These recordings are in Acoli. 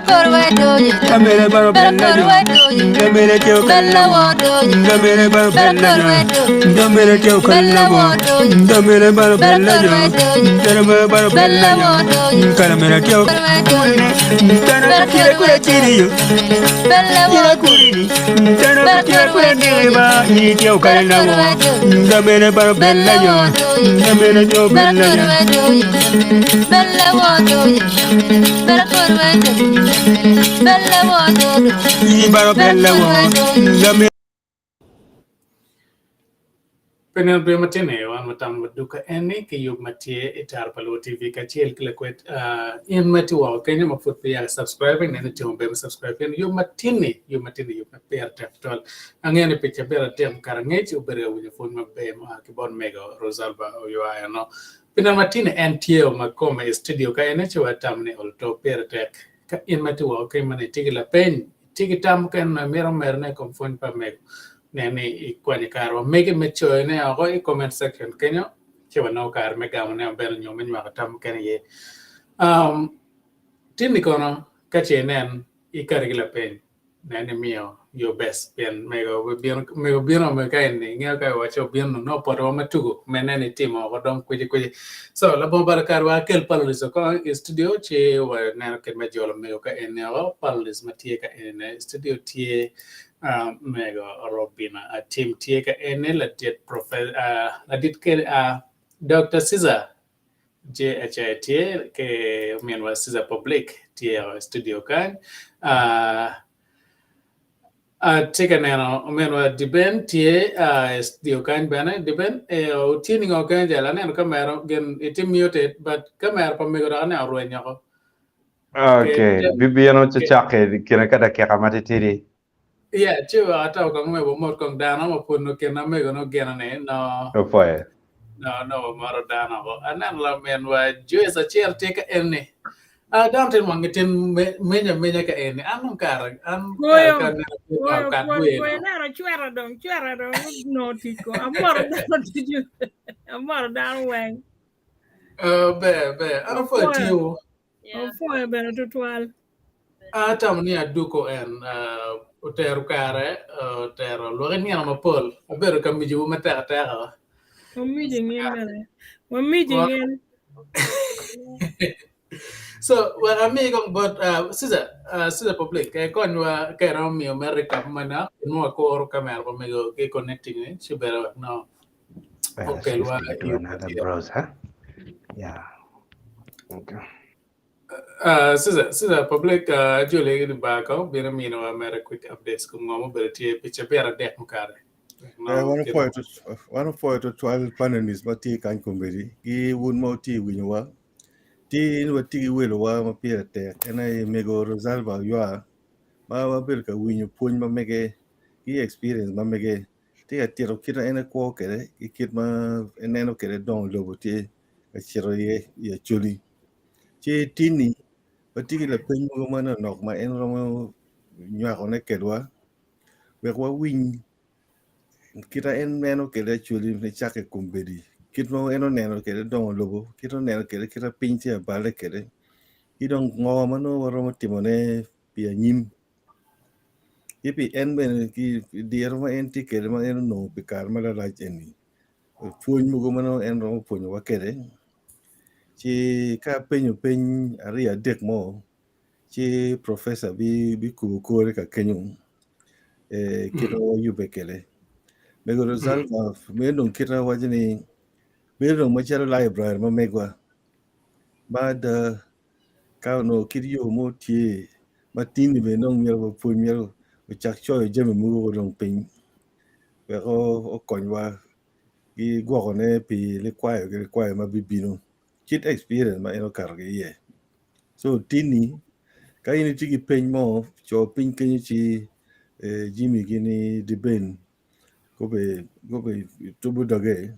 Kamere baro bella jo, kamere teo kalla wo, kamere baro bella jo, kamere teo kalla wo, kamere baro bella jo, kamere baro bella jo, kamere teo kurini, tana kira kura kiri yo, kira kurini, tana kira kura kiri ba, ni teo kalla wo, kamere baro bella jo, kamere teo bella jo. Pi nino dwe matini, wan watamo maduka eni ki yub ma tye i Taro pa Luo TV kacel ki lakwed in ma itye woko kenyo ma pud peya i subscribe nen itimo ber me subscribe pien yub matini yub matini yub ma pire tek tutwal. Angeyo ni pi cabit adek mukato angec wubedo ka winyo pwony maber mua ki bot mego Rosalba Oywaya no. Pi nino matini en tye o ma kome i studio ka ene ci watamo ni oluto pire tek ka in ma itye woko kenyo ma nongo itye ki lapeny, itye ki tam mukene ma imito medone i kom pwony pa mego, nen ni ikwanyo kare wa mege me coyone oko i comment section kenyo ci wanongo kare me gamone maber nyo me nywako tam mukene iye. Um, tinni kono ka ce inen ikati ki lapeny Nen ni miyo your best pien mego bino mego bino me ka eni ingeyo ka iwaco obino nongo opoto ma tugo me nen itimo oko dong kwici kwici so labongo balo kare wa akel panelist oko i studio ci waneno kit me jolo mego ka eni oko panelist ma tye ka eni i studio tye uh, mego Robina Atim tye ka eni ladit profe uh, ladit uh, Dr. Caesar JHI tye ki ominwa Caesar Public tye i studio kany. Uh, atye ka neno ominwa Diben tye uh, i studio kany bene. Diben, eh, tye ningo kany jal? Aneno kamera gin itye muted but kamera pa mego dok aneno orweny oko. Okay, bibino cacakke kine ka dakika matitidi. Yeah, ci wek ato kong me wamot kong dano ma pud nongo kin amego nongo geno ni no Opwoyo. no no wamoto dano oko. Aneno laminwa Joyce acel tye ka eni. Ah, dano tye wangi tin menyo amenya ka eni. An dong kara an kara Goyo, ka aneno goyo, kat pwod, gwe goyo no. neno cwera dong, cwera dong onongo tic ko. Amoto dano ducu, amoto dano weng. Uh, ber ber. An apwoyo Apwoyo, tiyo. apwoyo bene tutwal. Atamo ni aduko en otero kare, otero lwaki nino mapol. Abedo ka mijowu matek ateka. Wamiji ngin bene. Wamiji ngin. So, wek ami kong bot uh, Caesar, uh, Caesar Public, eh, konywa ka iromo miyo mere recap manok, in ma wakuro kamera pa mego ki connecting ni, ci bedo wek no Well, okelwa shifting to yo another matye. browser. Yeah. Okay. Uh, Caesar, Caesar Public, uh, ajoli ni ba ko bino minowa mere quick updates kom ngo mubedo tye pi cabit adek mukare. Wek Eh, no wan kit opwoyo tut- wan opwoyo tutwal panelists ma tye kany kombeddi ki wun ma wutye i winyowa. Tye ni watye ki welowa ma pire tek en aye mego Rosalba Oywa ma wabedo ka winyo pwony ma mege ki experience ma mege tye ka tito kit ma en ekwo kwede ki kit ma eneno kwede dongo lobo tye ka cito iye i Acholi. Ci tinni watye ki lapeny mogo manonok ma en romo nywakone kedwa wek wawiny kit ma en neno kwede Acholi nicakke i kombeddi kit ma en oneno kwede dongo lobo kit ma oneno kwede kit ma piny tye ka balle kwede ki dong ngo ma nongo waromo timone pi anyim ki pi en bene ki diro ma en tye kwede ma en onongo pi kare ma larac eni. Pwony mogo ma nongo en romo pwonyowa kwede ci ka apenyo peny aryo adek mo ci professor bikubo kore ka kenyo kit ma wayubbe kwede mego Rosalba meno dong kite waco ni bedo dong macalo library ma megwa ma ada ka onongo kit yo mo tye ma tini bene dong myero wapwony myero ocak coyo jami mogo dong piny wek okonywa ki gwokone pi likwayo ki likwayo ma bibino kit experience ma en okato ki iye. So tini ka in itye ki peny mo co piny kenyo ci eh, Jimmy gini Diben gube gube tubo doge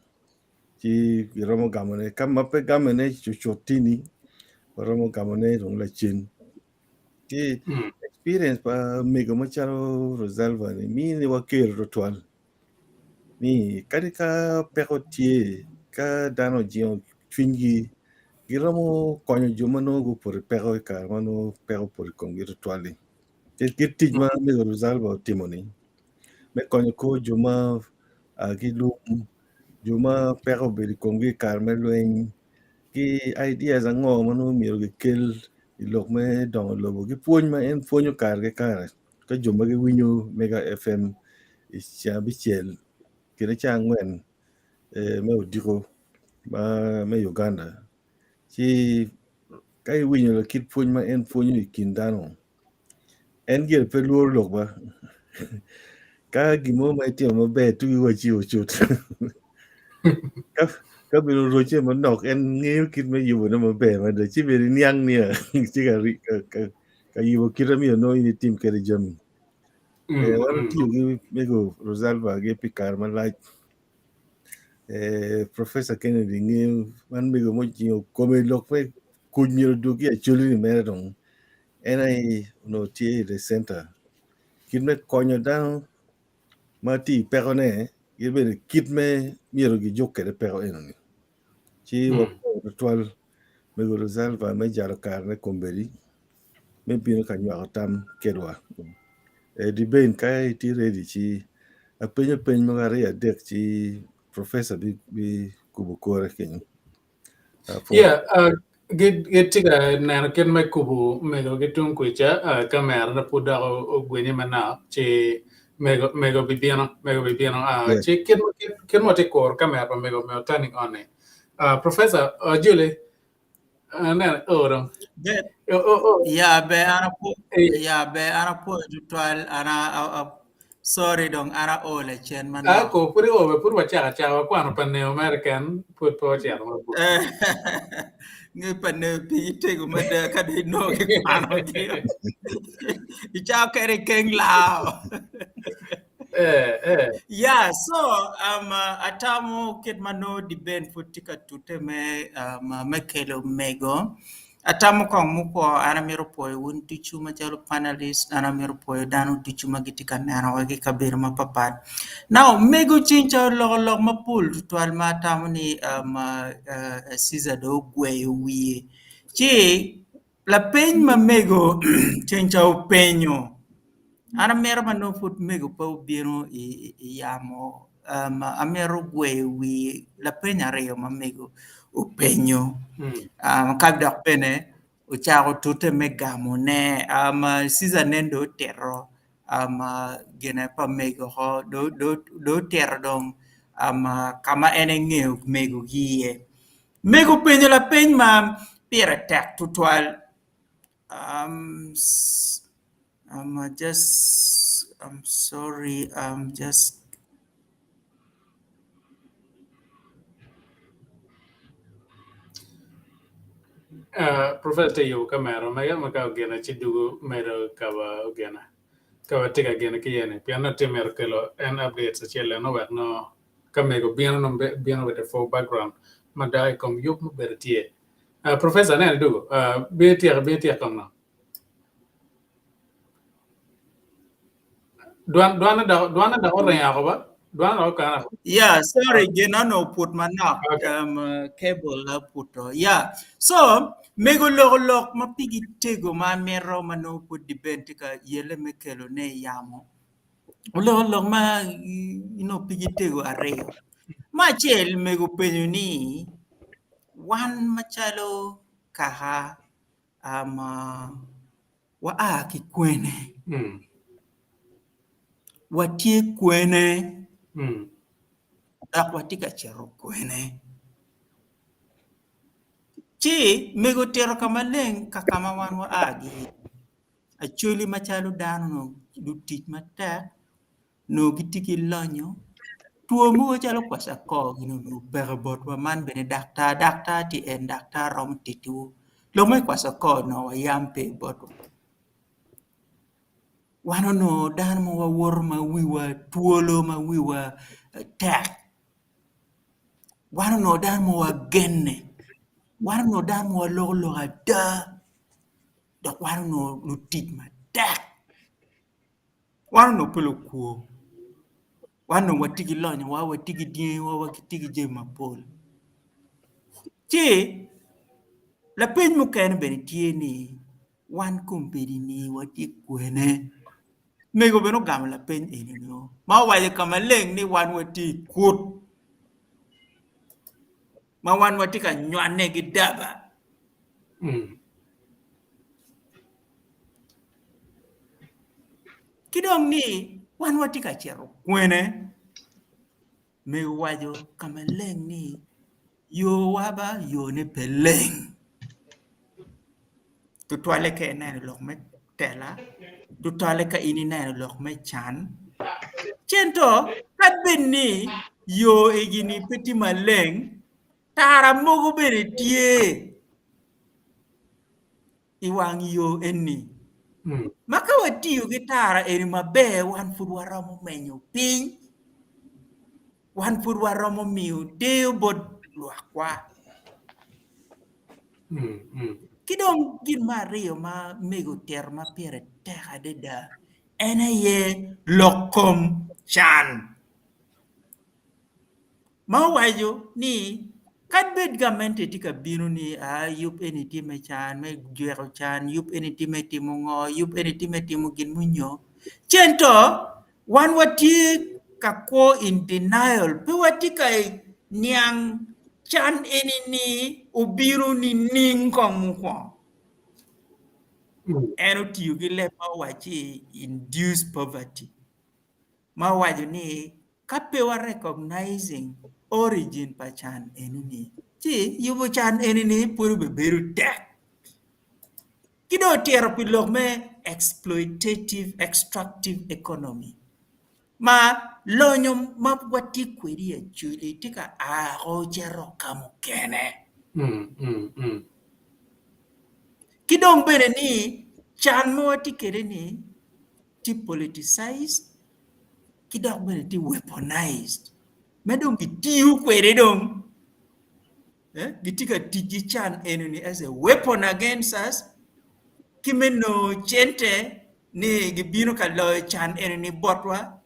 ci giromo gamone ka ma pe gamone cucut tini waromo gamone dong lacen. Ci experience pa mego macalo Rosalva ni miniwa kero tutwal ni kadi ka peko tye ka dano ojingo cwinygi. Giromo konyo jo ma nongo gupoto i peko i kare ma nongo peko opoto i komgi tutwal-li. Kit tic ma Mego Rosalba otimo-ni me konyo kor jo ma a ki lum, jo ma peko obedo i komgi i kare me lweny, ki ideas ango ma nongo myero gikel i lok me dongo lobo ki pwony ma en pwonyo kare ki kare ka jo ma giwinyo Mega FM i ceng abicel kede ceng angwen me odiko ma me Uganda ci ka iwinyo kit pwony ma en pwonyo i kin dano en gire pe lworo lok ba ka gin mo ma itimo maber tugi wacci ocut ka bene oroce manok en ngeyo kit me yubone maber mada ci bene iniang niya tye ka yubo kite myero nongo in itim kwede jami. Wan otiyo ki mego Rosalba gi pi kare malac Professor Kennedy ngeyo man mego ma ojingo kome lok me kuc myero odwogi Acholi ni mere dong en aye onongo tye i the center kit me konyo dano ma tye i pekone ki bene kit me myero gijuk kwede peko enoni ci wapwoyo tutwal mego Rosalba me jalo karene kombeddi me bino ka nywako tam kedwa. Dibeng ka itye ready ci apenyo peny mogo aryo adek ci professor bikubo kore kenyo. Yeah, gitye ka neno kit me kubo mego ki tung kwica kamera ne pud dok ogwenye manok ci mego mego bibino mego bibino ci kit kit ma watye ka kuro kamera pa mego me turning on ni professor Julie Aneno oh dong. Be, Oh, oh, oh. ya be an apo Eh, ya be an apwoyo tutwal an a, sorry dong an aol lacen ah, manok. ko pud o pud wacako acaka wakwano pa neo mere ken pud pe ocito mabor. Eh, nge pa neo pigi tego mada ka dong inongo kikwanogi. Icako kede ikeng lao. Eh, eh. Yeah, so um, atamo kit ma nongo dibeng pud tye ka tute me, um, me kelo mego. Atamo kong mukwongo an amito pwoyo wun ducu macalo panelist, an amito pwoyo dano ducu ma gitye ka nenowa ki i kabedo mapapat. Now, mego ceng ca oloko lok mapol tutwal ma atamo ni um, uh, uh, Caesar dong ogweyo wiye. Ci Lapeny ma mego ceng ca openyo, an amito ma nongo pud mego pe obino i yamo amito gweyo wi lapeny aryo ma mego openyo ka dok bene ocako tute me gamone Ceaser nen dong otito gine pa mego oko dong otito dong ka ma en engeyo mego ki iye. Mego openyo lapeny ma pire tek tutwal. Um, I'm just, I'm sorry, I'm just. Uh, Professor te yubo kamera mega ma ka ogene ci dugo medo ka ba ogene ka ba tye ka gene ki iye-ni pien nongo tye mito kelo en updates acel eno wek nongo Ka mego bino nongo bino with a full background ma dok i kom yub mubedo tye. Uh, Professor aneno idugo, uh, bin ityek, bin ityek kong no. Dwan, dwan dok, dwan dok oringo oko ba? Dwan dok okane oko. Yeah, sorry, gin onongo oput manok. Okay. Cable oputo. Yeah. So, mego loko lok ma pigi tego ma amito ma nongo pud dibed tye ka yelle me kelone i yamo. Oloko lok ma onongo pigi tego aryo. Me acel mego openyo ni wan macalo kaka waa ki kwene? Watye kwene? Dok watye ka cito kwene? Ci mego otito ka maleng kaka ma wan waa ki iye. Acholi macalo dano onongo lutic matek onongo gitye ki lonyo two mogo calo kwacakor gin onongo peke botwa man bene daktar daktar tye en daktar romo tittiwu lok me kwacakor onongo wayam pe botwa wan onongo dano ma wawoto ma wiwa twolo ma wiwa tek wan onongo dano ma wagenne wan onongo dano ma waloko lok ada. Dok wan onongo lutic matek. Wan onongo pe lukwo. Wan onongo watye ki lonyowa, watye ki dyangiwa, watye ki jami mapol. Ci Lapeny mukene bene tye ni, wan kombeddi-ni watye kwene? Mego bene ogamo lapeny eni-ni ma owaco ka maleng ni wan watye i kut ma wan watye ka nywane ki daba. Ki dong ni wan watye ka cito kwene? Mego owaco ka maleng ni yowa ba yone pe leng tutwalle ka ineno lok me tela tutwalle ka in ineno lok me can ci ento kadi bed ni yo egi-ni pe tye maleng tara mogo bene tye. I wang yo eni, ma ka watiyo ki tara eni maber, wan pud waromo menyo piny, wan pud waromo miyo deyo bot lwakwa. Ki dong gin me aryo ma mego otito ma pire tek adada en aye lok kom can. Ma owaco ni kadi bed gamente tye ka bino ni aa yub eni tye me can me jweko can yub eni tye me timo ngo yub eni tye me timo gin munyo ci ento wan watye ka kwo in denial pe watye ka niang can eni ni obino nining kong mukwongo en otiyo ki leb ma owacci induced poverty ma owaco ni Ka pe wa recognizing origin pa can eni-ni, ci yubo can eni-ni pud obibedo tek. Ki dong otito pi lok me exploitative extractive economy ma lonyo ma watye kwede i Acholi tye ka a oko cito ka mukene. Ki dong bene ni can ma watye kwede-ni tye politicized ki dok bene tye weaponized ma dong gitiyo kwede dong gitye ka tic ki can enoni as a weapon against us ki me nongo cente ni gibino ka loyo can enoni botwa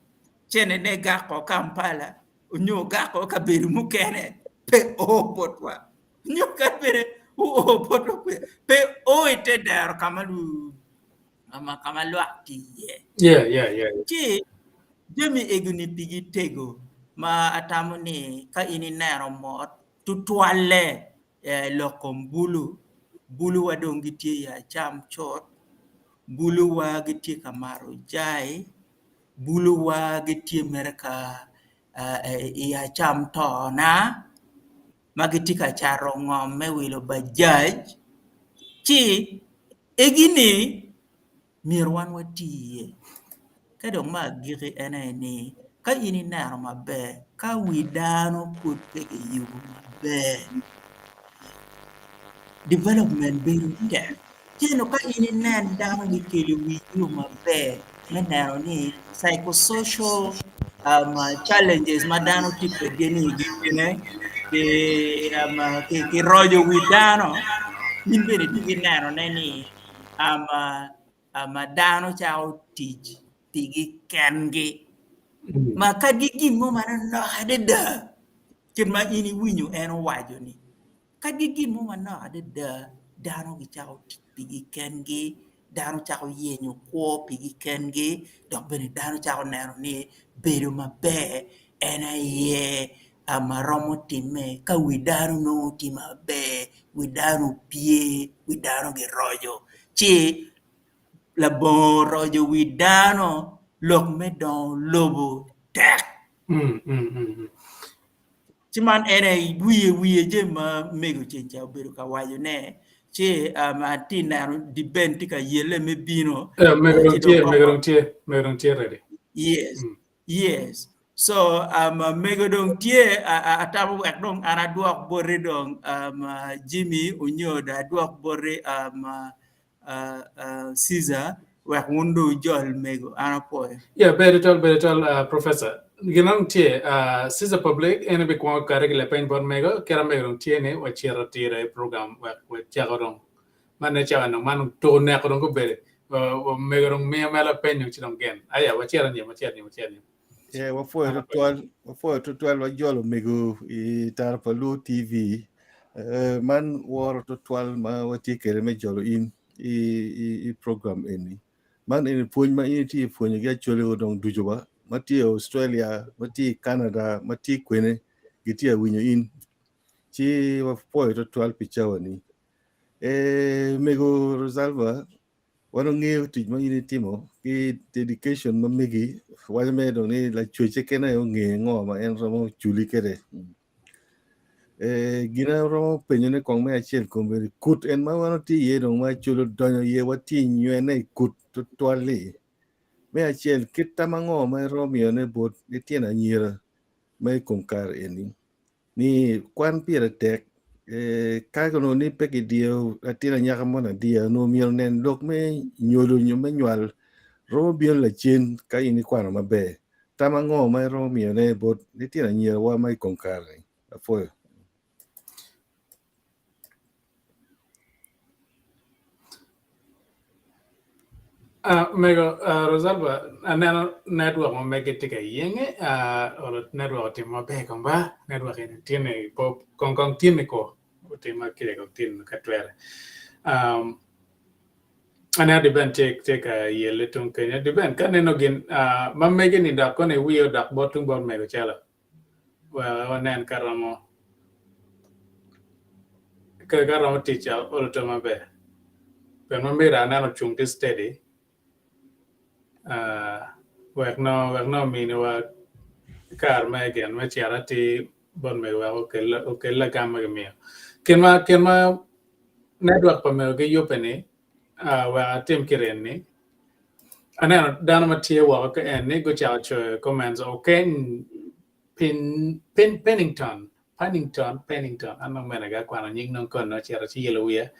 cente-ne gako Kampala nyo gako kabedo mukene pe o botwa nyo kadi bene oo botwa pe o i te dero ka ma ka ma lwak tye iye. Yeah, yeah, yeah. Ci jami egoni pigi tego ma atamo ni ka in ineno mot tutwalle lok kom bulu, buluwa dong gitye i acam cut, buluwa gitye ka mato jai, buluwa gitye mere ka i acam tona ma gitye ka cato ngom me wilo bajaj ci Egi-ni myero wan wati iye. Ka dong me agikki en aye ni, ka in ineno maber, ka wi dano pud pe kiyubo maber, development bedo tek. Ci ento ka in inen dano gikelo wigi maber me neno ni psychosocial challenges ma dano tye kwedgi-ni gitye kiroco wi dano in bene itye ki nenone ni dano cako tic pigi kengi ma kadi gin mo manonok adada kit ma in iwinyo en owaco-ni. Kadi gin mo manok adada, dano gicako tic pigi kengi, dano cako yenyo kwo pigi kengi, dok bene dano cako neno ni bedo maber en aye ma romo timme ka wi dano nongo tye maber, wi dano opye, wi dano giroco. Ci labongo roco wi dano, lok me dongo lobo tek. Ci man en aye wiye wiye jami ma mego ceng ca obedo ka wacone ci atye neno di Ben tye ka yelle me bino. Mego dong tye, mego dong tye, mego dong tye ready. Yes, yes. So mego dong tye atamo wek dong an adwok boti dong Jimmy onyo dong adwok boti Caesar wek wun dong wujol mego an apwoyo. Yeah, ber tutwal, ber tutwal, uh, Professor. Gin dong tye, uh, Caesar Public, en obikwongo kare ki lapeny bot mego, kit mego dong tye ni wacito tira i program wek wacako dong. Man ne cawa dong, man tuko neko dong gubedo. Uh, mego dong miyo me lapeny dong ci dong gen. Aya, wacito anyim, wacito anyim, wacito anyim. Yeah, wapwoyo tutwal, wapwoyo tutwal wajolo mego i Tara pa Luo TV. Man woro tutwal ma watye kwede me jolo in i program eni. Man eni pwony ma in itye pwonyo ki Acholi dong ducu wa ma tye i Australia, ma tye i Canada, ma tye kwene gitye ka winyo in. Ci wapwoyo tutwal pi cawani. Mego Rosalba, wan wangeyo tic ma in itimo ki dedication ma megi waco mere dong ni lacwec keken aye onge ngo ma en romo culi kwede. Gin aromo penyone kong me acel kombeddi kut en ma wan watye iye dong ma Acholi odonyo iye watye i nywene i kut tutwal-li. Me acel kit tam ango ma iromo miyone bot litino anyira ma i kom kare eni ni kwan pire tek ka onongo ni pe kidiyo latin anyaka moni adiya onongo myero onen lok me nyolo nyo me nywal romo bino lacen ka in ikwano maber. Tam ango ma iromo miyone bot litino anyirawa ma i kom kare-ni? Apwoyo. Mego Rosalba, aneno network ma mege tye ka yenge, olo network otimo maber kong ba, network eni tye ni kong kong tye ni ko, otima kede kong tye ni ka twere. Aneno Diben tye ka yelle tung kenyo, Diben ka aneno gin ma mege ni dok kono iwiye odok bot tung bot mego calo. Wek wanen ka romo ka romo tic oluto maber. Pien ma myero aneno ocung tye steady wek nongo wek nongo ominiwa kare me gin me cito atir bot mego wek okel okel lagam ma gimiyo. Kin ma kin ma network pa mego giyubbe ni wek atim kirin ni Aneno dano ma tye woko ka en ni gucako coyo comments okeny pin pin Pennington Pennington Pennington an dong mene ga akwano nying nong kono ocito ci yelo wiya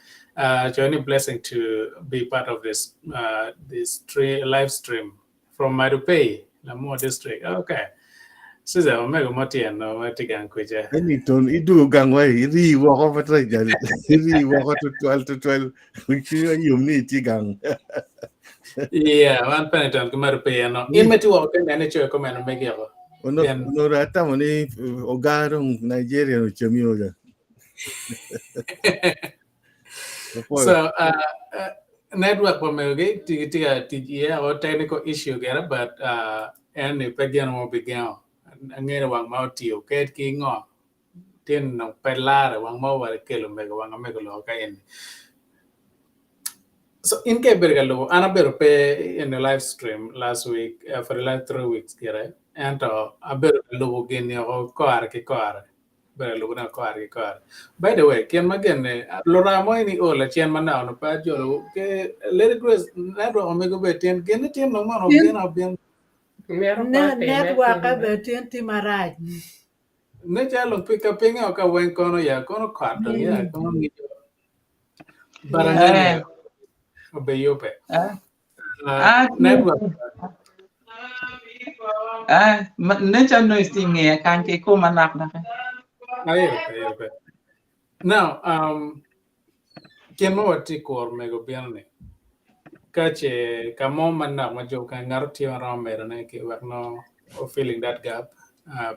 coyo ni blessing to be part of this this live stream from Madupei Lamwo district okay Susan omego mo tye eno ma tye gang kwica. Pennington idwogo gang wa irii woko matek jal irii woko tutwal tutwal cwinywa yom ni itye gang. Yeah, wan Pennington ki Madupei eno. In ma itye woko kene en icoyo comment megi oko. Onongo atamo ni oga dong Nigeria ocami oja. So, network pa mego gi tye ka tic iye o technical issue gire but en ni pe gin mo bigengo. Angeyo ni wang ma otiyo ked ki ngo tin dong pe lare wang ma oweko kelo mego wang amego loko ka eni. So in ka ibedo ka lubo an abedo pe in the live stream last week for the last 3 weeks gire ento abedo ka lubo gin-ni oko kore ki kore. Ber lubo ne kore ki kore. By the way, kin ma gin-ni, luranga mo ni o lacen manok no pe ajolo ke Lady Grace network omego be tin gin ni tin dong mono Tin obino abin. Mito ko ne time network tin. be tin tye marac. Ne calo pi ka pinge o ka weng kono ya kono kot dong ya kono ngico. But ange Eh, obe yube. eh, ah, Network. ah, nature noise ti ng'eya kany ki kuma nak nake. Ayero pe, ayero pe. Now, kin ma watye kuro mego bino ni, ka ce ka mo manok ma jo ka ngato tye ma romo medo ne ki wek no filling that gap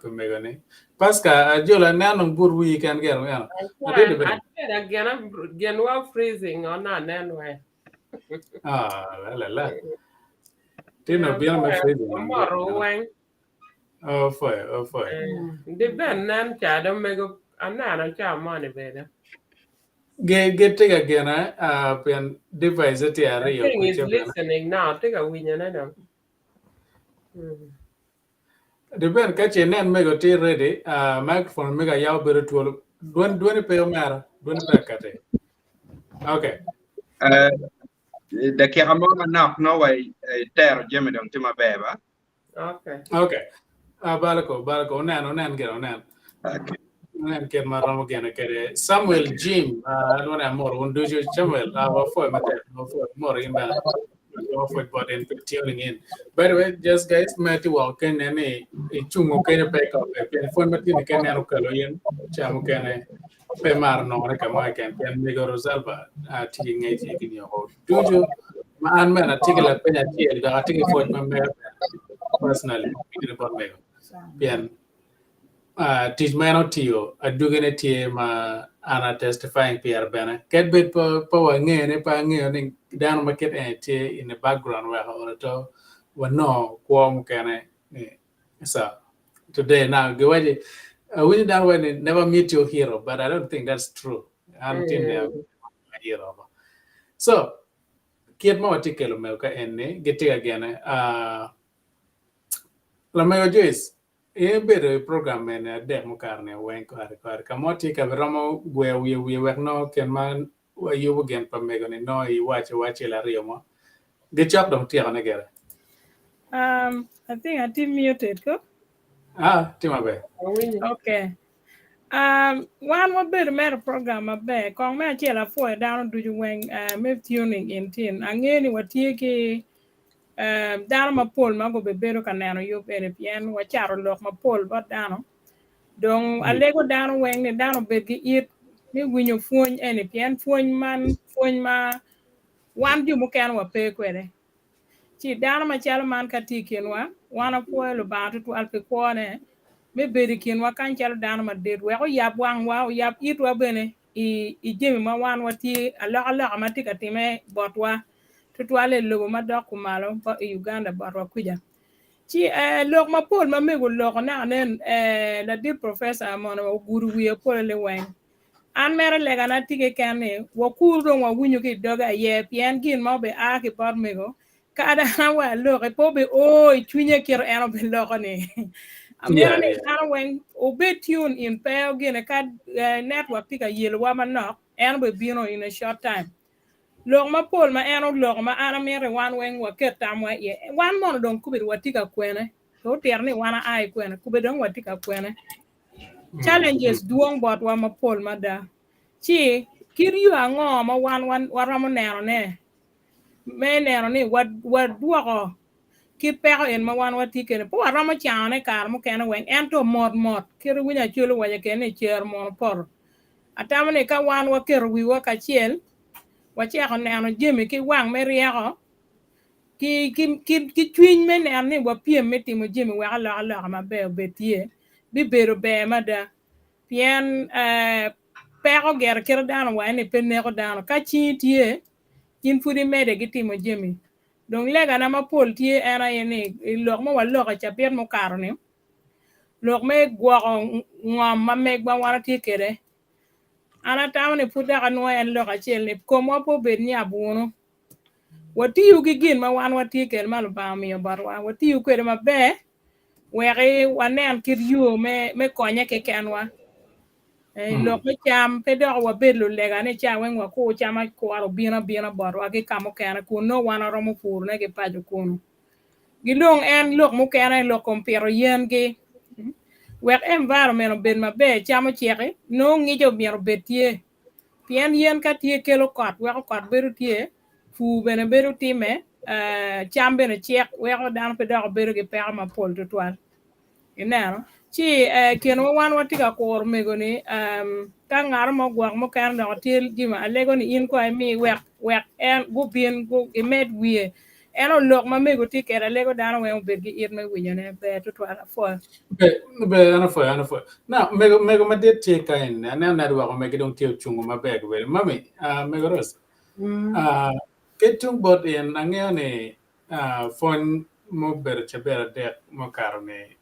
pi mego ni. Pasca, ajola aneno dong but wii ken gero ngeno. Adede bene. Atera gin gin wa freezing ona nen we. Ah, la la la. Tino bino me freezing. Omoro weng. Oh, foi, oh, foi. Di ben nen ca do mego aneno ca moni bene. Ge ge tye ka gene pien device tye I aryo think he's kuca bene. listening now. Tye ka winyone dong. Di ben ka ce nen mego tye ready, microphone mego ayaw bedo twolo. Dwon dwoni pe omera, dwoni pe akati. Okay. Dakika mo manok nongo wa itero jami dong tye maber ba? Okay. Okay. Balako, balako, onen, onen gire, onen. Okay. Onen kit ma romo gene kede. Samuel Jim, alwone amoro wun ducu. Samuel, wapwoyo matek, wapwoyo, amoro in bene. Wapwoyo bot in pi tuning in. By the way, just guys, ma itye woko kene ni icungo kenyo pe ikope, pien pwony ma tye ni kene en okelo in, ca mukene pe maro nongone ka mo keken, pien mego Rosalba tye ki ngec i gin yoko ducu. Ma an bene atye ki lapeny acel dok atye ki pwoc ma mega bene personally gin bot mego pien tic ma en otiyo adwogine tye ma An a testifying pire bene. Kadi bed pe pe wangene, pe angeyo ni dano ma kit eni tye in the background weko olo to wanongo kwo mukene ni so today now giwaci awinyo dano waco ni never meet your hero but I don't think that's true. An tye ni my hero. So kit ma watye kelo mego ka eni gitye ka gene uh, Lamego Joyce In ibedo i program mene adek mukato-ni weng kore kore ka mo tye ka biromo gweyo wiye wiye wek nongo kin ma wayubo gin pa mego-ni nongo iwaco wa acel aryo mo? Gicok dong tyekone gire. Um, I think atye muted ko. Ah, tye maber. Okay. Um, wan wabedo mere program maber. Kong me acel apwoyo dano ducu weng uh, me tuning in tin. Angeyo ni watye ki Dano mapol ma gubebedo ka neno yub eni pien wacato lok mapol bot dano. Dong alego dano weng ni dano obed ki it me winyo pwony eni pien pwony man pwony ma wan jo mukene wape kwede. Ci dano macalo man ka tye i kinwa, wan wapwoyo Lubanga tutwal pi kwone me bedo i kinwa kany calo dano madit wek oyab wangwa, oyab itwa bene i jami ma wan watye alokaloka ma tye ka time botwa tutwalle i lobo ma dok kumalo i Uganda botwa kuca. Ci eh, lok mapol ma mego oloko naka nen eh, ladit professor mono ogudo wiye pole liweng. An mere legana tye keken ni wakur dong wawinyo ki i doge aye pien gin ma obe a ki bot mego ka dano wa aloki pe obe o i cwinye kit en obe loko ni. Amito ni dano weng obed tune in pe ogine ka eh, network tye ka yelowa manok en obe bino in a short time. Lok mapol ma en oloko ma an amito ni wan weng waket tamwa iye. Wan mono dong kobedi watye ka kwene? To otito ni wan aa i kwene, kobedi dong watye ka kwene? Challenges dwong botwa mapol mada. Ci kit yo ango ma wan waromo nenone me neno ni wadwoko kit peko en ma wan watye kwede? Pe waromo cangone kare mukene weng, ento mot mot kit iwinyo Acholi owaco kene ni cero mono poto. Atamo ni ka wan waketo wiwa kacel, wacako neno jami ki wang me ryeko, ki, ki, ki, ki cwiny me neno ni wapyem me timo jami wek alokaloka maber obed tye, bibedo ber mada. Pien eh, peko gire kite dano waco ni pe neko dano. Ka cingi tye, in pud imedde ki timo jami. Dong legana mapol tye en aye ni i lok ma waloko i cabit mukato-ni, lok me gwoko ngom ma megwa wan watye kwede. An atamo ni pud dok anwoyo en lok acel ni komwa pe obed nyap wunu. Watiyu ki gin ma wan watye kwede ma Lubanga omiyo botwa, watiyu kwede maber wek wanen kit yo me, me konye kekenwa. Eh, mm. Lok me cam pe dok wabed lulega ni ca weng wakur cam akura obino abina botwa ki ka mukene kun nongo wan waromo purone ki paco kunu. Gilong en lok mukene lok kom pito yen gi wek environment obed maber cam oceki nongo ngico myero obed tye pien yen ka tye kelo kot weko kot bedo tye pur bene bedo time cam bene cek weko dano pe dok bedo ki peko mapol tutwal. Ineno? Ci kinwa wan watye ka kuro mego-ni, ka ngat mo gwok mukene dok tye jami alego ni in kong imi wek wek en gubin gimed wiye. En olok ma mego tye kwede alego dano weng obed ki it me winyone. Ber tutwal. Apwoyo. Ber, ber, an apwoyo, an apwoyo. Now, mego, mego madit tye ka eni, aneno network omegi dong tye ocungo maber kibedo. Mami, uh, mego Rose, uh, ki tung bot in, angeyo ni Pwony mubedo cabit adek mukato-ni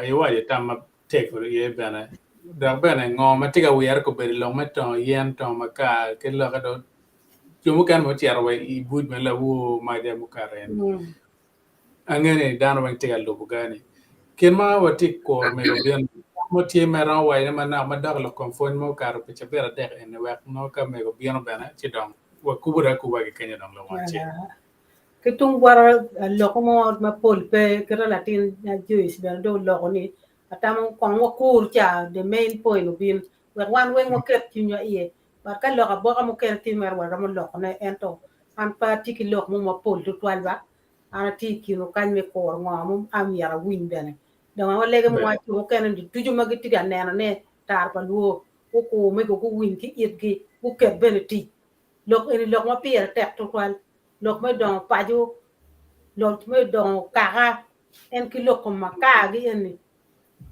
iwaco tam matek iye bene dok bene ngo ma tye ka wire kobedo lok me tongo yen, tongo makar ki lokke dong jo mukene bene ocito wa i buc me lawor maca mukato eni. Angeyo ni dano weng tye ka lubo gani. Kit ma watye ka kuro mego bino mo tye ma iromo wacone manok madok i lok kom pwony mukato pi cabit adek eni wek nongo ka mego bino bene ci dong wakubore akuba ki kenyo dong lawang acel. Ki tung bota lok mo mapol pe kite latin Joyce bene dong oloko ni atamo kong wakur ca the main point obin wek wan weng waket cwinywa iye but ka lok aboka mukene tye mere waromo lokone ento an pe atye ki lok mo mapol tutwal ba an atye i kinwu kany me kuro ngo ma amyero awiny bene dong walege mo jo mukene ni ducu ma gitye ka neno ne tar pa luo gukur mego guwiny ki itgi guket bene tic lok eni lok ma pire tek tutwal lok me dongo paco, lok me dongo kaka, en ki lok kom makar gi eni,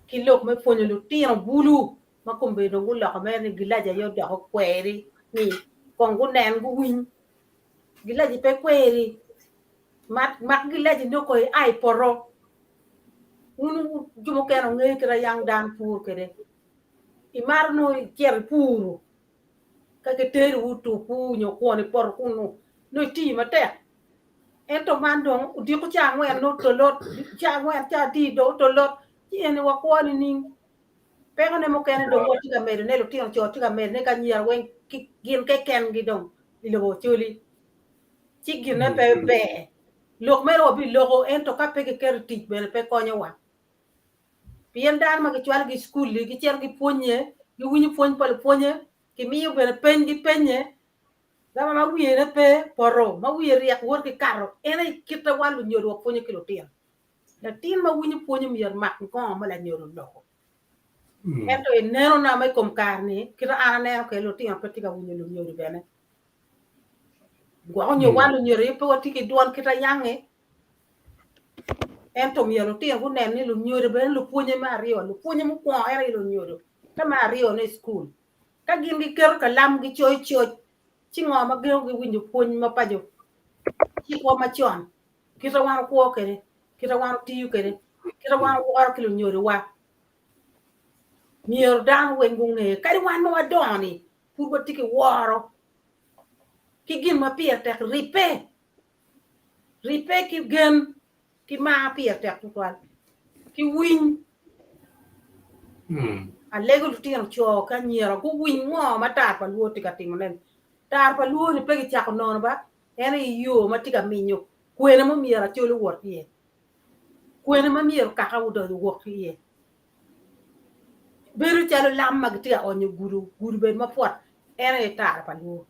ki lok me pwonyo lutino bulu. Ma kombeddi dong guloko mere ni gilaci aye odoko kweri ni kong gunen guwiny. Gilaci pe kweri. Mak, mak gilaci nongo kong ia i poto. Wun jo mukene wungeyo kit ma yang dano puro kwede. Imaro nongo icito ipuro ka kiteriwu tuku nyo kwon i poto kunu nongo itiyo matek. Ento man dong odiko ca angwen nongo tolot, ca angwen ca adi dong tolot ci eni wakwo nining? Pekone mukene dong watye ka medone, lutino co tye ka medone ki anyira weng gin kekengi dong i lobo Acholi. Ci ginne pe ber. Lok mere wabiloko ento ka pe kiketo i tic bene pe konyowa. Pien dano ma gicwalogi i cukul-li gicito gipwonye, giwinyo pwony pa lupwonye, kimiyo bene peny gipenye, gama ma wiyene pe poto, ma wiye ryek woto ki kato. En aye kite wan lunyodo wapwonyo ki lutino. Latin ma winyo pwony myero omak ngo ma lanyodo oloko. Ento i nenona me kom kare-ni, kit ma an aneno kwede lutino pe tye ka winyo lunyodo bene. Gwoko nyo wan lunyodo aye pe watye ki dwon kit ayangi. Ento myero lutino gunen ni lunyodo bene lupwonye me aryo, lupwonye mukwongo en aye lunyodo, ka me aryone i cukul. Ka gin giketo kalam gicoyo coc, ci ngo ma gengogi winyo pwony ma paco cikwa macon, kit ma wan wakwo kwede, kit ma wan watiyo kwede, kit ma wan waworo ki lunyodowa. Myero dano weng gunge, kadi wan ma wadongo-ni pud watye ki woro ki gin ma pire tek ribbe, ribbe ki gen ki mar pire tek tutwal ki winy. Alego lutino co ki anyira guwiny ngo ma tar pa luo tye ka timone-ni. Tar pa luo-ni pe kicako nono ba, en aye yo ma tye ka minyo kwene ma myero Acholi owot iye, kwene ma myero kaka odonyo owok ki iye. Bedo calo lam ma gitye ka onyo gudo, gudo bed mapwot, en aye tar pa luo.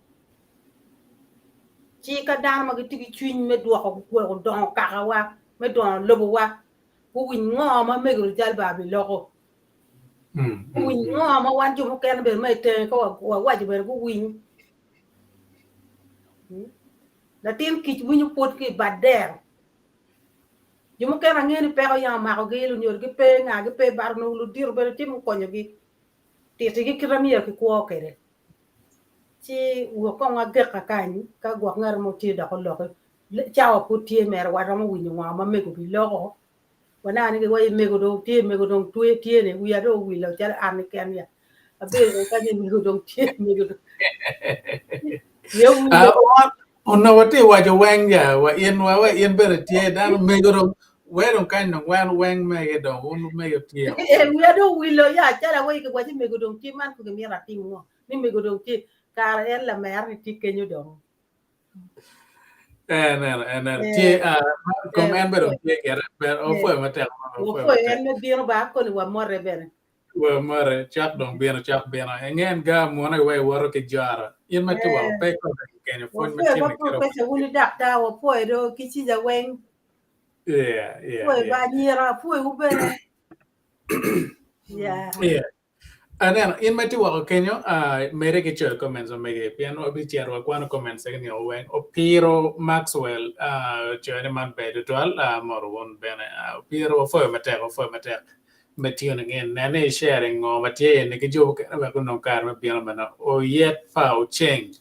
Ci ka dano ma gitye ki cwiny me dwoko weko dongo kakawa, me dongo lobowa, guwiny ngo ma mego Rijalba biloko. Guwiny ngo ma wan jo mukene bene ma i tenge ka wawaco bene guwiny. Latin kic winyo pwod ki i bad dero. Jo mukene angeyo ni peko yam omakogi, lunyodogi pe, ngagi pe, but onongo ludito bene tye mukonyogi titigi kit ma myero kikwo kwede. Ci wek kong agek kakany ka gwok ngat mo tye dok oloki cawa pud tye mere waromo winyo ngo ma mego biloko waneno ni giwaco ni mego dong tye mego dong tye ni wiya dong owilo calo an keken ya abedo dong kany ni mego dong tye mego dong wiya owilo. Onongo tye waco weng ya wa in wa wa in bene tye dano mego dong we dong kany dong wan weng mege dong wun mego tye. Eh, wiya dong owilo ya calo awaci kiwaco ni mego dong tye man ko gimito atim ngo ni mego dong tye kara en lamera ni tye kenyo dong. En en en en tye kom en bene tye gire ber opwoyo matek opwoyo en me bino ba koni wa mote bene. Wa mote cok dong bino cok bino engen ga muna we woto ki jora in ma tye woko pe kode kenyo pwony ma Wapwoyo tye ba me kiro. professor wun daktar wapwoyo do ki cica weng. Yeah, yeah, Apwoyo yeah. ba anyira apwoyo wu bene. Yeah. Yeah. Aneno in ma itye woko kenyo uh, mere ki coyo comments ma mege pien wabicito wakwano comments egi nio weng. Opiro Maxwell uh, coyo ni man ber tutwal uh, moro wun bene. Uh, Opiro wapwoyo matek wapwoyo matek me tuning in. Nen ni sharing ngo ma tye ni ki jo mukene wek gunong kare me bino meno. Oyet pa Oceng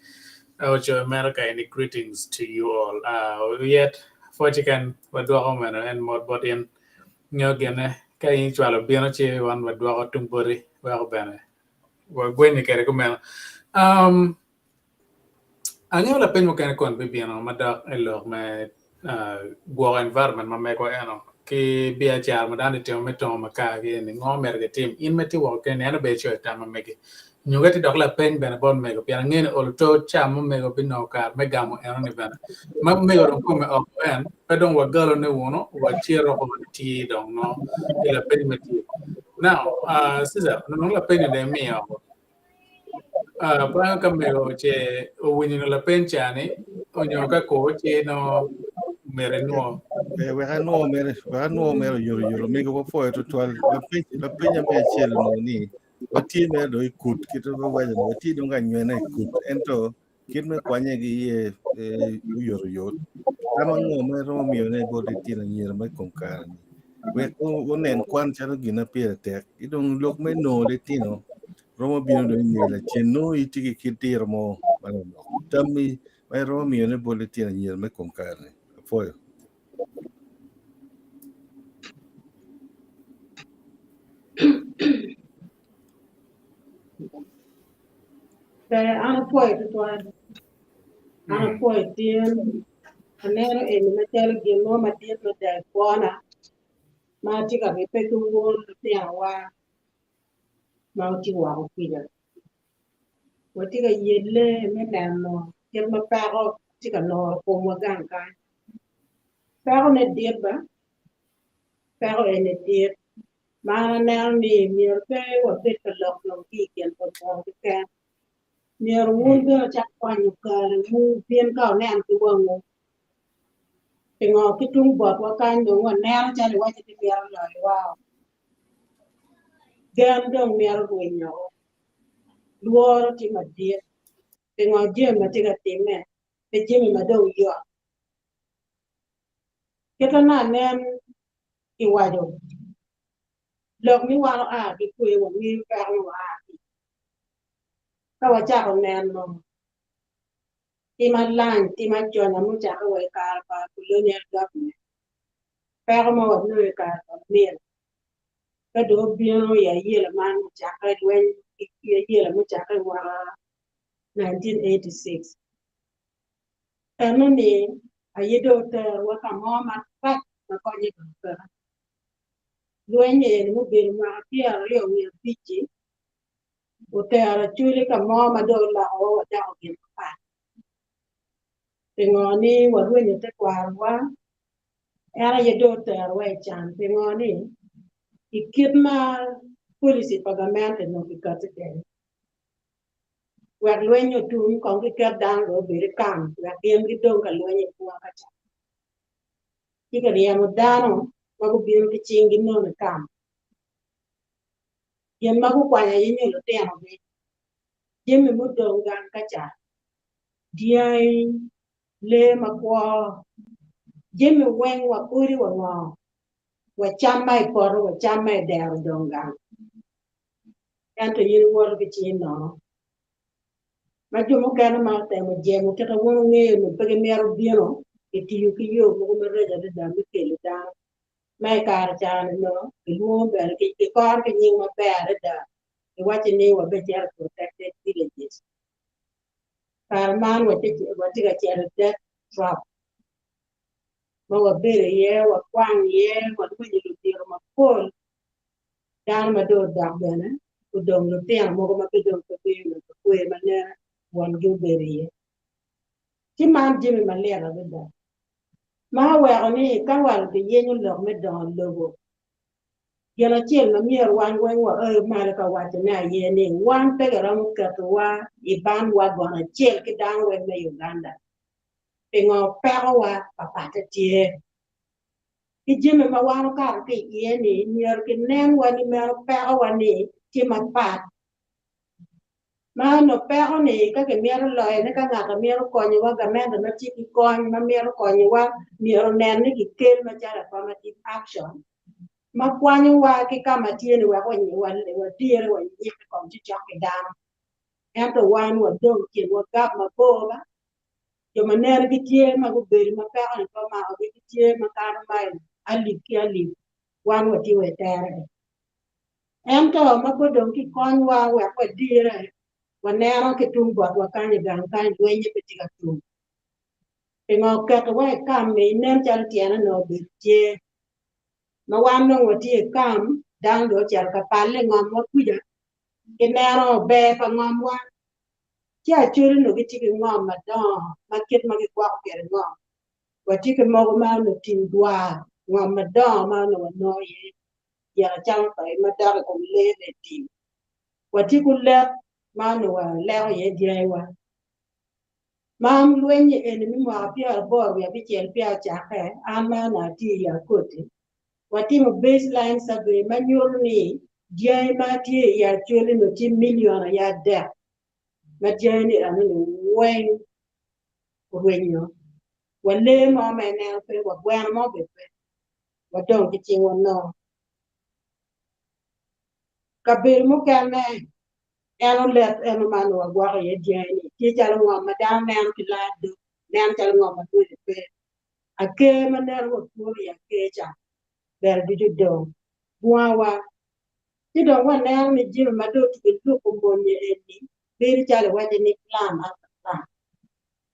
ocoyo meno ka ni greetings to you all. Uh, Oyet pwoci ken wadwoko meno en mot bot in. Nyo gine ka in icwalo bino ci wan wadwoko tung boti weko bene wagwenyi kwede kumeno. Um, angeyo lapeny mukene kon bibino madok i lok me uh, gwoko environment ma megwa eno ki biacara ma dano gitimo me tongo makar ki eni ngo myero gitim in ma itye woko keni en obedo icoyo tam ma megi nyo ka tye dok lapeny bene bot mego pien angeyo ni olo to ca ma omego binongo kare me gamo eno ni bene ma mego dong kome oko en pe dong wagalo ne wunu wacito ko tye dong no i lapeny ma tye now uh, Cesar nongo lapeny ni dong imiyo uh, bang ka mego ce owinyo no lapeny ca ni onyo ka ko ce no mere nwo Eh, wek anwo mere wek anwo mere oyotoyot omego wapwoyo tutwal lapeny lapenya me acel onongo ni watye mere dong i kut kit ma waco ni watye dong ka nywene i kut ento kit me kwanye ki iye eh, oyotoyot tam ango ma iromo miyone bot litino anyira me kom kare-ni wek onen kwan calo gin ma pire tek ki dong lok me nongo litino. Romo bino dong i nge lacen nongo itye ki kit diro mo ma dong oloko tammi ma iromo miyone bot litino anyira me kom kare-ni. Apwoyo. Ber, an apwoyo tutwal. An apwoyo tin. Aneno eni macalo gin mo madit mada i kwona ma atye ka ribbe ki wun lutinowa ma wutye woko kwija. Watye ka yelle me neno kit ma peko tye ka loro komwa gang kany. Pekone dit ba, peko eni dit ma an aneno ni myero pe wabed ka lok dong ki i kin pa muno keken. Myero wun bene wucak kwanyo karewu bin ka wunen ki wangwu. Pingo ki tung botwa kany dong waneno calo iwaco ni mito loyowa? Gen dong mito rwenyo. Lworo tye madit. Pingo jami ma tye ka timme pe jami ma dong yot? Kit ma anen kiwaco, lok ni wan oa ki kwe wangeyo peko ma waa ki. Ka wacako neno tim alany, tim aconya mucakke wa i kare pa colonial government, peko ma wanongo i kare pa Amin, ka dong obino i ayela man mucakke lweny ki ayela mucakke i mwaka 1986. Eno-ni aye dong oterowa ka mo marac ma konye dong peke. Lweny eni mubedo mwaka pyeraryo wiye abic-ci otero Acholi ka mo ma dong olokowa wadoko gin mapat. Pingo ni warwenyo tekwarowa? En aye dong oterowa i can. Pingo ni i kit ma policy pa gamente onongo kikati kwede wek lweny otum kong kiket dano dong obed i kam wek gin gidong ka lweny i bunga ka ca. Ci kiryemo dano ma gubino ki cinggi nono i kam. Gin ma gukwanyo aye nyo lutinogi, jami mudong gang ka ca, dyangi, lee makwo, jami weng wa odi wa ngo, wa cam ma i poto wa cam ma i dero odong gang. Ento in iwoto ki cingi nono. Ma jo mukene ma otemo jemo kit ma wun wungeyo ni pe gimito bino, gitiyo ki yo mogo maraco adada me kelo dano. Ma i kare ca-ni nongo gilwongo bene gikoro ki nying maber adada giwacci ni wabecito i protected villages. Kare man watye ka cito i death trap ma wabedo iye, wakwang iye, walwenyo ludito mapol. Dano ma dong odok bene odong lutino mogo ma pe dong pe bedo ka kwer ma nene wongi obedo iye. Ci man jami malit adada ma oweko ni ka wa giyenyo lok me dongo lobo, gin acel ma myero wan weng waeo malo ka wacone aye ni wan pe giromo ketowa i bandwagon acel ki dano weng me Uganda. Pingo pekowa papatte tye? Ki jami ma wan okato ki iye ni myero kinenwa ni meno pekowa ni tye mapat. Ma onongo peko ni ka kimito loyone ka ngat mito konyowa gamente ma tye ki kony ma mito konyowa myero onen ni kikel macalo affirmative action ma kwanyowa ki ka ma tye ni wek wadire wanyikke kong ci cok ki dano ento wan wadong kinwa gap mabor ba jo ma nene gitye ma gubedo ma peko-ni pe omakogi gitye makato mail alip ki alip wan watye wa i tere. Ento ma pud dong kikonywa wek wadire, waneno ki tung botwa kany i gang kany lwennye pe tye ka tum. Pingo ketowa i kam-mi nen calo tyene onongo obedo tye? Ma wan dong watye i kam, dano dong ocito ka palle i ngomwa kuca, kineno ber pa ngomwa, ci Acholi onongo gitye ki ngom madongo ma kit ma gigwoko kwede ngom. Watye ki mogo ma onongo tim dwar, ngom madongo ma onongo wanongo iye gin acama pa madok i kom lee me tim. Watye ki olet ma onongo waleko iye dyangiwa. Ma lweny eni me mwaka 86 peya ocakke, an ma onongo atye i Akoti, watimo baseline survey ma nyuto ni dyangi ma tye i Acholi onongo tye milion aye adek ma dyangi-ni enoni weng orwenyo wa lee mo ma ineno pe wa gweno mo bene pe. Wadong ki cingwa nono. Kabedo mukene En olet eno ma onongo wagwoko iye dyangi-ni tye calo ngom ma dano neno ki laa dog, neno calo ngom ma dwele pe. Aker ma neno wapuro i aker ca bene ducu odong bungawa. Ci dong waneno ni jami ma dong otugo luko mony-nyi eni bedo calo iwaci ni plan after plan.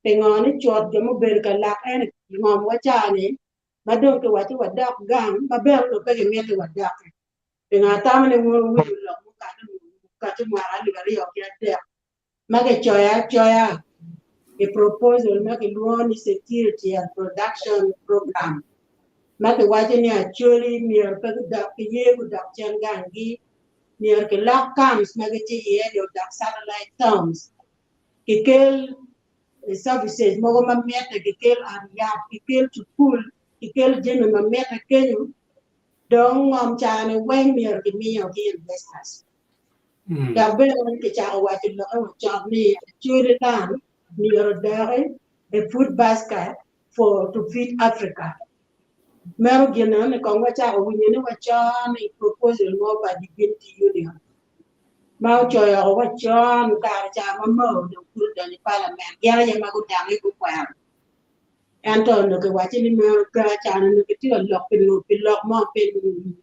Pingo ni cut jo mubedo ka lak en i ngomwa ca-ni ma dong kiwaci wadok gang ma bene onongo pe kimiti wadoki. Pingo atamo ni wun wuwinyo lok mukato mukati mwaka alip 2 ki 3 ma kicoyo acoya i proposal ma kilwongo ni Security and Production Program ma kiwaco ni Acholi myero pe gudok ki ye gudok cen ganggi, myero kilok camps ma gitye iye ni odok satellite towns, kikel services mogo ma mitte, kikel ot yat, kikel cukul, kikel jami ma mitte kenyo, dong ngom ca-ni weng myero kimiyo ki investors. Dok bene kicako waco lokke wacon ni Acholi land myero odoki a food basket for to feed Africa. Meno gin eno ni kong wacako winyo ni wacon i proposal mo pa Divinity Union ma ocoyo oko wacon kare ca ma Mao dong pud odonyo i parliament gin aye ma gudange gukwero. Ento onongo kiwaco ni meno ka can onongo kitye ka lok pi lok mo pi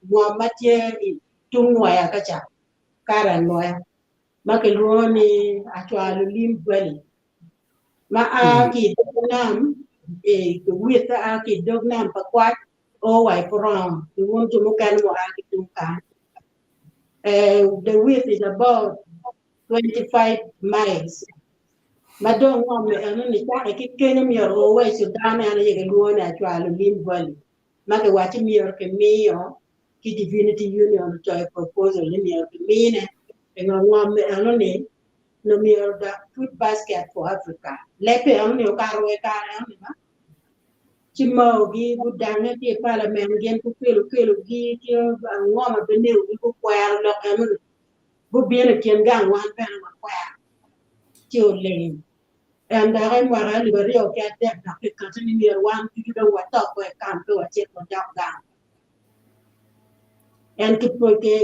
ngom ma tye i tung nwoya ka ca kare anwoya ma kilwongo ni Acwalo Lim Valley ma a ki i dog nam i width a ki i dog nam Pakwat o wa i Purongo ki wun jo mukene mua ki tung kany. The width is about 25 miles ma dong ngom eno-ni cake ki kenyo myero o wa i Sudan en aye kilwongo ni Acwalo Lim Valley ma kiwaco ni myero kimiyo ki Divinity Union ocoyo proposal ni myero kimine pingo ngom eno-ni nongo myero odok food basket for Africa. Lebbe eno-ni okato wa i kare eno-ni ba ci maogi gudange ki i parliament gin gukelo kelogi ki angoma bene gukwero lok eno-ni gubino i kin gang wan bene wakwero ci oling. En dok i mwaka 2003 dok kikati ni myero wan ducu dong watop wa i kam pe wacit wadok gang. En ki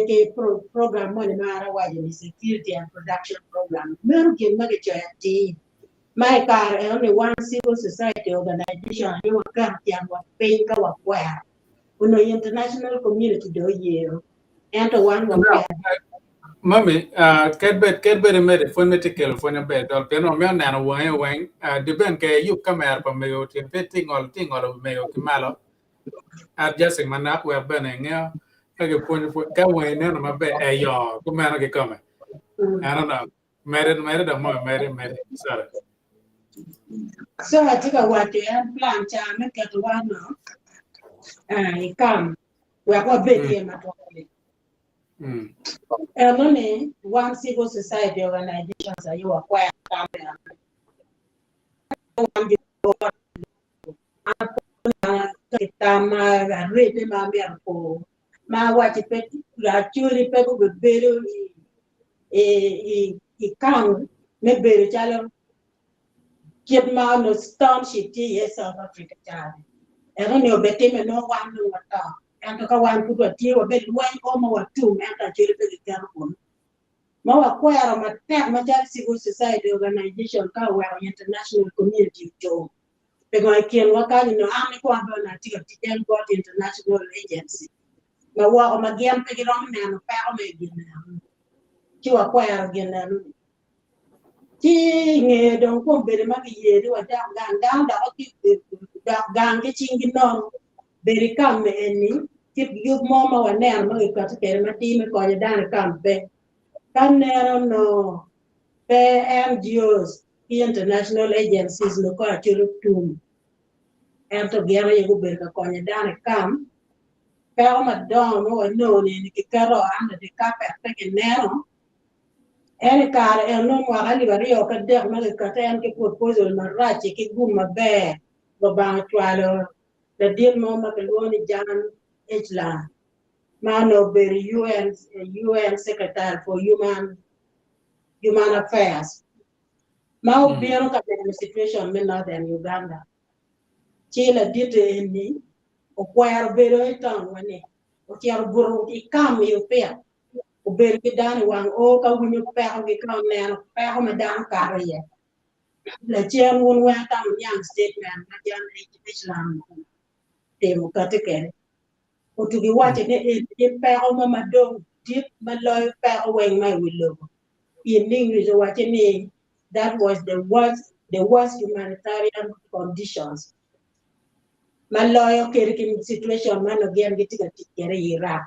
ki program moni ma an awaco ni security and production program meno gin ma kicoyo atir ma i kare eno ni wan civil society organization aye waketo tyenwa piny ka wakwero onongo international community dong oyero ento wan wakwero. Mami, ket bed ket bed imede pwony me tye kelo pwony maber dol pien wamito neno wangi weng diben ke yub kamera pa mego tyen pe tye ngolo tye ngolo wi mego ki malo adjusting manok wek bene ingeyo ka gipwonyo pwony ka wangi neno maber eyo kumeno kikome I don't know mere mere dong mo mere mere sorry. So atye ka waco en plan ca me keto wan no i kam wek wabed iye matwal. Eno ni wan civil society organizations aye wakwero tam eno. Wan jo tam ma arebe ma myero opor ma awaci pe Acholi pe gubedo i kam me bedo calo kit ma onongo township tye iye i South Africa cani. Eno ni obitime nongo wan dong wato. Ento ka wan pud watye wabed lweny o ma watum ento Acholi pe giketo kunu. Ma wakwero matek macalo civil society organization ka oweko international community ocung. Pingo i kinwa kany onongo an nikwo bene atye ka tic en bot international agency ma woko ma gin pe giromo neno peko me i gin eno ci wakwero gin eno ni. Ci i ngeye dong kom bedo ma kiye ni wadok gang, dano dok dok gang ki cinggi nono bedo i kam eni kit yub mo ma waneno ma kiketo kwede matir me konyo dano i kam pe. Ka neno no pe NGOs ki international agencies nongo kong acwalo tum ento gin aye gubedo ka konyo dano i kam peko madongo ma wanongo ni kiketo under the carpet pe kineno En i kare eno mwaka 2003 ma kikete en ki proposal marac-ci ki gum maber Lubanga ocwalo ladit mo ma kilwongo ni Jan Egeland ma onongo obedo UN, UN Secretary for Human, Human Affairs ma obino ka neno situation me Northern Uganda. Ci ladit eni okwero bedo i town wa ni ocito obuto i kam i Opia. Obedo ki dano i wang oo ka winyo pekogi ka oneno peko ma dano kato iye. Lacen wun weng atamo niang statement ma Jan Islam timo kati kede. Otugi waco ni eni tye peko mo ma dong dit ma loyo peko weng ma i wi lobo. In English owaco ni that was the worst, the worst humanitarian conditions ma loyo kede ki situation ma nongo gin gitye ka tic kwede i Iraq.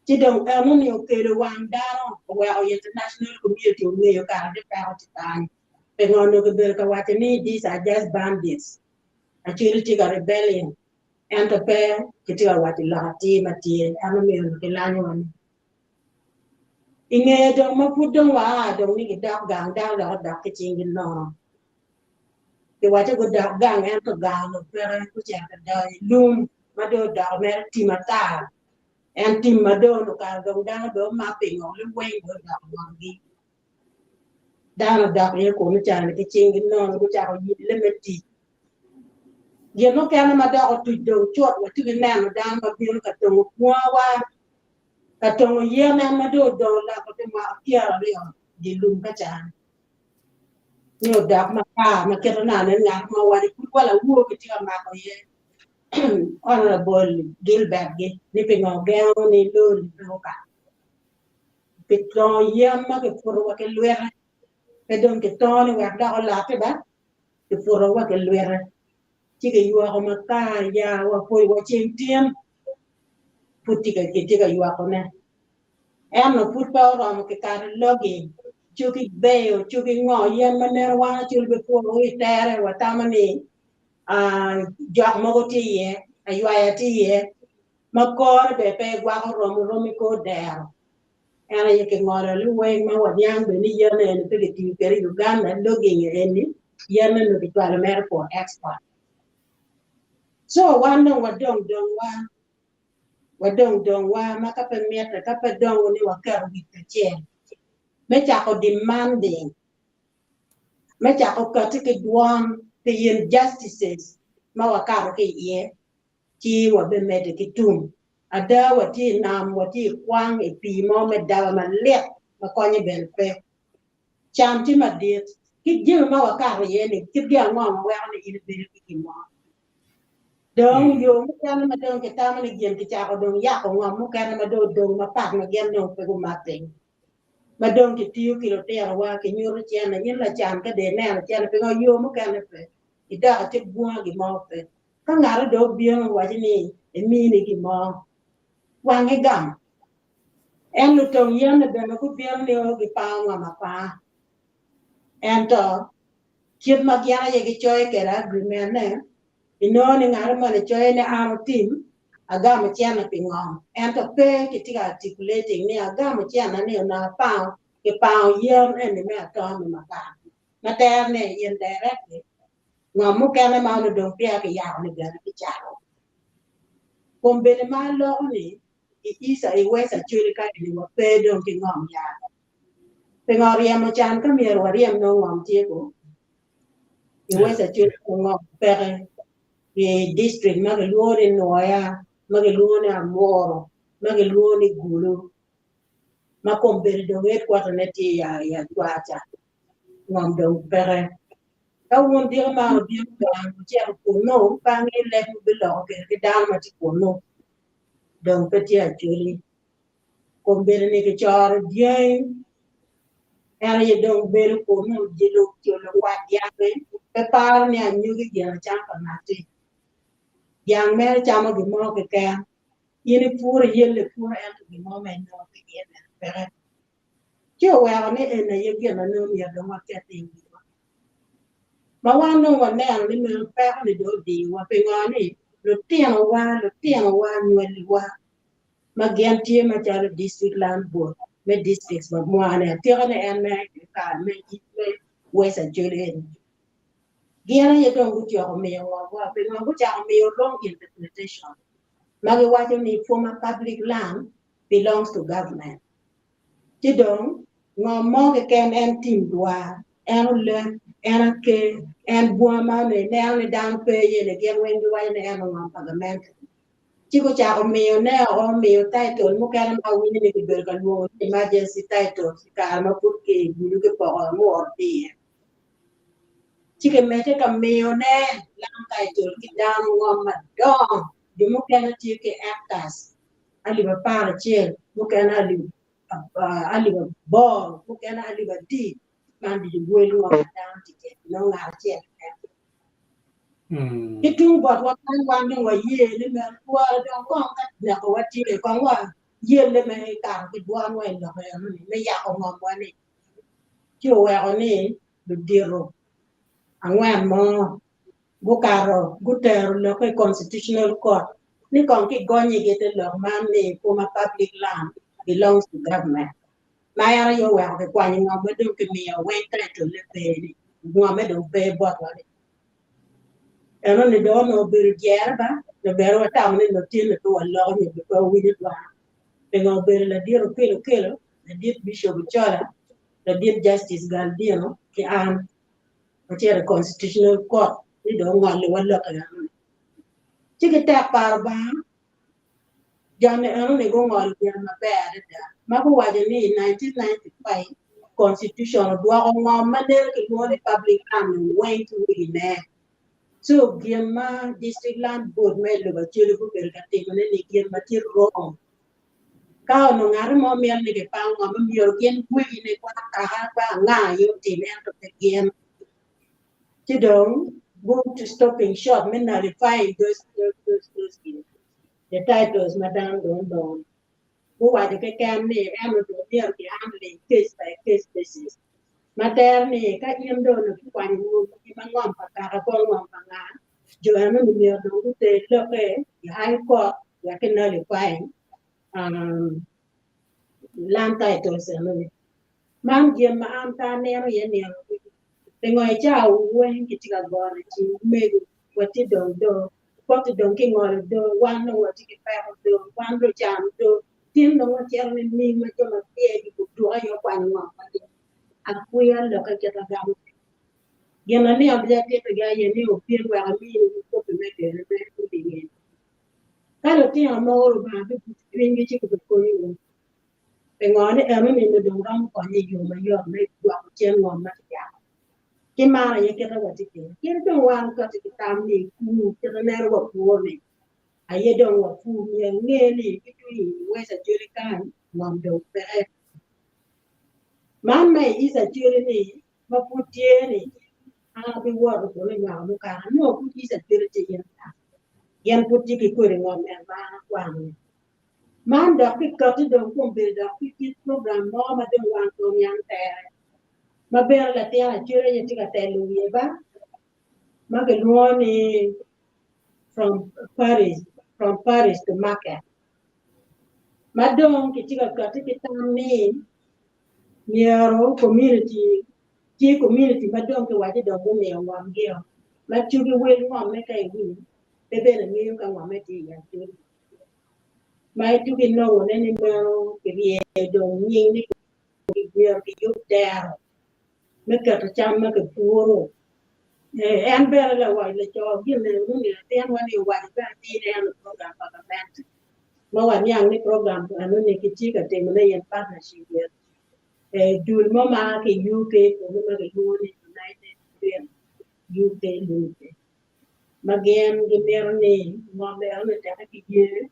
Ci dong enoni okelo wang dano oweko international community ongeyo kare ni peko tye kany. Pingo onongo kibedo ka waco ni these are just bandits. Acholi tye ka rebelling ento pe kitye ka waco lok atir ma tye en omiyo onongo kilanyowa ni i ngeye dong ma pud dong waa dong ni gidok gang dano dok odok ki cinggi nono. Kiwaco gudok gang ento gang onongo peke gucito ka donyo i lum ma dong odoko mere tim ata. En tim ma dong onongo kare dong dano dong omak pingo liweng dong odoko ngomgi. Dano odok iye kunu cani ki cinggi nono gucako yelle me tic. Gin mukene ma dok otuc dong cut watye ki neno dano ma bino ka tongo bungawa, ka tongo yen en ma dong odong oloko pi mwaka 20 dye lum ka cani. Ni odok matar ma kite nane ngat mo waco pud wa lawor kitye ka mako iye Honorable Gilbert gi ni pingo gengo ni lori pe okato. Pi tongo yen ma kiputo wa ki lwite pe dong kitongo ni wek dok olotti ba kiputo wa ki lwite ci kiywako matar ya wa poi wa ceng tin pud kitye ka ywakone. Ento pud pe oromo kikato logi coki beyo coki ngo yen ma neno wan acol be puro i tere watamo ni jok mogo tye iye aywaya tye iye ma kore bene pe gwako romo rom i kor dero. En aye kingolo liweng ma waniang bene ni yen eni pe kitiyo kwede i Uganda logging eni yen eni kicwalo mere for export. So wan dong wadong dong wa wadong dong wa ma ka pe mitte ka pe dong ni waketo wic kacel me cako demanding me cako kati ki dwon pi injustices ma wakato ki iye ci wabimedde ki tum. Ada watye i nam, watye i kwang i pii mo me daba malit ma konye bene pe. Can tye madit. Kit jami ma wakato iye-ni, kitgi ango ma weko ni in ibedo ki gin mo? Dong yo mukene ma dong kitamo ni gin kicako dong yako ngom mukene ma dong odong mapat ma gin dong pe gumak piny. Ma dong kitiyo ki lutinowa kinyuto cene, in lacan ka dong ineno cene pingo yo mukene pe? Idok ite bunga gin mo pe. Ka ngat dong obino owaco ni emini gin mo, wange gamo. En lutong yen-ni bene gubino ni o gipango ngom apanga. Ento kit ma gin aye gicoyo kwede agreement-ne, inongo ni ngat moni coyo ni an otim agamo cente pi ngom, ento pe kitye ka articulating ni agamo cente ni onongo apango kipango yen eni me atonga me makar ma tere-ni indirectly Ngom mukene ma onongo dong peya kiyako-ni bene kicako. Kombeddi ma aloko ni i East i West Acholi ka eni wape dong ki ngom ya. Pingo ryemo can ka myero waryem nongo ngom tye ko? I West Acholi ngom peke i district ma kilwongo ni Nwoya, ma kilwongo ni Amuru, ma kilwongo ni Gulu ma kombeddi dong headquarter ne tye i Ajwa ca ngom dong peke. Ka wun diko man wubino gang wucito kunnu, pe angeyo leb wubiloko kwede ki dano ma tye kunnu, dong pe tye acholi. Kombeddi-ni kicoro dyangi, en aye dong bedo kunnu, lukwat dyangi pe paro ni anyogi gin acam pa ngatti. Dyang mere camo gin mo keken, in ipuro iyelle puro ento gin mo ma inongo ki iye bene peke. Ci oweko ni eni aye gin ma nongo myero dong waket i wiwa. Ma wan dong waneno ni meno peko-ni dong odiyowa pingo ni lutinowa, lutinowa, anywaliwa ma gin tye macalo district land board me districts ma mwa-ni atika ni en me kare me West Acholi eni gin aye dong gutyeko miyo ngomwa pingo gucako miyo wrong interpretation ma giwaco ni former public land belongs to government. Ci dong, ngom mo keken en tim dwar, en olek, en aker, en bunga ma onongo ineno ni dano pe iye ni gin weng giwaco ni en ongom pa gamente. Ci gucako miyone oko, miyo title mukene ma awinyo ni kibedo ka lwongo ni emergency titles i kare ma pud kigudo kipoko anguro tye iye. Ci kimedde ka miyone land title ki dano ngom madongo, jo mukene tye ki hectares alip 11, mukene alip 8, mukene alip adi, man ducu wel ngom ma dano tye kwede nongo ngat acel keken. Ki tung botwa kany wan dong waye ni meno twara dong kong ka nekowa tye kong wa yelle me kato ki dwanwa i lok enoni me yako ngomwa ni ci oweko ni ludito angwen mo gukato gutero lokke i constitutional court ni kong kigonyigi te lok man ni former public land belongs to government ma en aye oweko kikwanyo ngom ma dong kimiyo weng title-le pe ni ngomme dong pe botwa ni. Enoni dong onongo obedo dyere ba nyo bene watamo ni lutino pe waloko nyo pe wawinyo dwana. Pingo obedo ladit Okello Okello, ladit Bishop Ochola, ladit Justice Galdino ki an wacito i Constitutional Court ni dong ongoliwa lok enoni. Ci ki tek pa Lubanga Joni enoni gungolo gin maber adada ma guwaco ni i 1995 constitution odwoko ngom ma nene kilwongo ni public land weng ki wegine. So gin ma district land board me lobo Acholi gubedo ka timone ni gin ma tye wrong. Ka onongo ngat mo mito ni kipang ngom myero gin wegine kwa kaka kwa anga aye otim ento pe gin. Ci dong go to stopping short me nullifying those those those those the titles ma dano dong odongo guwaco keken ni en dong myero ki handling case by case basis ma tere ni ka in dong onongo kikwanyo ngom ma ngom pa kaka bot ngom pa nga jo eno-ni myero dong guter lokke i high court wek ki nullifying land titles eno-ni. Man gin ma an pe aneno iye nino ducu. Pingo i cawa weng kitye ka gono i cing omego watye dong do, poti dong kingolo do, wan dong watye ki peko do, wan lucan do, tin dong wacito nining ma jo ma pyegi guduka aye okwanyo ngom ma gin akwiya lokke kit agamo kwede. Gin anino ducu atitigi aye ni obin wek aminiwu kopi me gene me olinge. Ka lutino mogo Lubanga bibuco cwinygi ci gubikonyowu. Pingo ni enoni-ni dong romo konye i yo mayot me dwoko cen ngom ma kiyako? Ki man aye kite watye kwede. Kit dong wan kati ki tam ni pur kite neno wa pur-ni aye dong wapur myero nge ni ki tung i West Acholi kany ngom dong peke. Man ma i East Acholi ni ma pud tye ni an abiwoto kun i mwaka mukato anongo pud East Acholi tye gin ata gin pud tye ki kodi ngom en ma an akwano-ni. Man dok kikati dong kombeddi dok ki kit program mo ma dong wan pe oniang tere ma bene latin acel aye tye ka telo wiye ba ma kilwongo ni from Paris, from Paris to market ma dong kitye ka kati ki tam ni myero community tye community ma dong kiwaco dong gumiyo ngomgio ma cugi wel ngomme ka iwinyo pe bene ngeyo ka ngomme tye i acoli. Ma ituko inongone ni meno kiryeyo dong nying ni myero kiyub dero me keto cam ma kipuro. En bene lawac laco gin eno ni latinwa ni owaco bene atir ni en program pa gamente ma waniang ni program eno ni kitye ka timone in partnership with dul mo ma a ki UK kunu ma kilwongo ni United Green UK Limited. Ma gin gimito ni ngom eno-ni teke ki ye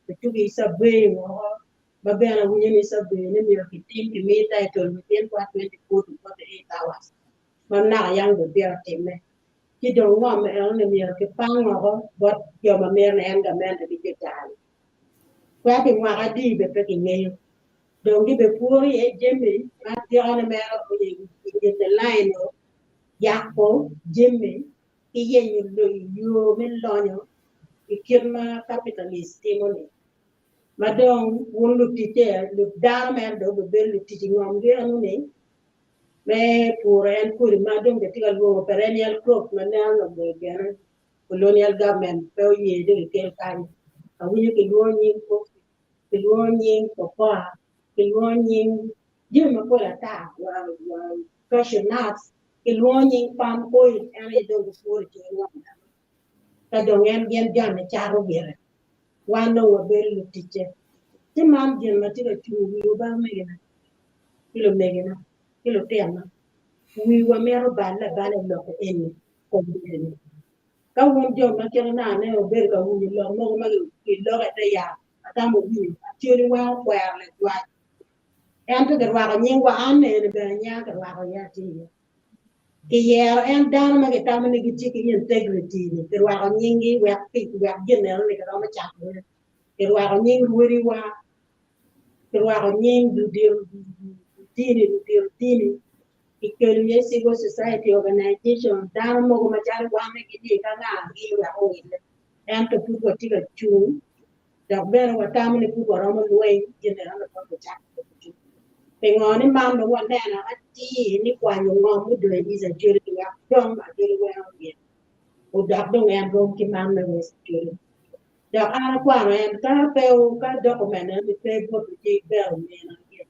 kituki i survey woko ma bene awinyo ni survey ne myero kitim kimi title within what 24 to 48 hours ma naka yang bene myero otimme ci dong ngom eno-ni myero kipang woko bot jo ma mito ni en gamente ki jo caro wek pi mwaka adi bene pe kingeyo dong gibipuro iye jami ma atikane mere i line yako jami ki yenyo yo me lonyo i kit ma capitalist timo-ni. Ma dong wun luticce, dano mere dong obibedo lutic i ngomgi eno-ni me puro en kodi ma dong kitye ka lwongo perennial crop ma neno nongo gene colonial government pe oye dong ikel kany. Awinyo kilwongo nying coffee, kilwongo nying cocoa, kilwongo nying jami mapol ata wa cashew nuts, kilwongo nying palm oil en aye dong gipuro i cing ngom meno ka dong en gin jami cato gire. Wan dong wabedo luticce. Ci man gin ma tye ka cungo wiwa ba omegina ki lumegina ki lutinona. Wiwa mito balle abala i lok eni kombeddi-ni. Ka wun jo ma kite nane wubedo ka winyo lok mogo ma giloko i te yat, atamo wuwinyo, Acholi weng okwero lajwac. Ento kirwako nyingwa, an eni bene nyinga kirwako iye atye iye. Kiyero en dano ma gitamo ni gitye ki integrity-ni, kirwako nyinggi wek wek gin eno-ni kiromo cakone. Kirwako nying rwodiwa, kirwako nying ludito dini, ludito dini, kikelo iye civil society organization, dano mogo macalo wan ni gitye ka ngagi wek owille. Ento pud watye ka cung dok bene watamo ni pud waromo lweny gin eno pe gucako ducu. Pingo ni man dong waneno atir ni kwanyo ngom mudong i East Acholi wek dong Acholi weng ogin odok dong en rom ki man me West Acholi. Dok an akwano en ka pe ka document eno ni pe botwu ci ber omina gin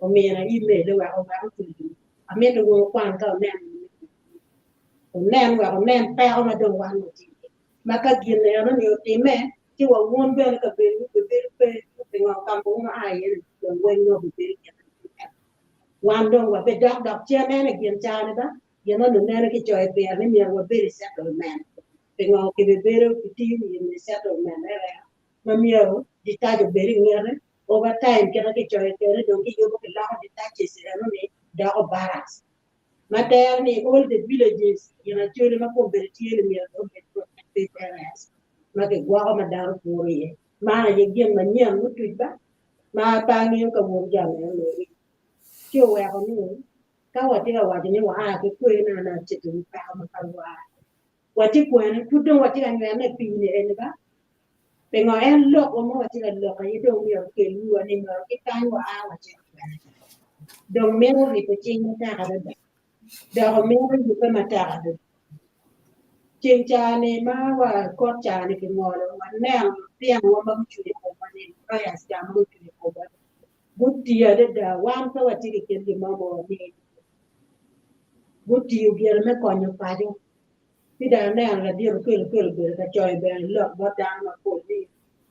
omina email wek owek otucu. Amito wun wukwan ka wunen wunen wek wunen peko ma dong wan watye iye. Ma ka gin eno ni otimme ci wa wun bene kabedowu bibedo pe, pingo ka ma wun wua iye ni dong weng nongo bibedo gin ma Wan dong wabidok dok cen en i gin cani ba, gin onongo nene kicoyo pire ni myero wabed i settlement, pingo kibibedo kitiyo i settlement area ma myero detach obed i ngete, over time kite kicoyo kwede dong kiyubo kiloko detaches eno ni doko barracks. Ma tero ni all the villages gin Acholi ma kombeddi tye ni myero obed protected areas ma kigwoko ma dano puro iye. Man aye gin manyen mutuc ba ma pe angeyo ka wun jo me Olori. Ci oweko ni ka watye ka waco ni waa ki kwena na cito i peko ma ka waa watye kwene pud dong watye ka nywene i pii ni eni ba pingo en lokwa ma watye ka lok aye dong myero okel wiwa ni myero ki kany waa wacito kwene dong mito ribo cing matek adada dok omito yubbe matek adada ceng ca-ni ma wa kot ca-ni kingolo waneno lutinowa ma gucung i komwa ni lawyers ca ma gucung i komwa ni gutiyo adada wan pe watye ki kit gin mo ma wamiyo gutiyo gire me konyo paco ci dong aneno ladit Okello Okello obedo ka coyo bene lok bot dano mapol ni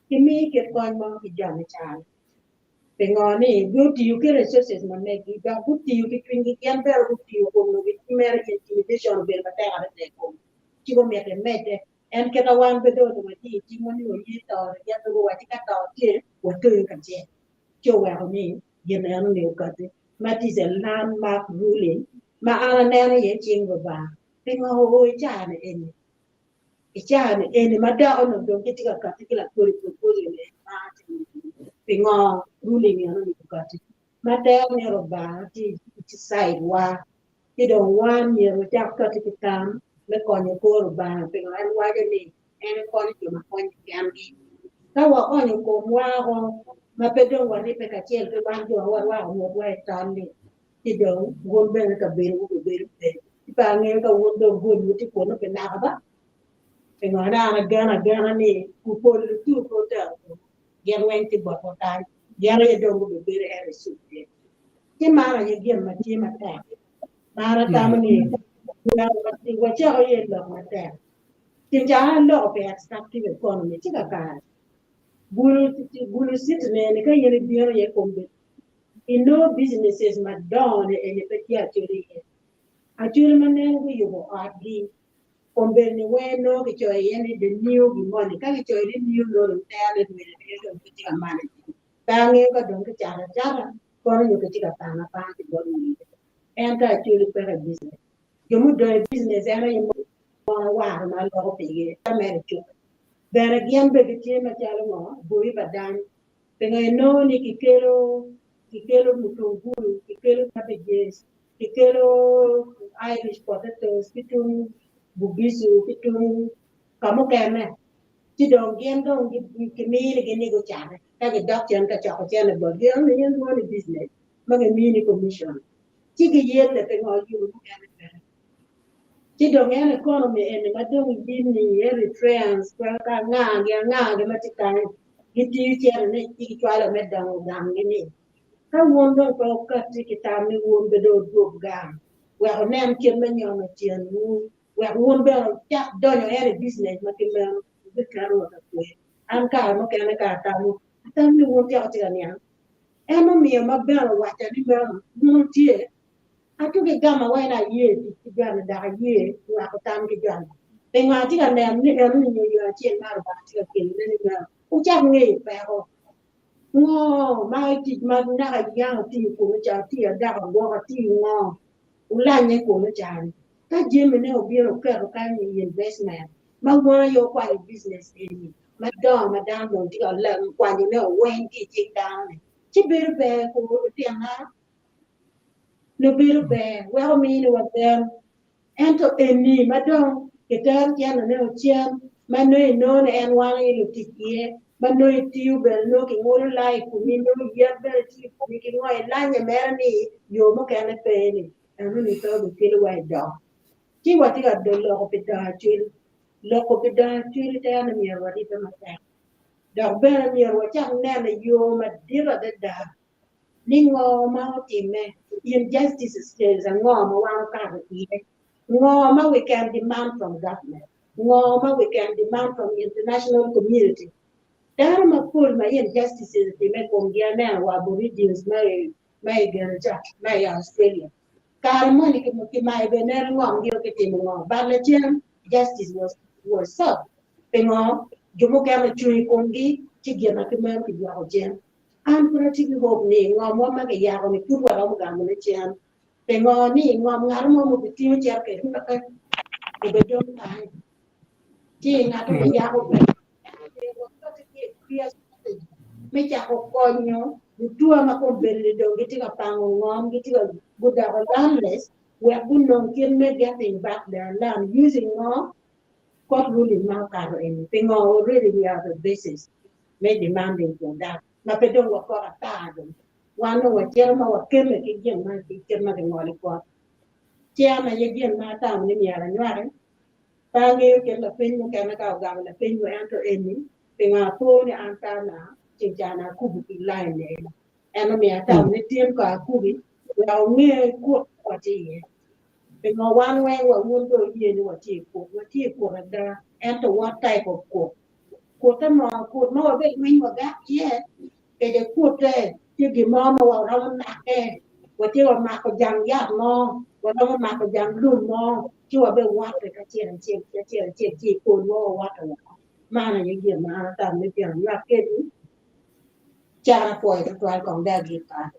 kimi kit kony mo ki jo me cal pingo ni gutiyo ki resources ma megi dok gutiyo ki cwinygi gin bene gutiyo kun mere intimidation obedo matek adada i komgi ci gumito imedde en kita wan pe dong onongo watye i cingwa ni waye to gin pe guwaci ka to tye watoyo kacel ci oweko ni gin eno-ni okati ma it is a landmark ruling ma an aneno iye cing Lubanga pingo oo i caa-ni eni i caa-ni eni ma dok onongo dong gitye ka kati ki lakodi proposal ni ma pingo ruling eno-ni okati ma tero ni Lubanga tye i side wa ci dong wan myero wacak kati ki tam me konyo kor Lubanga pingo en waco ni en konyo jo ma konyo kengi ka waonyo komwa oko ma pe dong waribbe kacel ki wan jo ma warwako ngutwa i tol-li ci dong wun bene kabedowu bibedo pe. Ci pe angeyo ka wun dong gonywu tye kunnu pi naka ba? Pingo an ageno agena ni pol lutur pe wutero kunnu, gin weng tye botwa kany, gin aye dong gubibedo en i cup tye. Ci man aye gin ma tye matek ma an atamo ni wacako iye lok matek. Ceng ca an aloko pi extractive economy ci kakare Gulu city nene ka in ibino iye kombeddi inongo businesses madongo ni eni pe tye Acholi iye. Acholi ma nene guyubo otgi kombeddi ni weng nongo kicoyo iye ni the new gin moni ka kicoyo ni new nongo dong tere ni rwede aye dong pe tye ka manage pe angeyo ka dong kicato acata kono nyo kitye ka pango apanga ki bot wigi ento Acholi peke i business jo mudong i business en aye mon awaro ma aloko pigi mere cuke bene gin bene gitye macalo ngo boi pa dano pingo inongo ni kikelo kikelo mutungulu kikelo cabbages kikelo Irish potatoes ki tung Bugisu ki tung ka mukene ci dong gin dong kiminigi ni gucate ka gidok cen ka coko cene botgi ento in lwongo ni business ma gimini commission ci giyelle pingo yo mukene peke ci dong en economy eni ma dong yini Eritreans ka angagi angagi ma tye kany gitiyo cene ni ci gicwalo me dongo ganggi ni ka wun dong pe wukati ki tam ni wun be dong wudwog gang wek wunen kit me nyono tyenwu wek wun bene wucak donyo en i business ma ki meno wubiketo wa ka kwe. An kare mukene ka atamo, atamo ni wun tyeko tye ka niang. En omiyo ma bene owacca ni meno wun wutye, atuki gama wai ni aye tic ki joni dok aye nywako tam ki joni. Pingo atye ka neno ni enoni nyo yo acel ma Lubanga tye ka kelone ni meno wucak ngeyo peko. Ngo ma i tic ma naka yang otiyo kunu ca otiyo adako agwoka otiyo ngo wulanye kunu ca-ni. Ka jamine obino oketo kany i investment ma wun aye wukwanyo business eni madongo ma dano dong tye ka kwanyone weng ki i cing dano-ni ci bedo ber kwo lutinna nongo bedo ber weko miniwa gen ento eni ma dong kitero cente-ne ocen ma nongo inongo ni en wan aye lutic iye ma nongo itiyo bene nongo kingulo lai i komi nongo yen bene tye i komi ki ngo ilanye mere ni yo mukene pe ni enoni pe obikelo wa i dongo ci watye ka loko pi dongo acwali loko pi dongo acwali tere ni myero waribbe matek dok bene myero wacak neno i yo madit adada ni ngo ma otimme injustices ango ma wan okato iye ngo ma we can demand from government ngo ma we can demand from international community dano mapol ma injustices otimme i komgi aneno wa aborigines ma i gene ca ma i Australia kare moni kimayo bene neno ngomgi o kitimo ngo but lacen justice was served pingo jo mukene ocung i komgi ci gin ma kimeno kidwoko cen. An pud atye ki hope ni ngomwa ma kiyako ni pud waromo gamone cen. Pingo ni ngom ngat mo ma obitingo cito kwede peke obedong kany. Ci ngat ma yako bene me cako konyo lutua ma kombeddi dong gitye ka pango ngom gitye ka gudoko landless wek gunong kit me getting back their land using ngo court ruling ma okato eni. Pingo already we have a basis me demanding for that ma pe dong wakok ata dong wan dong wacito ma wakemme ki gin ma kit ma kingolo i kot. Ci an aye gin ma atamo ni myero anywaki pe angeyo kit lapeny mukene ka ogamo lapeny wa ento eni pingo apo ni an pe ana ceng ca na akubo ki line ni eni en omiyo atamo ni tin ko akubi wek onge kut ma watye iye pingo wan weng wa wun dong wuye ni watye i kut watye i kut ada ento what type of kut Kutte mo, kut ma wabed winy wagak iye, kede kutte tye gin mo ma waromo make, watye wa mako jang yat mo, waromo mako jang lum mo, ci wabe wotte kacel acel ki acel acel ci i pol mo wawoto woko. Man aye gin ma an atamo ni myero anywak kedwu. Can apwoyo tutwal kong dong agik kany.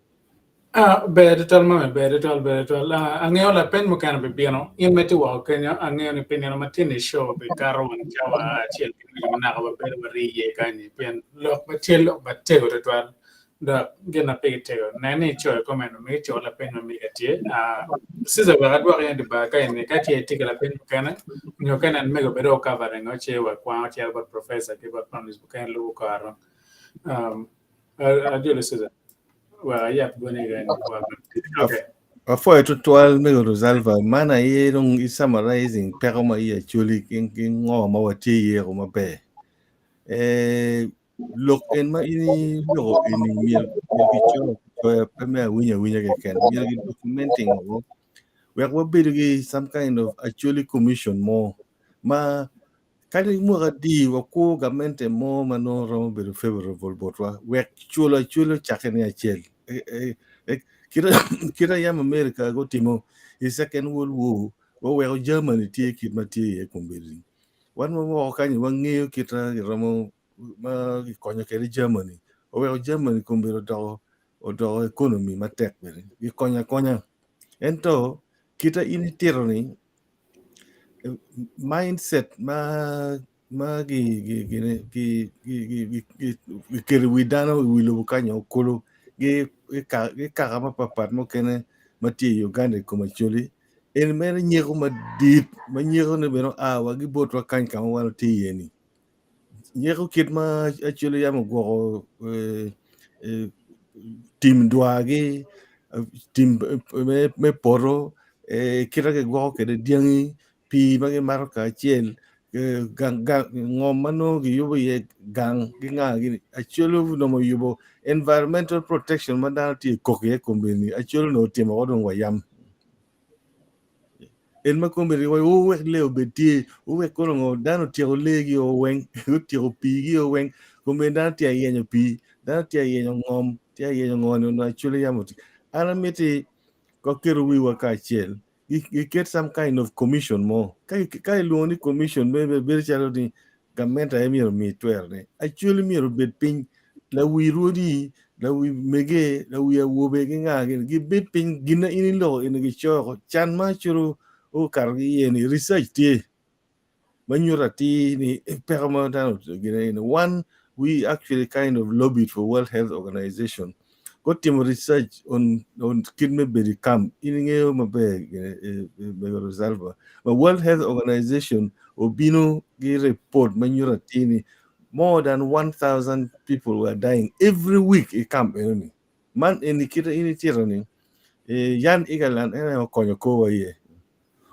Ah, ber tutwal mami, ber tutwal, ber tutwal. Ah, angeyo lapeny mukene bibino. In ma itye woko kenyo, angeyo ni pi nino ma tye ni show bikato wang cawa acel ki nucu ma naka wabedo warii iye kanyi pien lok ma tye lok matego tutwal dok gin ma pigi tego. Nen ni icoyo comment ma megi, co lapeny ma mega tye. Ah, Caesar wek adwok in i bar ka ini ka tye itye ki lapeny mukene nyo ka inen mego bedo covering o ce wakwango cito bot professor ki bot panelist mukene lubo kore. Um, ajolo Caesar. Apwoyo tutwal mego Rosalva, man aye dong i summarizing peko ma i Acholi ki ngo ma watye iye ko maber. Eh, lok en ma in iloko eni myero kicoyo acoya pe me awinya awinya keken, myero ki documenting woko wek wabedo ki some kind of Acholi commission mo ma Kadi mwaka adi wakwo gamente mo ma nongo romo bedo favorable botwa wek culo acula ocakke ni acel. Kit ayam America gutimo i Second World War waweko Germany tye kit ma tye iye kombeddi. Wan ma woko kanyi wangeyo kit ma giromo ma gikonyo kwede Germany oweko Germany kombeddi odoko odoko economy matek bene gikonyo akonya. Ento kita in itito ni mindset ma ma gi gi gi gi gi gi gikelo i wi dano i wi lobo kany okulu gi gi kaka mapatpat mukene ma tye i Uganda i kom Acholi eni mere nyeko madit ma nyeko ni bene oa wa ki botwa kany ka ma wan watye iye ni nyeko kit ma Acholi yam ogwoko tim dwargi tim me poto kit ma gigwoko kwede dyangi pii ma gimato kacel ngom ma nongo giyubo iye gang ki nga gini Acholi onongo oyubo environmental protection ma dano tye ka kok iye kombeddi Acholi onongo otimo woko dong wayam. En ma kombeddi wa wuwek lee obed tye, wuwek kono ngo dano otyeko leegi o weng, otyeko piigi o weng, kombeddi dano tye ayenyo pii, dano tye ayenyo ngom, tye ayenyo ngo ni onongo actually yam oti. An amiti waketo wiwa kacel, giket some kind of commission mo. Ka ka ilwongo ni commission me bedo calo ni gamente aye myero omi twerone. Actually myero obed piny lawi rwodi, lawi mege, lawi awobe ki nga gini gibed piny gin ma in iloko eni gicoyo oko can ma acwalo okato ki iye ni research tye ma nyuto atir ni peko ma dano gine eni one we actually kind of lobbied for World Health Organization gutimo research on on kit me bedo i camp in ingeyo maber gine mego Rosalba ma World Health Organization obino gi report ma nyuto atir ni more than 1000 people were dying every week i camp enoni man eni kite in itito ni yan Igaland en aye okonyo korwa iye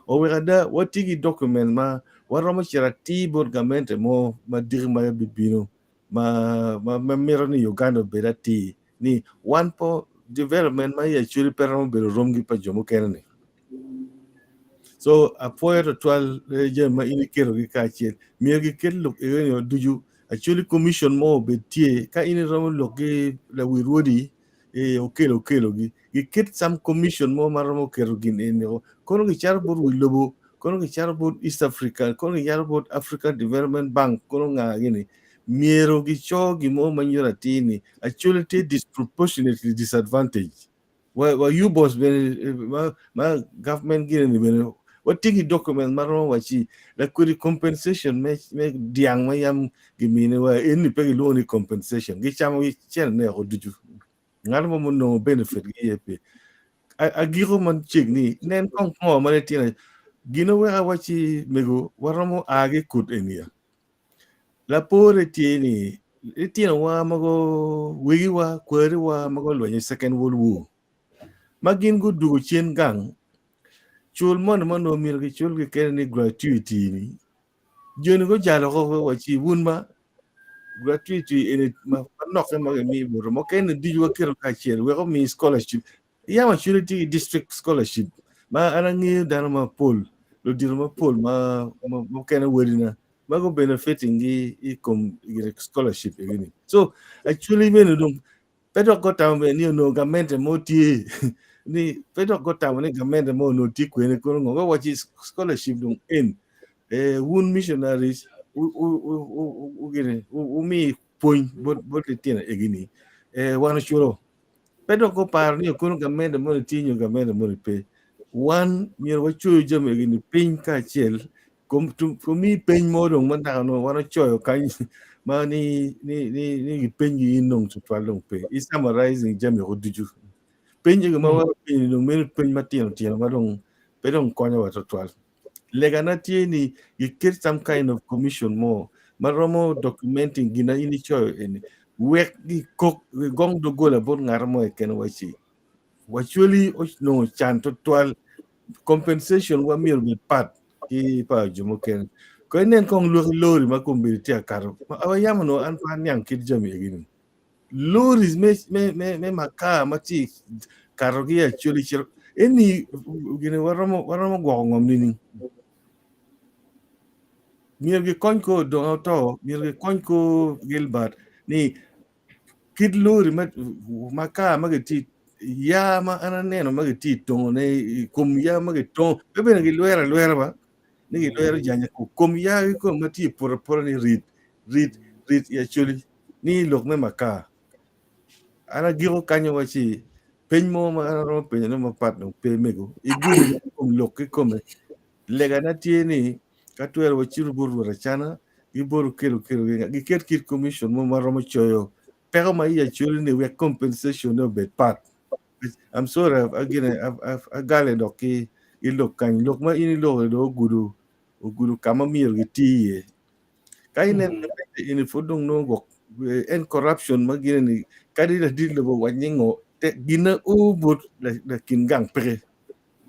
oweko ada watye ki document ma waromo cito atir bot gamente mo madiki ma bibino ma ma ma mito ni Uganda obed atir ni wan po development ma i actually pe romo bedo romgi pa jo mukene ni. So apwoyo twatwal jami ma in iketogi kacel myero giket lok eni ducu actually commission mo obed tye ka in iromo lok ki lawi rwodi okelo okelogi giket some commission mo ma romo keto gin eni kono gicato bot wi lobo kono gicato bot East Africa kono gicato bot Africa Development Bank kono nga gini myero gico gin mo ma nyuto atir ni actually tye disproportionately disadvantage wa wa UBOS bene ma ma government gini ni bene watye ki document ma romo waci lakwedi compensation me me dyang ma yam giminiwa eni pe gilwongo ni compensation gicamo giceno ne oko ducu ngat mo munongo benefit gi iye pe. Agiko man cegni nen kong ngo ma litino gin oweko awaci mego waromo a ki kut enia lapore tye ni litinowa mogo wegiwa kwariwa ma gulwenyo i second world war ma gin gudugo cen gang cul moni ma onongo myero gicul kekene ni gratuity ni joni gujalo oko waci wun ma gratuity eni ma nokke ma gimiyo botwa mukene ducu waketo kacel wek omi scholarship yam actually tye ki district scholarship ma an angeyo dano mapol ludito mapol ma mukene wadina ma gu benefiting gi i kom scholarship eni so actually bene dong pe dok gutamo bene ni onongo gamente mo tye ni pe dok gutamo ni gamente mo onongo tye kwene kono ngo waci scholarship dong en wun missionaries wumi pwony bot litino egini wan oculo pe dok guparo ni kono gamente moni tye nyo gamente moni pe wan myero wacoyo jami egini piny kacel komi peny mo dong ma naka nongo wan ocoyo kany ma ni ni ni ni gipenyi in dong tutwal dong pe i summarizing jami oko ducu peny ego ma wan openyo dong meno peny matino tino ma dong pe dong konyowa tutwal legana tye ni giket some kind of commission mo ma romo documenting gin ma in icoyo eni wek gikok gigong doggola bot ngat mo keken waci wacwali onongo can tutwal compensation wa myero obed pat ki pa jo mukene ko inen kong lwaki lori ma kombeddi tye akato yam onongo an pe aniang kit jami egi-ni loris me me me me makar ma tye kato ki actually cito eni gini waromo waromo gwoko ngom nining myero gikony ko Odonga Otto myero gikony ko Gilbert ni kit lori ma makar ma gitye ya ma an aneno ma gitye tongone i kom ya ma gitongo pe bene gilwero alwera ba ni gilwero janya kom ya kikome ma tye poto apota ni rit rit rit i acholi ni lok me makar an agiko kanyo waci peny mo ma an aromo penyo ne mapat dong pe mego igudo kom lok kikome legana tye ni ka twero wacito bot Rwot Acana gibot okelo okelo giket kit commission mo ma romo coyo peko ma i acholi ni wek compensation ne obed pat I'm sorry again agale dok ki i lok kany lok ma in iloko dong ogudo ogudo ka ma myero giti iye ka ineno eni pud dong nongo gwok en corruption ma gine ni kadi ladit lobo wac ni ngo gina o bot lakin gang peke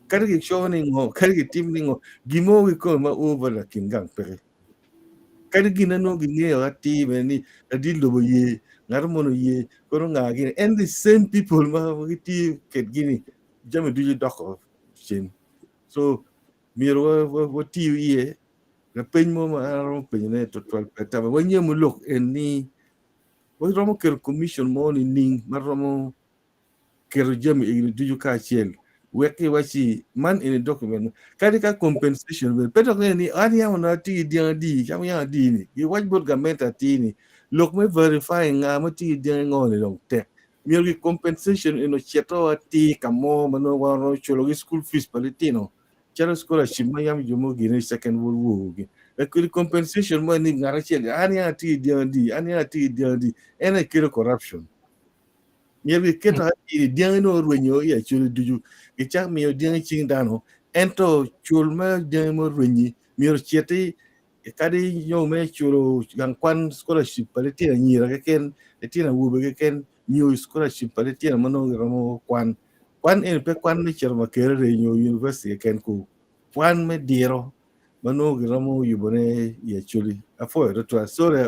kadi gico ni ngo kadi gitim ni ngo gimo kikome ma o bot lakin gang peke kadi gina nongo gingeyo atir bene ni ladit lobo ye ngat mono ye kono nga gini and the same people ma gitye kedgi ni jami ducu doko cen so. Myero watiyo iye. Lapeny mo ma an aromo penyone twatwal pe atama. Wanyamo lok en ni waromo keto commission mo nining ma romo keto jami egini ducu kacel wek kiwaci man eni document kadi ka compensation bene pe dok ni an yam onongo atye ki dyang adi cam yam adi ni giwac bot gamente atir ni lok me verifying nga ma tye ki dyangi ngo ni dong tek myero ki compensation eno ocito atir ka mo ma nongo wan romo culo ki school fees pa litino calo scholarship ma yam jo mogo gine i second world war gi lakini compensation mo ni ngat acel an yam atye ki dyang adi an yam atye ki dyang adi en aye kelo corruption. Myero giketo atir dyangi nongo orwenyo i acholi ducu, gicak miyo dyangi cing dano, ento cul me dyangi ma orwenyi myero ociti kadi nyo me culo gang kwan scholarship pa litino anyira keken, litino awobe keken, nyo scholarship pa litino ma nongo giromo kwan. Kwan eni pe kwan me cito Makerere nyo university keken ku, kwan me diro ma nongo giromo yubone i acholi. Apwoyo tutwal. Sorry,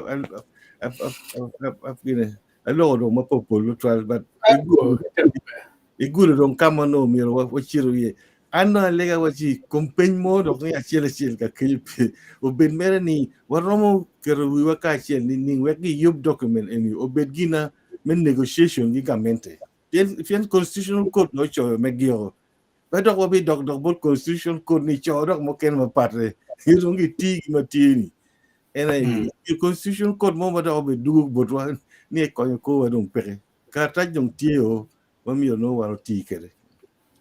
aloko dong mapopol tutwal but igudo dong ka ma nongo myero wacito iye. An dong alega waci kom peny mo dok ni acel acel ka kenyo pe obed mere ni waromo keto wiwa kacel nining wek giyub document eni obed gina me negotiation gi gamente. Pien constitutional court dong ocoyo me giko. Pe dok wabidok dok bot constitutional court ni co dok mukene mapatte. Dong giti gima tye ni. En aye mm. constitution court mo ma dok obedo dugo botwa ni ekonyo korwa dong peke. Karatac dong tye o ma myero nongo wan oti kwede.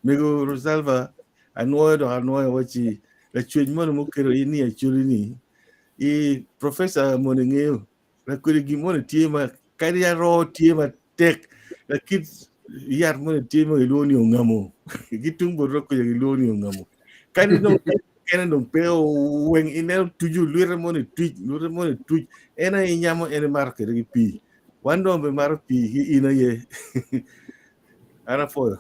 Mego Rosalva anwoyo dok anwoyo waci lacwec moni mukelo in ni acoli ni i professor moni ngeyo lakwede gin moni tye ma kadi aroo tye matek lakit yat moni tye ma gilwongo ni ongamo ki tung bot kuca gilwongo ni ongamo kadi dong kene dong pe weng ineno tucu lwite moni tuc lwite moni tuc en aye inyamo en imato kwede ki pii wan dong be mato pii ki in aye an apwoyo.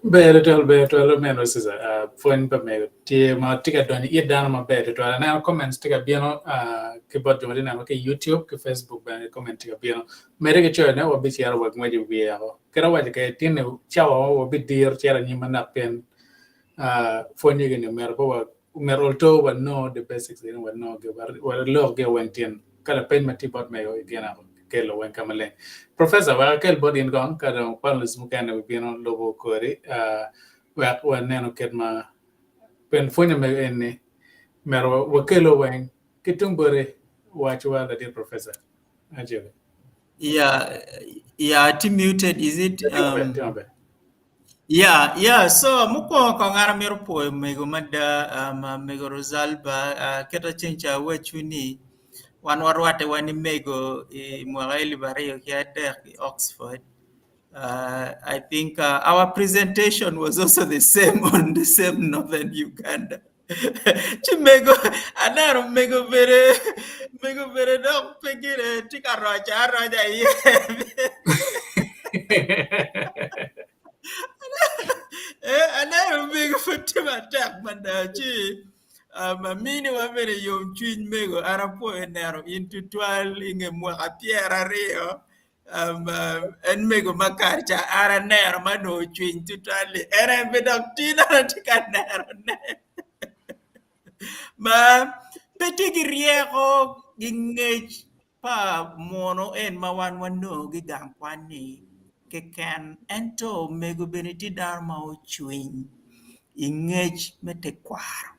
Ber tutwal, ber tutwal omeno Caesar. Uh, pwony pa mego tye ma tye ka donyo it dano maber tutwal. Aneno comments tye ka bino uh, ki bot jo ma tye neno ki YouTube ki Facebook bene comment tye ka bino. Medde ki coyone wabicito wa ngwec i wiye woko. Kit awaco kwede tinni cawa wa wabidiro cito anyim manok pien uh, pwonye gini omyero pe wa omyero olto wa know the basics gini wa know gi wa lok gi weng tin ka lapeny ma tye bot mego gin kelo weng ka maleng. Professor wek akel bot in kong ka dong panelists mukene bibino lubo kori uh, wek waneno kit ma pien pwonyo mego eni myero wakelo weng ki tung boti wacowa ladit professor Ajebe. Yeah, yeah, ti muted, is it? Yeah, yeah. So mukwongo kong an amito pwoyo mego mada, um, mego Rosalba, uh, kit aceng ca awacu ni wan warwatte wan i mego i mwaka elip aryo ki adek i Oxford. Uh, I think uh, our presentation was also the same on the same northern Uganda. Ci mego aneno mego bene mego bene dok pe gire tye ka roco aroca iye. Eh, aneno mego pud tye matek mada ci um, aminiwa bene yomcwiny mego an apwoyo neno in tutwal i nge mwaka pyeraryo Um, en mego ma kare ca an aneno ma onongo ocwiny tutwal-li en aye pe dok tin an atye ka nenone ma pe tye ki ryeko ki ngec pa munu en ma wan wanongo ki i gang kwan-ni keken ento mego bene tye dano ma ocwiny i ngec me tekwaro.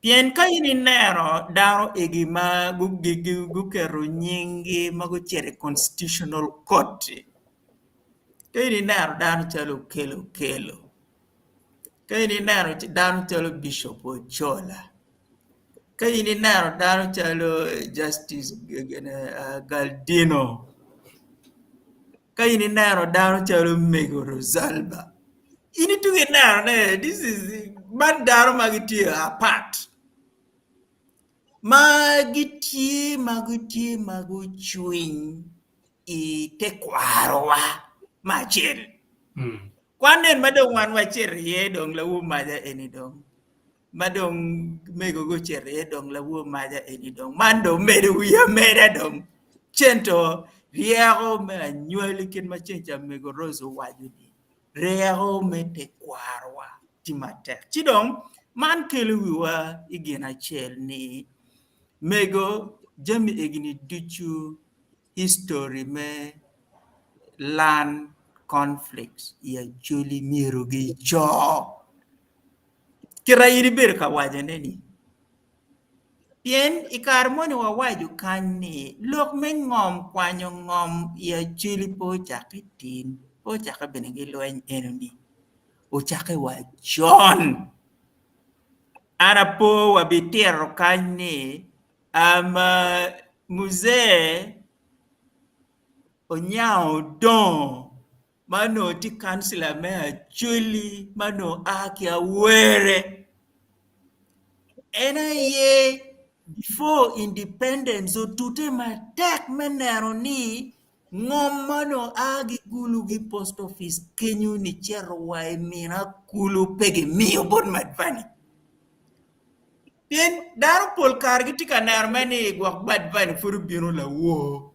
Pien ka in ineno dano egi ma guketo nyinggi ma gucito i constitutional court-ti, ka in ineno dano calo Okello Okello, ka in ineno dano calo Bishop Ochola, ka in ineno dano calo Justice Galdino, ka in ineno dano calo Mego Rosalba, in ituko ineno ni this is man dano ma gitye apat ma gitye ma gitye ma gucwiny i tekwarowa me acel. Kwan en ma dong wan wacito iye dong lawu maca eni dong ma dong mego gucito iye dong lawor maca eni dong man dong omedo wiye ameda dong cento ryeko me anywali kit ma ceng ca mego Rose owaco ni ryeko me tekwarowa tye matek ci dong. Man kelo wiwa i gin acel ni mego jami egini ducu history me land conflicts i Acholi myero gico. Kita in ibedo ka wacone ni pien i kare moni wawaco kany ni lok me ngom kwanyo ngom i Acholi pe ocakke tin, pe ocakke bene ki lweny enoni. Ocakke wa con. An apo wabitito kany ni um, Muzee Onyango Odongo ma onongo tye kancila me Acholi ma onongo a ki Awere en aye before independence otute matek me neno ni Ngom ma onongo a ki Gulu ki post office kenyo nicito wa i Mina Kulu pe gimiyo bot Madvani. Pien dano pol kare gitye ka neno mere ni gwok Madvani pud obino lawor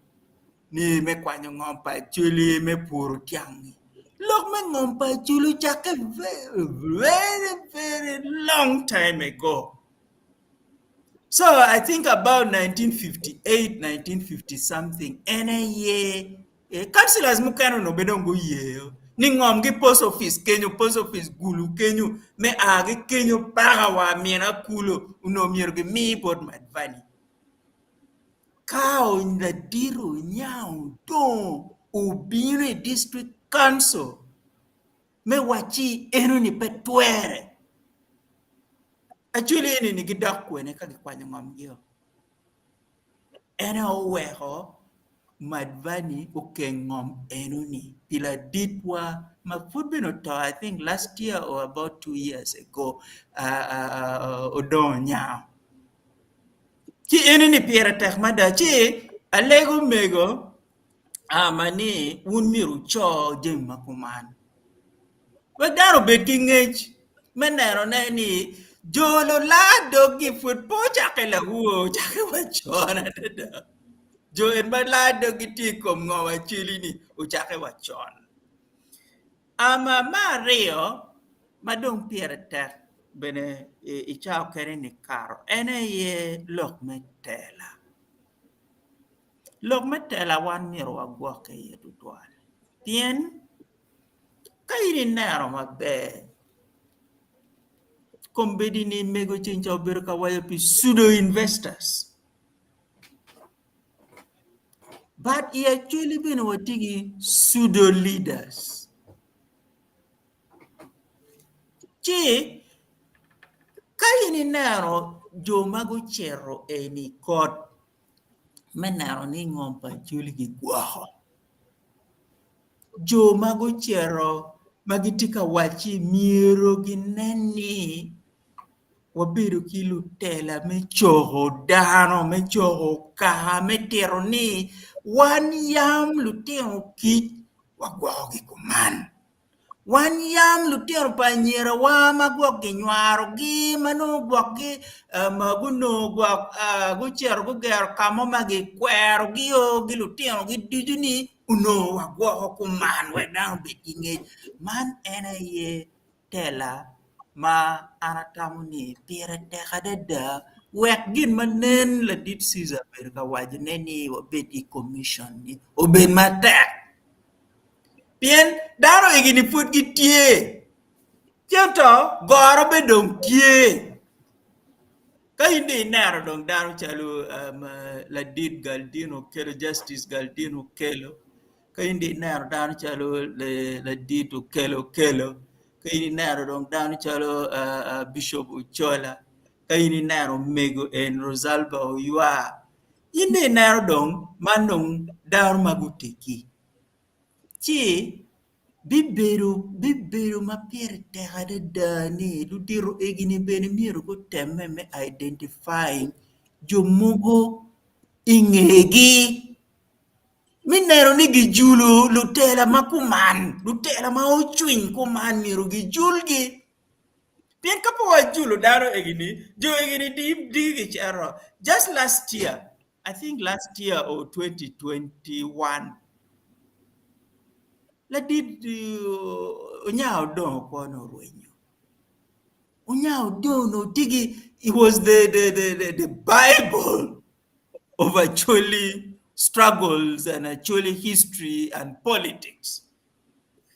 ni me kwanyo ngom pa Acholi me puro tyangi. Lok me ngom pa Acholi ocakke very very long time ago. So I think about 1958, 1950 something, en aye eh, councillors mukene onongo bene dong guyeyo ni ngom gi post office kenyo, post office Gulu kenyo, me a ki kenyo paka wa Mina Kulu onongo myero gimi bot Madvani. Ka ladit Onyango Odongo obino i district council me wacci enoni pe twere. Actually eni gidok kwene ka gikwanyo ngomgio. En aye oweko Madvani okeng ngom enoni pi laditwa ma pud bene oto I think last year or about 2 years ago Odongo Nyango. Ci enoni pire tek mada ci alego mego ama ni wun myero wuco jami ma kuman. Wek dano obed ki ngec me nenone ni jo lulaa doggi pud pe ocakke lawor, ocakke wa con adada. Jo en ma laa doggi tye i kom ngom aceli-ni ocakke wa con. Ama me aryo ma dong pire tek bene i cawa okene ni kato en aye lok me tela. Lok me tela wan myero wagwokke iye tutwal pien Ka in ineno maber, kombeddi-ni mego ceng ca obedo ka waco pi pseudo investors. But i Acholi bene watye ki pseudo leaders. Ci ka in ineno jo ma gucito eni i kot me neno ni ngom pa Acholi gigwoko, Jo ma gucito ma gitye ka wacci myero ginen ni wabedo ki lutela me coko dano me coko kaka me tito ni wan yam lutino kic wagwokogi kuman. Wan yam lutino pa anyirawa ma gwok ginywarogi ma nongo gwokgi gunongo gwok gucito gugero ka mo ma gikwerogio ki lutinogi ducu-ni onongo wagwoko kuman wek dano obed ki ngec. Man en aye tela ma an atamo ni pire tek adada wek gin ma nen ladit Cecar obedo ka wacone ni wabed ki commission-ni obed matek. Pien dano egi-ni pud gitye, ento goro bene dong tye. Ka in dong ineno dong dano calo ladit Galdino Okello, Justice Galdino Okello, ka in dong ineno dano calo ladit Okello Okello, ka in ineno dong dano calo Bicop Ochola, ka in ineno omego en Rosalba Oywa, in dong ineno dong man dong dano ma guteggi. Ci bibedo bibedo ma pire tek adada ni ludito egini bene myero gutemme me identifying jo mogo i ngegi me neno ni gijulo lutela ma kuman lutela ma ocwiny kuman myero gijulgi pien ka pe wajulo dano egini jo egini digi gicito just last year I think last year or 2021 ladit onya odongo kwone orwenyo. Onya Odio onongo tye ki, it was the, the, the, the, the Bible of Acholi struggles and Acholi history and politics.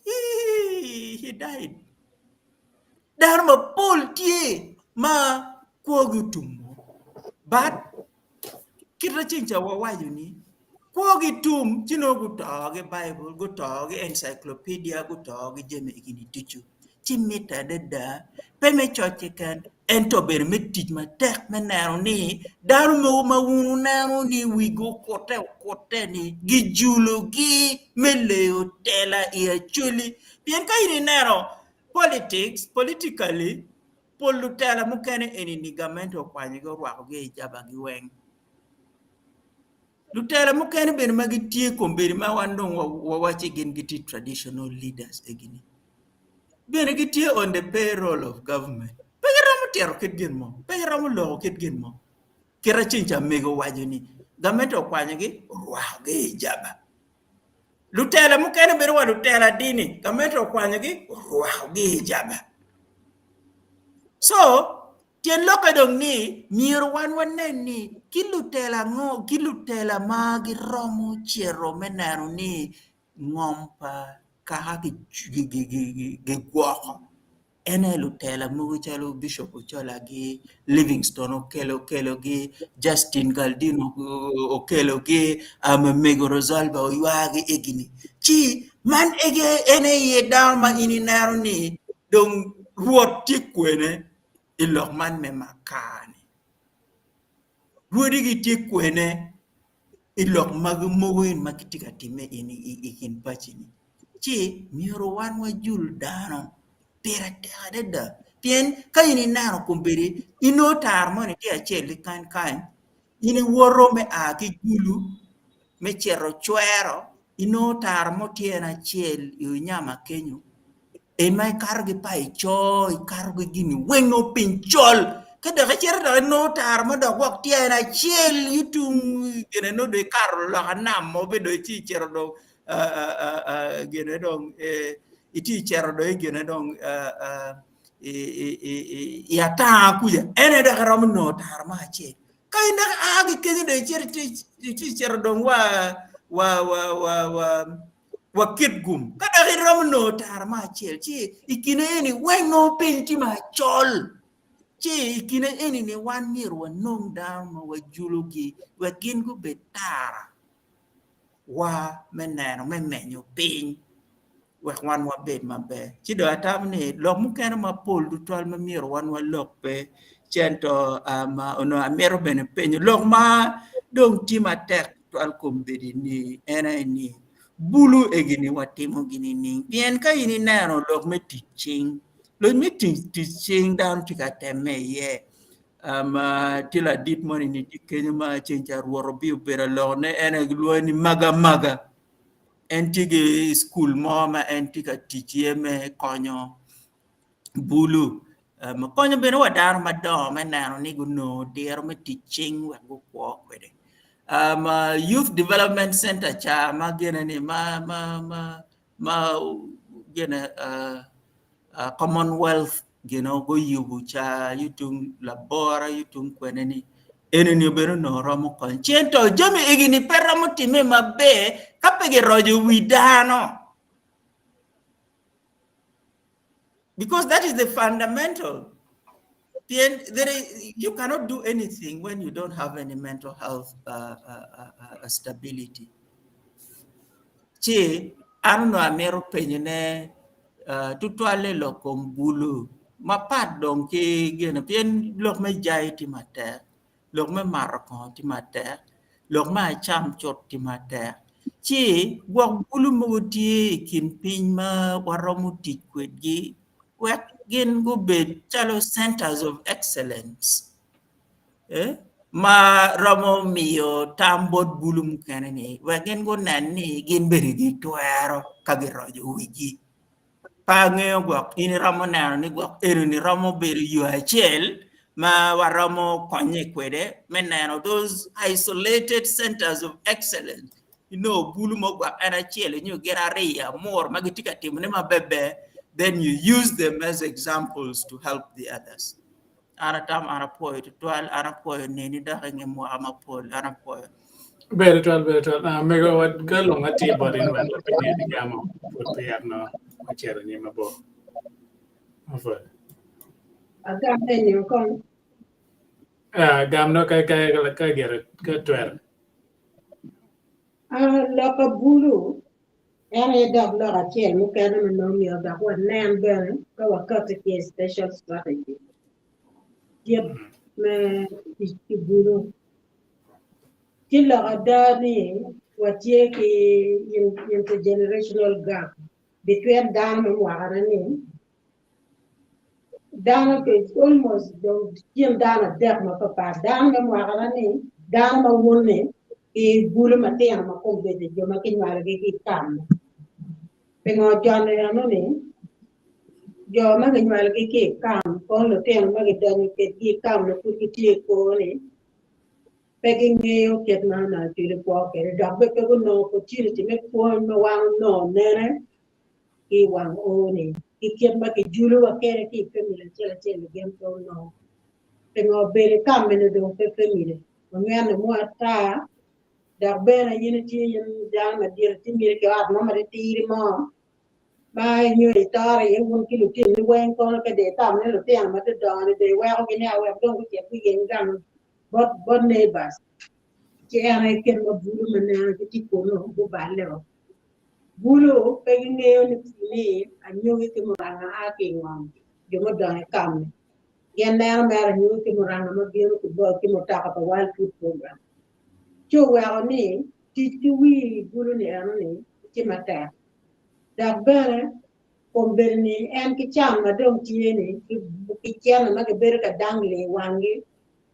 He, he died. Dano mapol tye ma kwogi otum. But kit ceng ca wawaco ni kwogi tum ci nongo guto ki Baibul, guto ki encyclopedia, guto ki jami egini ducu. Ci mitte adada pe me coc keken ento obedo me tic matek me neno ni dano mogo ma wun wuneno ni wigi okute okute-ni gijulogi me leyo tela i Acholi. Pien ka in ineno politics, politically, pol lutela mukene eni-ni gamente okwanyogi orwakogi i jabagi weng. Lutela mukene bene ma gitye kombeddi ma wan dong wawacci gin gitye traditional leaders egini bene gitye on the payroll of government. Pe giromo tito kit gin mo, pe giromo loko kit gin mo. Kit aceng ca mego owaco ni gamente okwanyogi orwakogi i jaba. Lutela mukene bedo wa lutela dini gamente okwanyogi orwakogi i jaba. So Tyen lokke dong ni myero wan wanen ni ki lutela ango ki lutela ma giromo cito me neno ni ngom pa kaka gigwoko. En aye lutela mogo calo Bishop Ocola-gi, Livingstone Okello okelogi, Justin Galdino okelogi, Mego Rosalba oywagi egini. Ci man ege en aye dano ma in ineno ni dong Rwot tye kwene i lok man me makar-ni? Rwodigi tye kwene i lok magi mogo eni ma gitye ka timme eni i kin paci-ni? Ci myero wan wajul dano pire tek adada pien ka in ineno kombeddi inongo tara moni tye acel kany kany in iwoto me a ki Gulu me cito Cwero inongo tara mo tye en acel i Onyama kenyo en ma ikato ki pa ico ikato ki gini weng nongo piny col ka dok icito dok inongo tara mo dok gwok tye en acel yutung gine nongo dong ikato loka nam mo be dong ci icito dong gine dong itye icito dong i gine dong i atanga kuca en aye dok iromo nongo tara mo acel Ka in dok ia ki kenyo dong icito icito dong wa wa wa wa wa wa Kitgum ka dok iromo nongo tara mo acel ci i kine eni weng nongo piny tye macol ci i kine eni ni wan myero wanong dano ma wajulogi wek gin gubed tara wa me neno me menyo piny. wek wan wabed maber. Ci dong atamo ni lok mukene mapol tutwal ma myero wan walok pe ci ento um, onongo amito bene penyo lok ma dong tye matek tutwal kombeddi ni en aye ni bulu egi-ni watimo gi nining? Pien ka in ineno lok me tic cing, lok me tic tic cing dano tye ka temme iye. Um, tye ladit moni ni tye kenyo ma ceng ca Rwot obi obedo alokone en aye gilwonge ni maga maga. En tye ki cukul mo ma en tye ka tic iye me konyo bulu ma konyo bene wa dano madongo me neno ni gunongo diro me tic cing wek gukwo kwede. Youth Development Center ca ma gine ni ma ma ma ma gine Commonwealth gin guyubo ca yutung labora yutung kwene ni enini bene onongo romo konyo ci ento jami egini pe romo timme maber ka pe giroco wi dano because that is the fundamental pien there is, you cannot do anything when you don't have any mental health uh, uh, uh, uh, stability Ci an onongo amito penyone tutwalle lok kom bulu mapat dong ki gine pien lok me jai tye matek, lok me mato kongo tye matek, lok me acam cut tye matek ci gwok bulu mogo tye i kin piny ma waromo tic kwedgi wek gin gubed calo centers of excellence. ma romo miyo tam bot bulu mukene ni wek gin gunen ni gin bene gitwero ka giroco wigi. Pe angeyo gwok in iromo neno ni gwok eno-ni romo bedo yo acel ma waromo konye kwede me neno those isolated centers of excellence inongo bulu mo gwok en acel nyo gin ariyo amur ma gitye ka timone maberber. Then you use them as examples to help the others. An atamo an apwoyo tutwal, an apwoyo neni dok i nge mwaka mapol, an apwoyo. Ber twal, ber twal. Mego wat ka long ati bot in wek lapiny ni gamo pud pe no ocito nyim mabor. Apwoyo. Agam enyo kong. Gam no ka ka ka gire ka twero. Lok pa bulu en aye dok lok acel mukene ma nongo myero dok wanen bene ka wakati ki special strategy kit me tic ki bulu. Ci lok ada ni watye ki intergenerational gap between dano me mwakane ni dano almost dong kin dano adek mapapat dano me mwakane ni dano ma wun-ni ki bulu matino ma kombeddi jo ma kinywalogi ki i kam pingo joni eno-ni jo ma kinywalogi ki i kam kono lutino ma gidonyo kwedgi i kam ma pud gitye i kor-ni pe gingeyo kit ma onongo acwali kwo kwede dok bene pe gunongo opportunity me pwony ma wan onongo nene ki i wang oo-ni ki kit ma kijulowa kwede ki i family acel acel gin pe onongo pingo bedo i kam eni dong pe family onyweno mo ata dok bene in itye in dano madit itye miti ki ot mo matitidi mo ma nyo itoro iye wun ki lutini weng kono ka dong itamo ni lutino madodongo-ni dong iwekogi ni wek dong gucit guyeny gang bot bot neighbors ci en aye kit ma bulu ma neno gitye kunu guballe-o. Bulu pe gingeyo ni ni anyogi ki muranga a ki i ngom jo mudongo i kam-mi. Gin neno mere anyogi ki muranga ma bino ki bot ki mutoka pa World Food Program. Ci oweko ni tic ki wi bulu-ni eno-ni tye matek. Dok bene kombeddi ni en ki can ma dong tye ni ki cene ma gibedo ka dangli i wanggi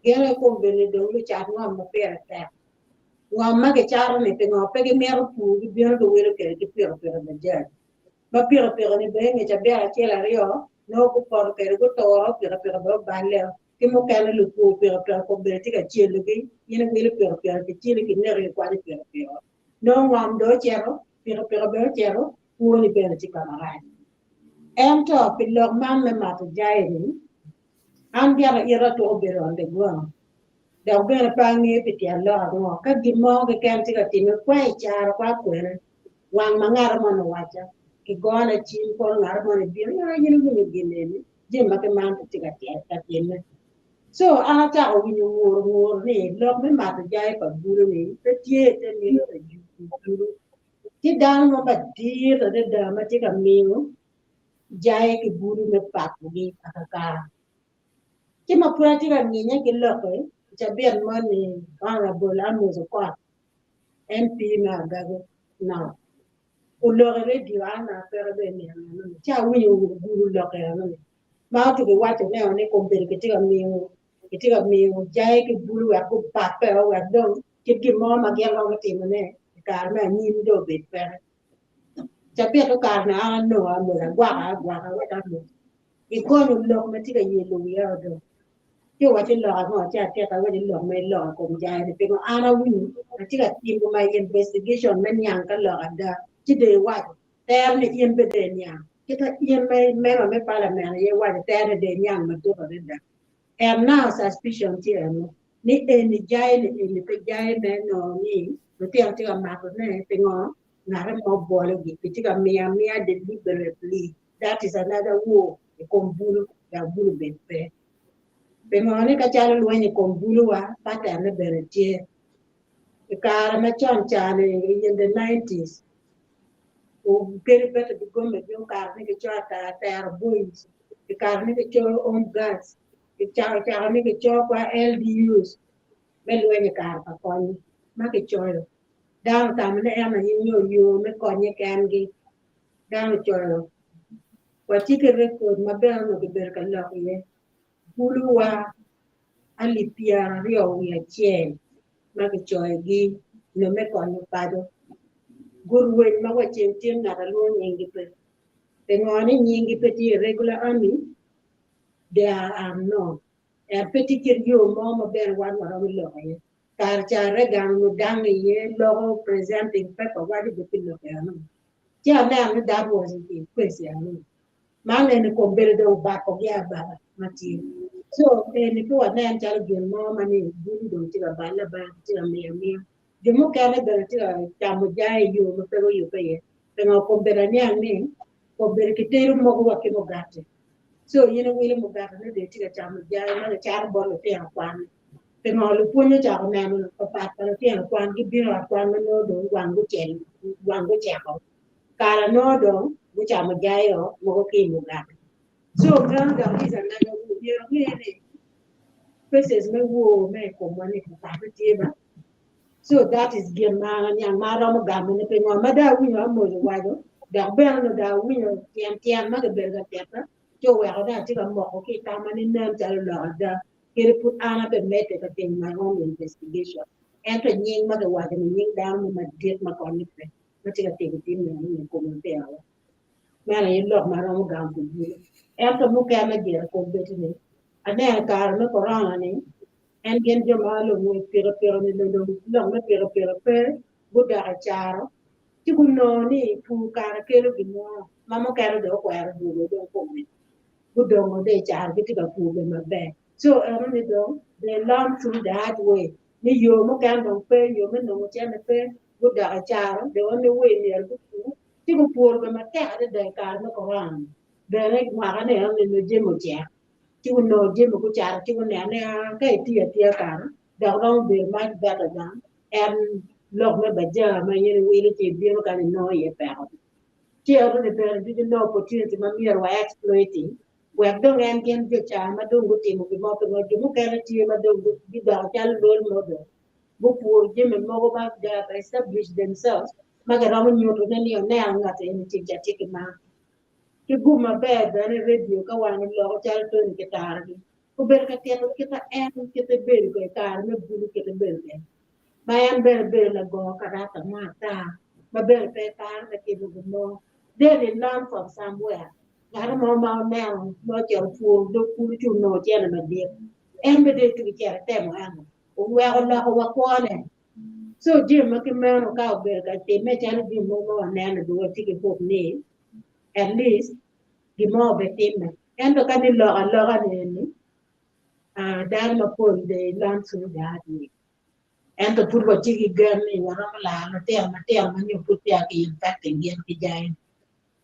gin aye kombeddi ni dong lucat ngom ma pire tek. Ngom ma gicato ni pingo pe gimito pur gibino giwilo kwede ki pikipiki bajaj. Ma pikipiki ni bene inge cabit acel aryo nongo gupoto kwede guturo pikipiki bene oballe ki mukene lupur pikipiki kombeddi tye ka celogi in iwilo pikipiki kiceli kineki kikwanyo pikipiki nongo ngom dong ocito pikipiki bene ocito kwoni bene tye ka marac. Ento pi lok man me mato jai-ni an gire ita tuko bedo on the ground dok bene pe angeyo pi tyen lok ango ka gin mo keken tye ka timme kwa i caro kwa kwene wang ma ngat moni owacca kigona cim kono ngat moni bino aa in iwinyo gin eni jami ma kiman pe tye ka timme so an acako winyo ngur ngur ni lok me mato jai pa bulu ni pe tye i te mito pa bulu tye dano mo madit adada ma tye ka miyo jai ki bulu me pakogi akakara Ci ma pud atye ka nginye ki lokke, i cabit moni Honorable Amos Okot, MP me Agago North, oloko i radio an apeke bene i nino enoni, ci awinyo ogudo lokke enoni ma otuko iwaco ne ni kombeddi kitye ka miyo kitye ka miyo jai ki bulu wek gubappe o wek dong kit gin mo ma gin romo timone i kare me anyim dong obed peke. Cabit okato-ni an anongo Amos agwaka agwaka wek Amos igonyo lok ma tye ka yelo wiya do. Ci owaco lok ango ci atito awaco lok ma iloko i kom jai-ni pingo an awinyo atye ka timo my investigation me niang ka lok ada ci dong iwaco tere ni in bene dong iniang kita in ma i member me parliament aye iwaco tere ni dong iniang matut adada and now suspicion tye eno ni eni jai ni eni pe jai me nongo ni lutino tye ka matone pingo ngate mo obwologi kitye ka miyo amiya deliberately that is another war i kom bulu dok bulu bed pe. Pingo ni ka calo lweny i kom buluwa pattern-ne bene tye. I kare macon ca-ni in the 90s kadi bed ni gome gi okato ni gicoyo ata tero boys, kikato ni gicoyo home guards, kicako cako ni gicoyo kwa LDUs me lweny i kare pa kony ma kicoyo. Dano otamo ni en aye nyo yo me konye kengi. Dano ocoyo watye ki rekod ma bene onongo kibedo ka lok iye buluwa alip 21 ma kicoyogi nyo me konyo paco. Gurweny ma wa ceng tye ngat alwongo nyinggi pe. Pingo ni nyinggi pe tye i regular army? They are unknown. Ento pe tye kit yo mo ma bene wan waromo lok iye. Kare ca Reagan onongo dange iye loko presenting paper waco bene pi lok eno. Ci aneno ni that was in question eno. Man eni kombeddi dong obakogi abaka ma tye. So eni pe wanen calo gin mo ma ni bulu dong tye ka balle abala tye ka miyo amiya. Jo mukene bene tye ka camo jai i yo ma pe guyubbe iye. Pingo kombeddi aniang ni kombeddi kitedo mogo wa ki mugati. So in iwilo mugati ni dong itye ka camo jai ma kicato bot lutino kwan. Pingo lupwony ocako neno papat pa lutino kwan gibino i ot kwan ma nongo dong wang gucel wang guceko kara nongo dong gucamo jai-o mogo ki i mugati. So meno dok is another myero onge ni faces me woo me i komwa ni papat tye ba. So that is gin ma an aniang ma aromo gamo ni pingo ma dong awinyo Amos owaco dok bene onongo dong awinyo tyen tyen ma kibedo ka tita ci oweko dong atye ka moko ki i tamma ni nen calo lok ada kadi pud an abe medde ka timo my own investigation ento nying ma kiwaco ni nying dano mo madit ma konye pe ma tye ka timo tim meno i kom lutinowa. Meno aye lok ma aromo gamo pi bulu. Ento mukene gire kombeddi ni aneno i kare me korona ni en gin jo ma lungwec pikipiki ni dong lok me pikipiki pe gudok i caro ci gunongo ni pur kare kelo gin mo ma mukene dong okwero dwogo dong kome gudongo dong i caro gitye ka pur bene maber. So eno ni dong they learn through the hard way ni yo mukene dong pe yo me nongo cente pe gudok i caro the only way myero gupur ci gupuro bene matek adada i kare me korona ni bene mwaka ni eno ni nongo jami ocek ci gunongo jami gucato ci guneno ni aa ka itiyo atiya kara dok romo bedo much better than en lok me bajar ma in iwilo ci ibino kany inongo iye peko. Ci eno ni bene ducu nongo opportunity ma myero wa exploiting wek dong en gin jo ca ma dong gutimo gin mo pingo jo mukene tye ma dong gidoko calo role model gupuro jami mogo ma they have established themselves ma giromo nyutone ni oneno ngat eni tic ca tye ki mar. Ki gum maber bene i radio ka wan oloko calo Tony ki Tara-gi obedo ka tito kita en kite bedo kwede i kare me bulu kite bedo kwede ma en bene bedo lago karata mo ata ma bene pe paro me timo gin mo then he learn from somewhere ngat mo ma oneno ma ocito opuro dog kulu ci onongo cene madit en bene dong tuko cito etemo eno oweko loko wa kwone. So jami ma ki meno ka obedo ka timme calo jami mogo ma waneno dong watye ki hope ni at least gin mo obitimme. Ento ka ni lok aloka ni eni ah, dano mapol they learn through the hard way. Ento pud watye ki gen ni waromo laro lutino matino ma nyo pud peya ki infecting gin ki jai.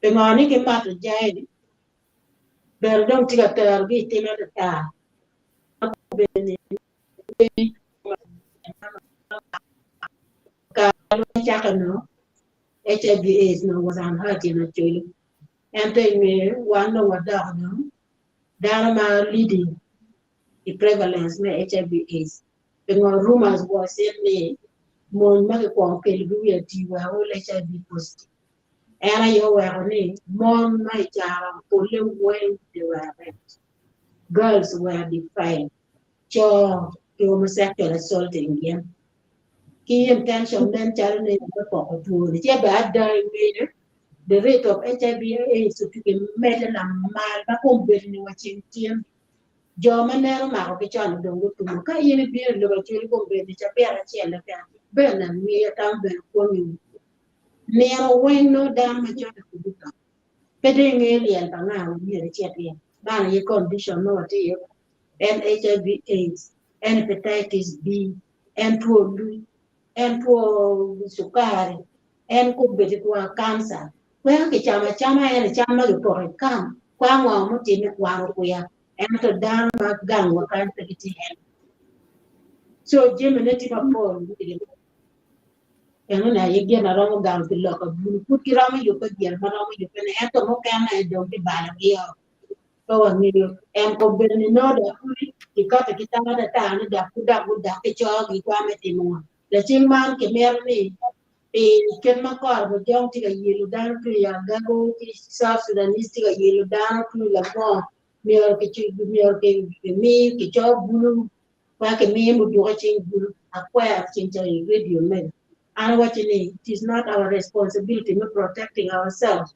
Pingo ni ki mato jai bene dong tye ka terogi i tim atata ma obedo ni Kare ma cakke nongo HIV AIDS nongo was unheard in Acholi. Ento i nge wan dong wadoko dong dano ma leading i prevalence me HIV AIDS. Pingo rumors was it ni mony ma kikwongo kelogi wi ati were all HIV positive. En aye oweko ni mon ma i caro polle weng they were raped. Girls were defiled. Co ki homosexual assaulting gin ki intention nen calo ni me poko two-ni ci bene ada ingeye the rate of HIV AIDS otuge medde lamal ma kombeddi ni wa ceng tin jo ma neno omako ki con dong gutumo ka in ibino i lobo Acholi kombeddi cabit acel keken bene ngiyo tam bene kwongi nino weng nongo dano macon guto pe dong ingeyo lyel pa nga ma myero icit iye man aye condition ma watye iye en HIV AIDS, en hepatitis B, en two luc, en two cukari, en kombeddi kwa kanca. Weko kicamo acama en cam ma kipoko i kam kwa ngo mutimme kwaro kwiya ento dano ma gangwa kany pe gitye en. So jamine tye mapol enoni aye gin ma romo gamo pi lok abulu pud giromo yubbe gin ma romo yubbene ento mukene dong kibalogio. Pe wangeyo. En kombeddi ni nongo dok pudi kikati ki tam atata ni dok pud dok gudok ki cogi kwa me timo ngo. Laceng man kimito ni pi kit ma kore Mojong tye ka yelo dano tung i Agago ki South Sudanese tye ka yelo dano tung i Lamwong myero myero kimi kico bulu kwa kimiyo muduku i cing bulu akwero ceng ca i radio mega. An awaco ni it is not our responsibility me protecting ourselves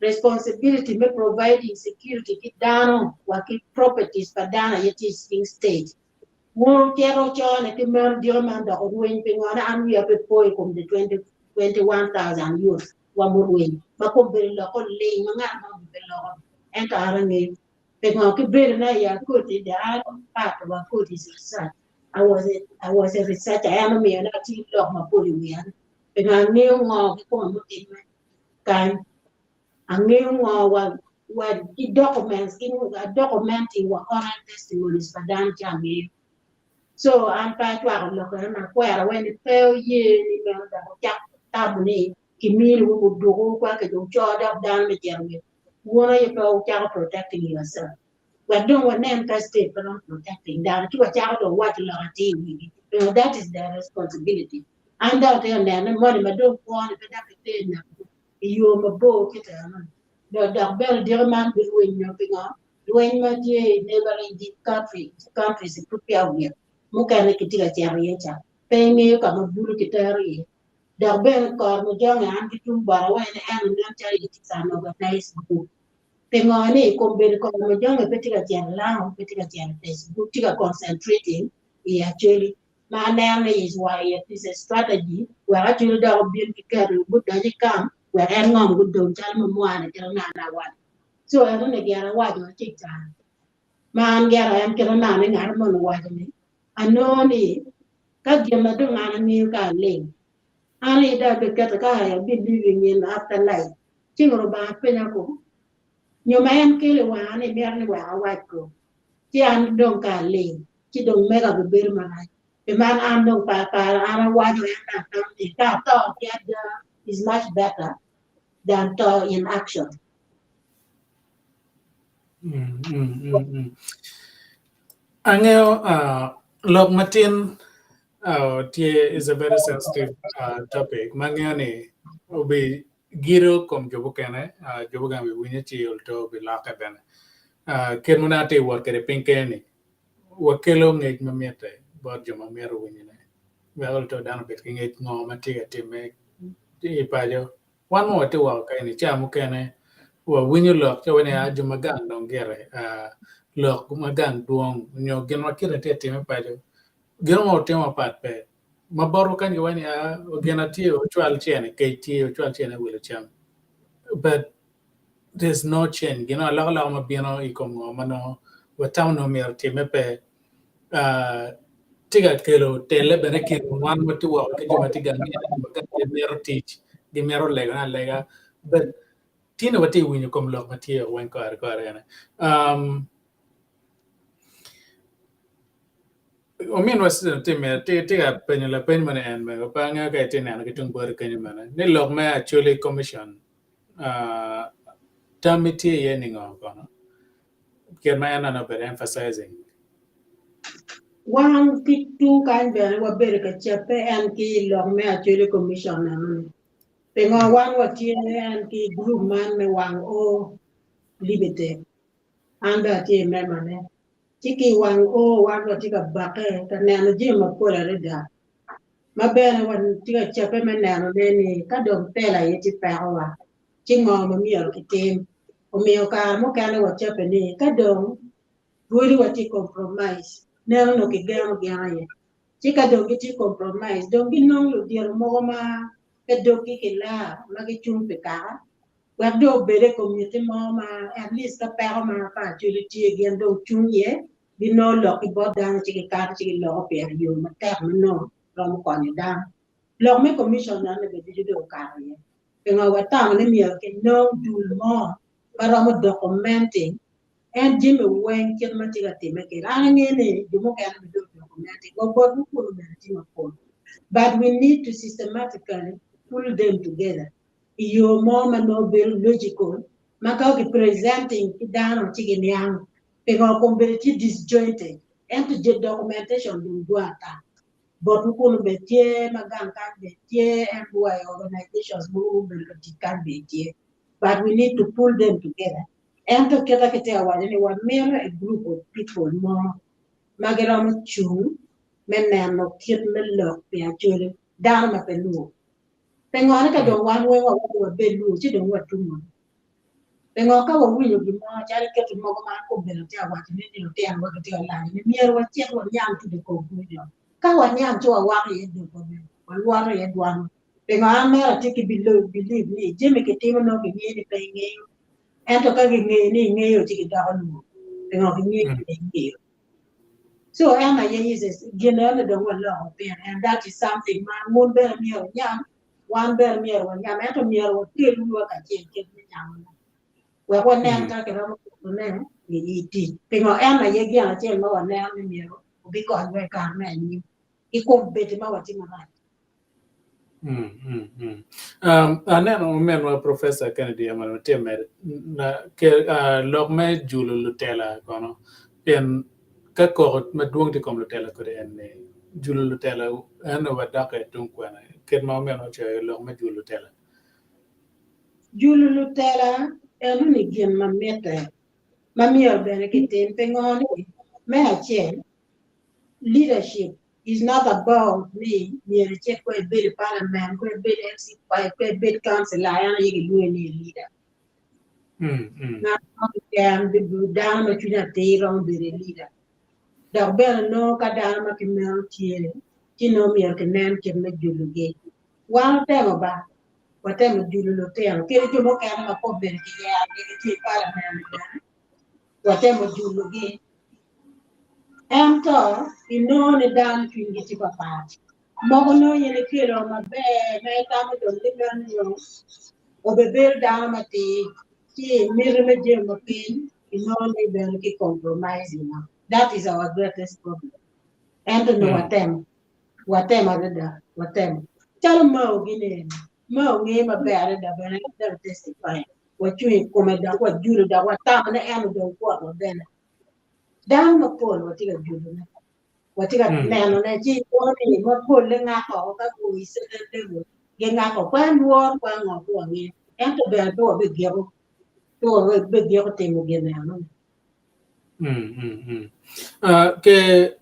responsibility me providing security ki dano wa ki properties pa dano aye tye i cing state. Wun wucito wucone ki meno diko man dok wurweny pingo ni an wiya pe po i kom the 21,000 youth wa murweny ma kombeddi lok oling ma ngat mo be pe loko. Ento an angeyo. Pingo ki bedo na i Akoti, the other part of Akoti is research. I was a researcher, en omiyo ni atye ki lok mapol i wiya. Pingo angeyo ngo kikome mutimme kany. Angeyo ngo wa ki documents, ki documenting wa oral testimonies pa dano ci angeyo. So an pe acwako lok eno ni akwero wai ni pe oye ni meno dok ocak tamo ni kimini wu guduku kwa kece wuco dok dano me cito wi wun aye pe wucako protecting yourself. Wek dong wanen ka state pe romo protecting dano ci wacako dong waco lok atir i wigi. Pingo that is their responsibility. An dong atye ka neno ni moni ma dong kwo ni pe dok gitye neko i yo mabor kite eno-ni. Dok bene diki man birwenyo pingo lweny ma tye i neighboring country, countries pud peya ogik mukene kitye ka cito iye ca pe ingeyo ka ma bulu kitero iye. Dok bene kor mujonge an ki tung bota wai ni en onen calo it is an organized group. Pingo ni kombeddi kor mujonge pe tye ka cito Lango, pe tye ka cito Facebook, tye ka concentrating i Acholi ma aneno ni is why it is a strategy wek Acholi dok obin ki keto gudony i camp wek en ngom gudong calo ma mwa-ni kit ma an awaco. So eno ni gin awaco ci can ma an gira en kit ma ni ngat moni owaco ni anongo ni ka gin ma dong an angeyo ka aling an aye dong abiketo ka I be living in after life ci Lubanga penya ko nyo ma en kelo i wanga ni mito ni wek awac ko ci an dong ka aling ci dong mega bibedo marac pi man an dong pe aparo an awaco en dong atamo ni ka ato ki ada is much better than to in action. Angeyo lok matin tye is a very sensitive topic ma angeyo ni obi gido kom jo mukene jo mukene obi winyo ci olto obi lokke bene. Kit ma nongo atye ka wot kwede piny kenyo ni wakelo ngec ma mitte bot jo ma mito winyone wek olto dano obed ki ngec ngo ma tye ka timme i paco. Wan ma watye woko kany-ni ca mukene wawinyo lok ci wawaco ni aa jo ma gang dong gire lok ma gang dwong nyo gin ma kite tye ka timme paco gin mo watimo mapat pe ma botwa kany giwaco ni aa gin atye ocwal cene kec tye ocwal cene wilo cam but there's no change gin alokaloka ma bino i kom ngo ma nongo watamo ni myero otimme pe tye ka kelo telle bene i kin wan ma tye woko ki jo ma tye gang gimito tic gimito legone alega but tye-ni watye ka winyo kom lok ma tye weng kore kore ene ominwa tye ka penyo lapeny moni en mego pe angeyo ka itye ka neno ki tung boti kenyo mene ni lok me Acholi commission tammi tye iye ningo kono? Kit ma en nongo obedo emphasizing. Wan ki tung kany bene wabedo ka cabbe en ki lok me Acholi Commission eno-ni. Pingo wan watye en ki group man me Wang O Limited. An bene atye i member ne. Ci ki i Wang O wan watye ka bakke ka neno jami mapol adada. Ma bene watye ka cabbe me neno ne ni ka dong tela aye tye pekowa ci ngo ma myero kitim? Omiyo kare mukene wacabbe ni ka dong rwodiwa tye compromise, meno nongo kigeno gin aye. Ci ka dong gitye compromise, dong ginong ludito mogo ma pe doggi ki lar ma gicung pi kaka wek dong obed i komiti mo ma at least ka peko ma pa Acholi tye gin dong cung iye, ginongo lok ki bot dano ci gikato ci giloko pire i yo matek ma nongo romo konyo dano. Lok me commission eno bene ducu dong okato iye. Pingo watamo ni myero kinong dul mo ma romo documenting en jami weng kit ma tye ka timme kwede? An angeyo ni jo mukene bene dong documenting wa botwu kunu bene tye mapol but we need to systematically pull them together i yo mo ma nongo bedo logical ma ka ki presenting ki dano ci giniang pingo kombeddi tye disjointed ento documentation dong dwong ata. Botwu kunu bene tye, ma gang kany bene tye, MY organizations mogo mubedo ka tic kany bene tye. But we need to pull them together. Ento kita kitye ka waco ni wamito a group of people mo ma giromo cung me neno kit me lok pi Acholi, dano ma pe lwor. Pingo ni ka dong wan weng wawaco wabed lwor ci dong watumo. Pingo ka wawinyo gin mo calo keto mogo ma kombeddi atye ka waco ni lutinowa gitye ka lanyo ni myero wacit waniang to the conclusion. Ka waniang ci wawako iye dogwa bene, walwoto iye dwanwa. Pingo an mere atye ki belief ni jami kitimo nongo kingeyo ni pe ingeyo. Ento ka gingeyo ni ingeyo ci gidoko lwor pingo gingeyo ni ingeyo. So en aye is gin eno dong waloko pire and that is something ma wun bene myero wunyam, wan bene myero wanyam ento myero wakel wiwa kacel kit me nyamone wek wanen ka kiromo ketone i tic. Pingo en aye gin acel ma waneno ni myero obikonywa i kare me anyim ki kombeddi ma watye marac. Aneno ominwa Professor Kennedy Amalo tye mere lok me julo lutela kono pien ka koko madwong tye i kom lutela kodi en ni julo lutela eno wadokke tung kwene kit ma ominwa ocoyo lok me julo lutela. Julo lutela enoni gin ma mitte ma myero bene kitim pingo ni me acel leadership is not about ni myero icit kong ibed i parliament kong ibed MC5 kong ibed councillor en aye gilwongi ni leader. Ngat mo keken dano ma cwinye atir romo bedo i leader. Dok bene nongo ka dano ma kimeno tye ci nongo myero kinen kit me julogi. Wan watemo ba, watemo julo lutino kadi jo mukene ma pe obedo kiyerogi gitye i parliament bene watemo julogi. Ento inongo ni dano cwinygi tye papat. Mogo nongo in ikelo maber ma itamo dong ni meno nyo obibedo dano matir ci miti me jami ma piny inongo ni bene ki compromising. That is our greatest problem. Ento nongo watemo, watemo adada, watemo. Calo Mao gini eni, Mao ngeyo maber adada bene en never testify. Wacung i kome dok wajulo dok watamo ni en odong kwotwa bene. Dano mapol watye ka julone, watye ka nenone ci inongo ni mapolle ngako oko ka guo i certain level gingako kwer lworo kwer ngo pe wangeyo ento bene pe wabigiko pe wabigiko timo gin enoni. Ke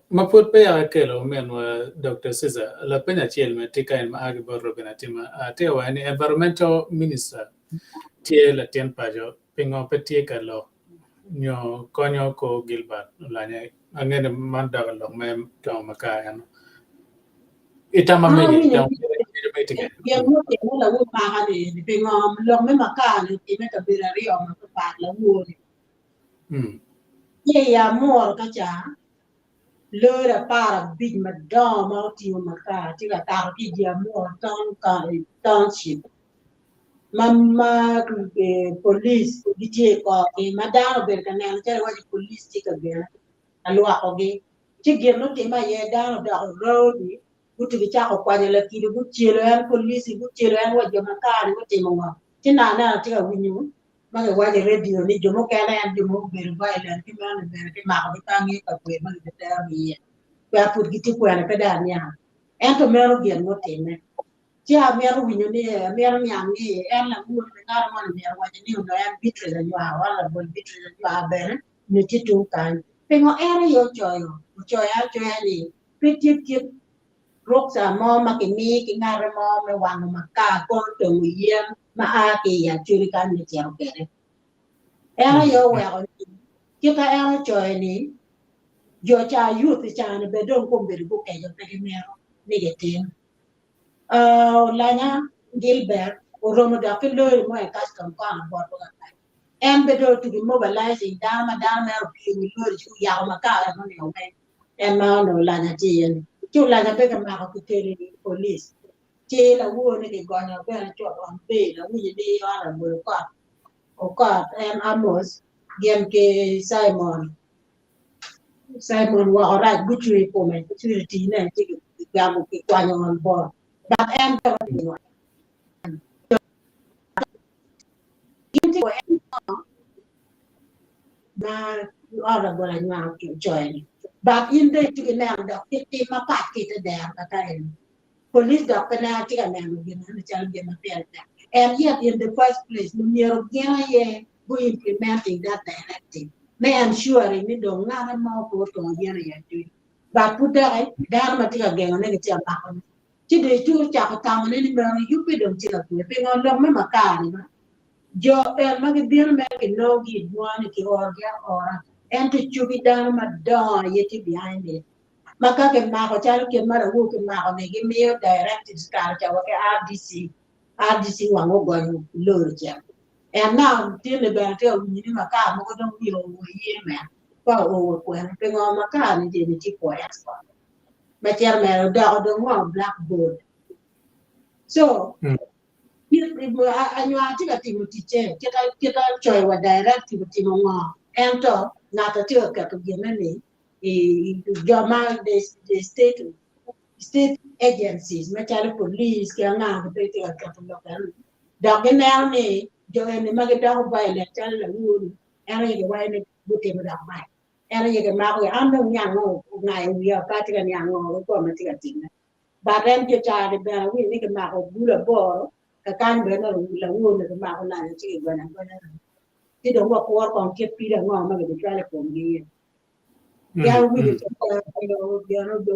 ma pud peya akelo ominwa Dr. Caesar lapeny acel ma tye ka en ma a ki bot Robin Atima atye ka waco ni environmental minister tye latin paco pingo pe tye ka lok nyo konyo kor Gilbert Olanya ange ni man dok i lok me tongo makar eno itama An megi awinyo itamo ni megi tye gin mutime lawor maka ni pingo lok me makar ni otime kabedo aryo mapapat lawor ni Ki i amuru ka ca, lori 15 madongo ma otingo makar tye ka kato ki i dye amuru township ma police gitye i korgi ma dano obedo ka neno calo iwaci police tye ka gene ka lwokogi ci gin mutimme aye dano odoko rowdy gutugi cako kwanyo lakido gucelo en police gucelo en wa jo makar-ni gutimo ngo ci naka aneno atye ka winyo ma kiwaco i redio ni jo mukene en jo ma obedo violent ki meno ni bene kimakogi pe angeyo ka kwer ma gibiterogi iye wek pud gitye kwene pe dong aniang ento meno gin mutimme ci amito winyo ni amito niang ni en lawor ni ngat moni myero owaco ni onongo en Beatrice Anywar wan labol Beatrice Anywar bene nyo tye tung kany pingo en aye ocoyo ocoyo acoya ni pe tye kit rukca mo ma kimiyo ki ngate mo me wango makar kono tongo yen ma a ki i Acholi kany me cito kwede. En aye oweko ni kita en ocoyo ni jo ca youth i caa-ni bene dong kombeddi gukeco pe gimito ni gitim. Olanya Gilbert oromo dok ki lori mo i custom kono botwa kakany. En bene dong otugi mobilizing dano ma dano mere opye i wi lori ci guyako makar enoni weng. En ma onongo Olanya tye iye-ni. Ci Olanya pe kimako kikelo i police. Ci lawor ni kigonyo bene cut on bail awinyo ni honorable Okot Okot en Amos gin ki Simon Simon woko rac gucung i kome security ne ci kigamo kikwanyo on board but en pe otimo gin tye ma honorable Anywar ocoyo ni but in dong itye ki neno dok kit tim mapat ki ite dero kaka eni Police dok pe neno tye ka neno gin eno calo gin ma pire tek. And yet in the first place myero gin aye gu implementing that directive me ensuring ni dong ngate mo pe otongo yen i Acholi. But pud doki dano ma tye ka gengo ne gitye ka mako ne. Ci dong icur cako tamo ne ni meno yubbe dong tye ka kwe. Pingo lok me makar ni ba jo en ma gibino mere kinongo gi i bunga ni kiorogi aora ento cogi dano madongo aye tye behind it. Ma ka kimako calo kit ma lawor kimako ni gimiyo directives kare ca wa ki RDC, RDC wang ogonyo lori cen. En na tinni bene tye ka winyo ni makar mogo dong wiye oo iye men pa oo kwene pingo makar ni jeni tye for export ma cito mere odoko dong ngo blackboard so anywar tye ka timo ticce kita kita coyo wa directive otimo ngo ento ngat tye ka keto gine ni i jo ma the, the state state agencies macalo police ki anga pe tye ka keto lok eno dok gineno ni jo eni ma gidoko violent calo lawur-ni en aye giwaco ni gutimo dok mac en aye gimako gi an dong niang ngo ongayo wiya pe atye ka niang ngo kikome tye ka timme but en jo caa-ni bene awinyo ni kimako bulu aboro kakany bene lawur-ni kimako lanyo ci kigonyo agonya ci dong wakuro kong kit pido ango ma gibicwalo i komgi Ya awinyo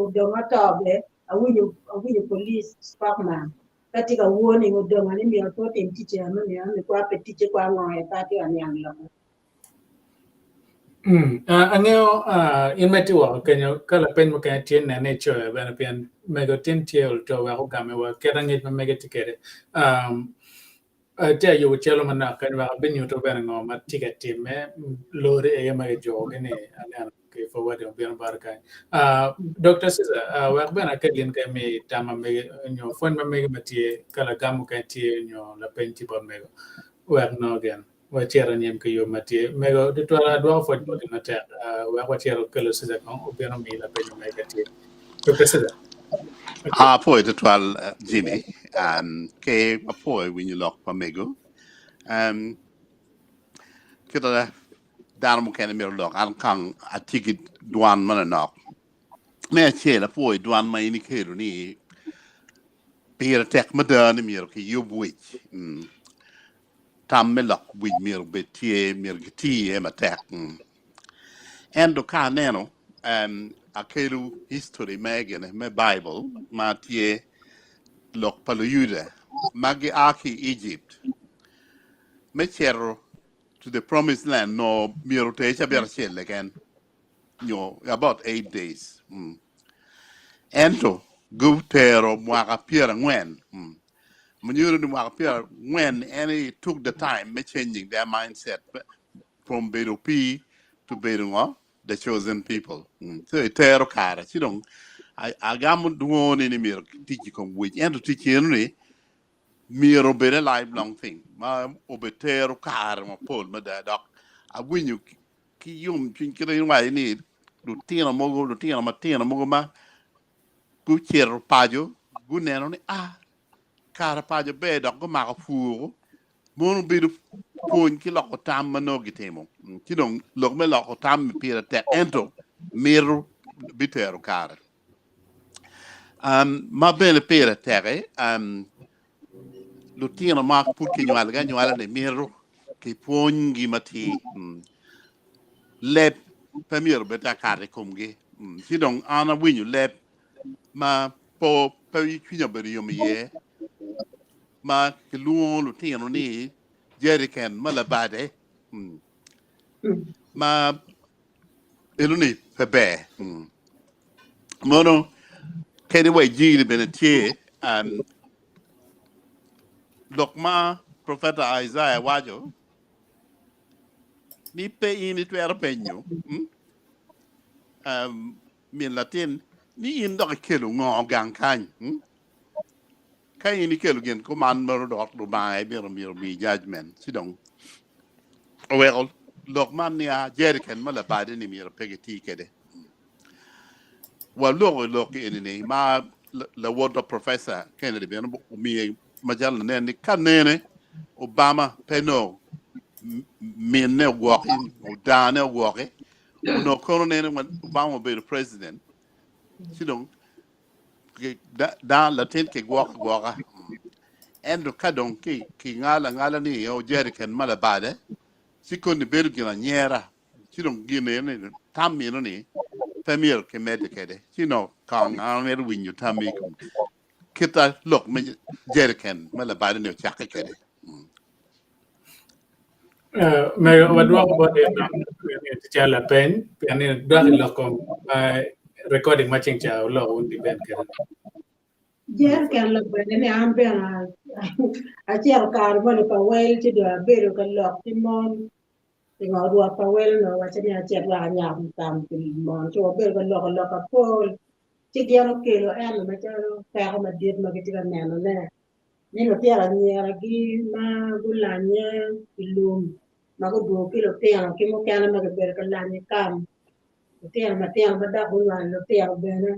odong ato be awinyo awinyo police spokesman ka tye ka warning odongo ni myero pe otim ticce eno ni eno ni kwa pe ticce kwa ngo aye pe atye ka niang lok. Angeyo in ma itye woko kenyo ka lapeny mukene tye nene icoyo bene pien mego tin tye oluto wek ogame wa kit angec ma mege tye kwede. Atye ka yubo calo manok kany wek abinyuto bene ngo ma tye ka timme lori aye ma kijukogi ni aneno ki forwarding obino bota kany. Dr. Caesar, wek bene akel in ka imi tam ma mege nyo pwony ma mege ma tye ka lagam mukene tye nyo lapeny tye bot mego wek nongo gin wacit anyim ki yub ma tye. Mego tutwal adwoko pwoc boti matek wek wacit okelo Caesar kong obino miyi lapeny ma mege ka tye. Dr. Caesar. Apwoyo tutwal Jimmy ki apwoyo winyo lok pa mego. Kita dano mukene mito lok an kong atye ki dwan manonok. Me acel apwoyo dwan ma in ikelo ni pire tek mada ni myero kiyub wic. Tam me lok wic myero obed tye myero giti iye matek. Ento ka aneno akelo history me gine me Bible ma tye lok pa Luyuda ma gia ki i Egypt me cito to the promised land nongo myero oter cabit acel keken nyo about 8 days. Ento gutero mwaka pyerangwen. Munyuto ni mwaka pyerangwen en aye took the time me changing their mindset from bedo opii to bedo ngo the chosen people. So itero kare ci dong agamo dwoni ni myero kitic i kom wic ento tic eno ni myero obed a lifelong thing ma obitero kare mapol mada dok awinyo ki yomcwiny kit ma in iwaco ni lutino mogo lutino matino mogo ma gucito paco guneno ni a kare paco ber dok gumako pur mono obedo pwony ki loko tam ma nongo gitimo ci dong lok me loko tam pire tek ento mito bitero kare ma bene pire tek lutino ma pud kinywalogi anywala ni mito kipwonygi matir leb pe myero obed akato i komgi ci dong an awinyo leb ma po pe cwinya obedo yom iye ma kilwongo lutino ni jeriken ma labade ma eno-ni pe ber mono kadi wa i jiri bene tye lok ma profeta Isaiah waco ni pe in itwero penyo min latin ni in dok ikelo ngo gang kany Ka in ikelo gin kuman meno dok Lubanga ebino myero omi judgment ci dong oweko lok man ni a jerican ma labade ni myero pe giti kwede. Waloko lok eni ni ma lawot professor Kennedy bene omiye macalo lanen ni ka nene Obama pe nongo minne ogwoki odane ogwoki onongo kono nene Obama obedo president ci dong latin kigwoko agwoka ento ka dong kingalo angala ni o jerican ma labade ci koni bedo gin anyera ci dong gin eno tam eno ni pe myero kimedde kwede ci nongo kong an amito winyo tammi i kom kita lok me jerican ma labade ni ocakke kwede. Mego wadwoko bot en calo lapeny pien ni dok i lok kom recording ma ceng ca wuloko wun ki Ben kwede. Jerican labade ni an bene Acito kare moni pa wel ci dong abedo ka lok ki mon pingo rwot pa wel onongo owacca ni acit wek anyam tam pi mon ci wabedo ka loko lok mapol ci gin okelo eno macalo peko madit ma gitye ka nenone ni lutino anyiragi ma gulanye i lum ma gudwogo ki lutino ki mukene ma gibedo ka lanyo i kam lutino matino ma dok gunywalo lutino bene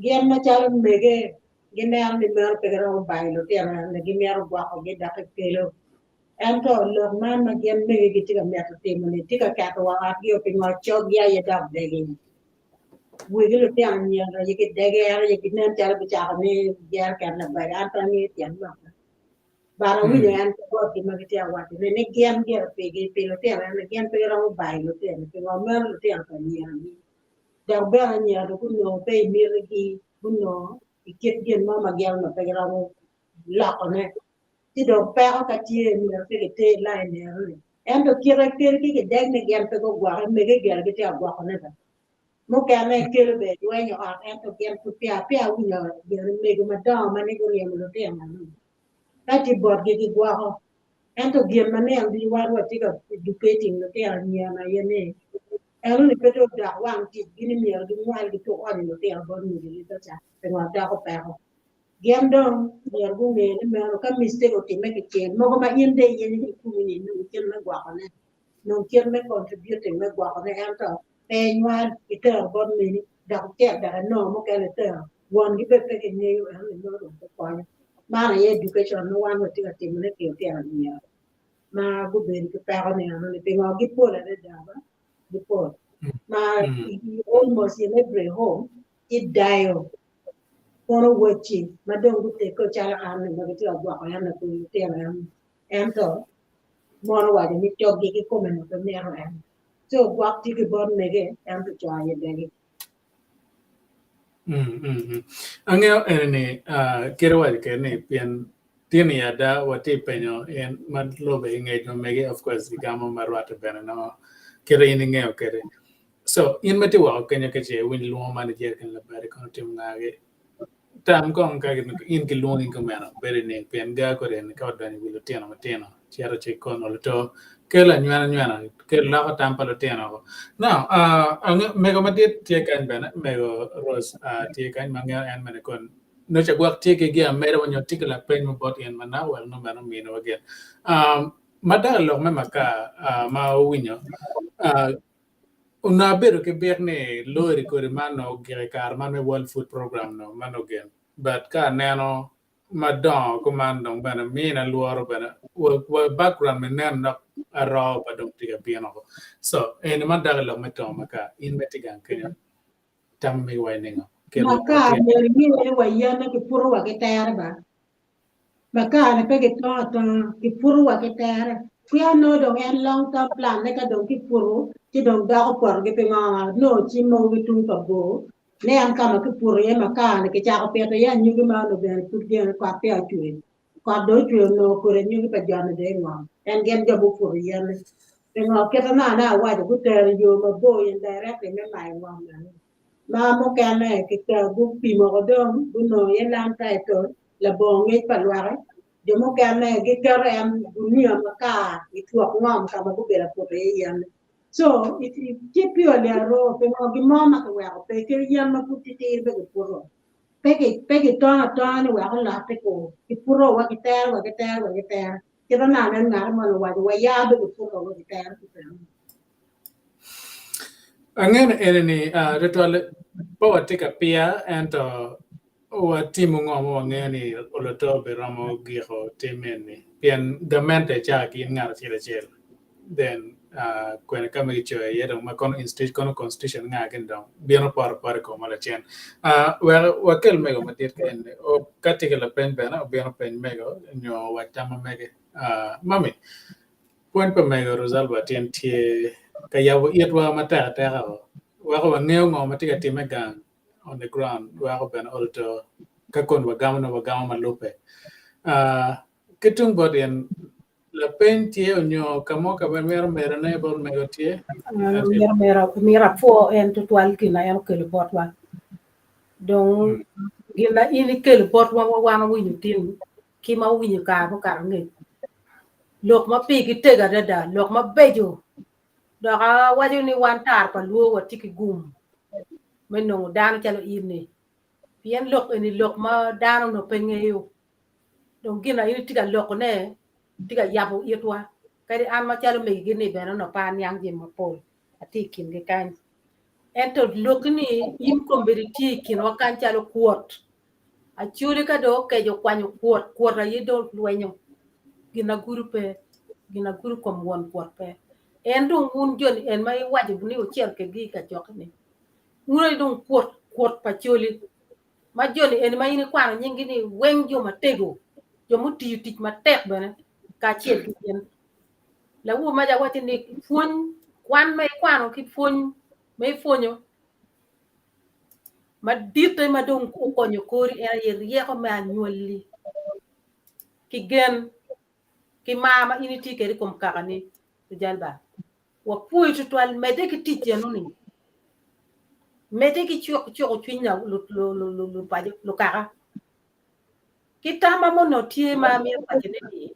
gin macalo mege gineno ni meno pe giromo bayo lutino eni gimito gwokogi dok kikelo ento lok man ma gin mege gitye ka mito timo-ni tye ka keto wa otgi pingo coggi aye dok degi wegi lutino anyira aye gidegero aye ginen calo gucako ni jereken labade an pe angeyo tyen lokke but awinyo en ki botgi ma gitye ka wacone ni gin gire pigi pi lutino eni gin pe giromo bayo lutino pingo meno lutino pa anyiragi dok bene anyira dong gunongo pe i mitigi gunongo i kit gin mo ma gin onongo pe giromo lokone ci dong peko ka tye myero pe giter lain enoni ento kite kel ki kideg ni gin pe gugwoke mege gire gitye ka gwokone ba mukene kelo bene lweny i ot ento gin pud peya peya awinyo gin mego madongo ma ni guryemo lutino eno ka tye botgi gigwoko ento gin ma nino ducu wan watye ka educating lutino anyira aye ni enoni pe dong odok wang ticgi ni myero ginywal gituk onyo lutino bot nyigigi ca pingo doko peko gin dong myero gunge ni meno ka mistake otimme kicel mogo ma in dong iyenyo ki kumi ni nong kit me gwokone nong kit me contributing me gwokone ento pe inywal itero bot meni dok icit dok inongo mukene itero wongi bene pe kingeyo enoni nongo dong pe konyo man aye education ma wan watye ka timone ki lutino anyira ma gubedo ki peko ni enoni pingo gipol adada ba gipol ma almost in every home idayo kono wacci ma dong guteggo calo an ni ma gitye ka gwoko en ni lutino en ento mon owaco ni coggi kikome ni pe mito en ci ogwok tye ki bot mege ento co aye degi. Angeyo eni ni kit iwaco kwede ni pien tin i ada watye penyo en ma lube i ngec ma mege of course igamo ma rwatte bene nongo kite in ingeyo kwede. So in ma itye woko kenyo ka ce iwinyo lwongo man i jerican labade kono timo ngagi tam kong ka in kilwongi kumeno bedo nining pien ga kodi eni ka odonyo i wi lutino matino cito ci kono luto kelo anywena nywena kelo loko tam pa lutino now mego madit tye kany bene mego Rose tye kany ma angeyo en bene kon nongo ca gwok tye ki gin ameda nyo tye ki lapeny mo bot in manok wek nongo bene ominiwa gin ma dok i lok me makar ma owinyo Onongo abedo ki byek ni lori kodi man onongo ogik i kare man me World Food Program no ma nongo gin but ka aneno madongo kuman dong bene mina lworo bene wa background me neno dok aroo pa dong tye ka bino so eni man dok i lok me tongo makar in ma itye gang kenyo tam megi wa iningo? Makar myero inge ni wa yene kiputo wa ki tere ba. Makar-ni pe kitongo atonga, kiputo wa ki tere. Kwiya nongo dong en long term plan ne ka dong kiputo ci dong doko potogi pingo nongo cim mogo ki tung pa bor ne en ka ma kiputo iye makar-ni kicako pito iye anyogi ma onongo bene pud gene kot peya ocwe. Kot dong ocwe onongo kodi anyogi pa joni dong ingom en gin jo muputo yen-ni. Pingo kite ma anongo awaco gutero yo mabor indirectly me mayo ngom eno. Ma mukene gupimo ko dong gunongo iye land title labongo ngec pa lwaki. Jo mukene giketo en gunia makar i twok ngom ka ma gubedo aputo iye yen-ni. So tye purely aroo pingo gin mo ma kiweko pe ki yen ma pud titidi pe kiputo. Pe kitongo atonga ni wek olotte kur. Kiputo wa kitero wa kitero wa kitero. Kit ma aneno ngat moni owaco wa yaa be kiputo wa kitero kitero. Angeyo ni eni ni tutwal pe watye ka piya ento watimo ngo ma wangeyo ni oloto biromo giko tim eni pien gamente cako ki in ngat acel acel then kwene ka ma kicoyo iye dong ma kono kono constitution nga gini dong bino poto apota i komwa lacen wek wakel mego madit ka eni ka tye ki lapeny bene obino peny mego nyo owac tam ma mege mami Pwony pa mego Rosalba tyen tye ka yabo itwa matek ateka o weko wangeyo ngo ma tye ka timme gang on the ground weko bene oluto ka kon wagamo nongo wagamo ma lubbe. Ki tung bot in lapeny tye onyo ka mo ka ma imito medone bot mego tye? Myero apwo en tutwal gin ma en okelo botwa. Dong gin ma in ikelo botwa ma wan wawinyo tin. ki ma owinyo kare mukato angec. Lok ma pigi tego adada, lok mabeco. Dok awaco ni wan tar pa luo watye ki gum me nongo dano calo in-ni. Pien lok eni lok ma dano onongo pe ngeyo. Dong gin ma in itye ka lokone tye ka yabo itwa. Kadi an macalo megigi-ni bene onongo pe aniang jami mapol, atye i kingi kany. Ento lokki ni in kombeddi itye i kinwa kany calo kwot. Acholi ka dong okeco okwanyo kwot, kwot aye dong lwenyo. Gin agudo pe, gin agudo kom won kwot pe. En dong wun joni en ma iwaco ni wucito kedgi i kacokke-ni, wun aye dong kwot, kwot pa Acholi. Ma joni eni ma in ikwano nyinggi ni weng jo matego, jo mutiyo tic matek bene kacel ki gin. Lawur maca wacci ni pwony, kwan ma ikwano ki pwony ma ipwonyo maditte ma dong okonyo kori en aye ryeko me anywalli ki gen ki mar ma in itye kwede i kom kakani Jalba. Wapwoyi tutwal medde ki tic enoni medde ki cuko cwiny lupaco lukaka ki tamma ma onongo tye ma amito wacone ni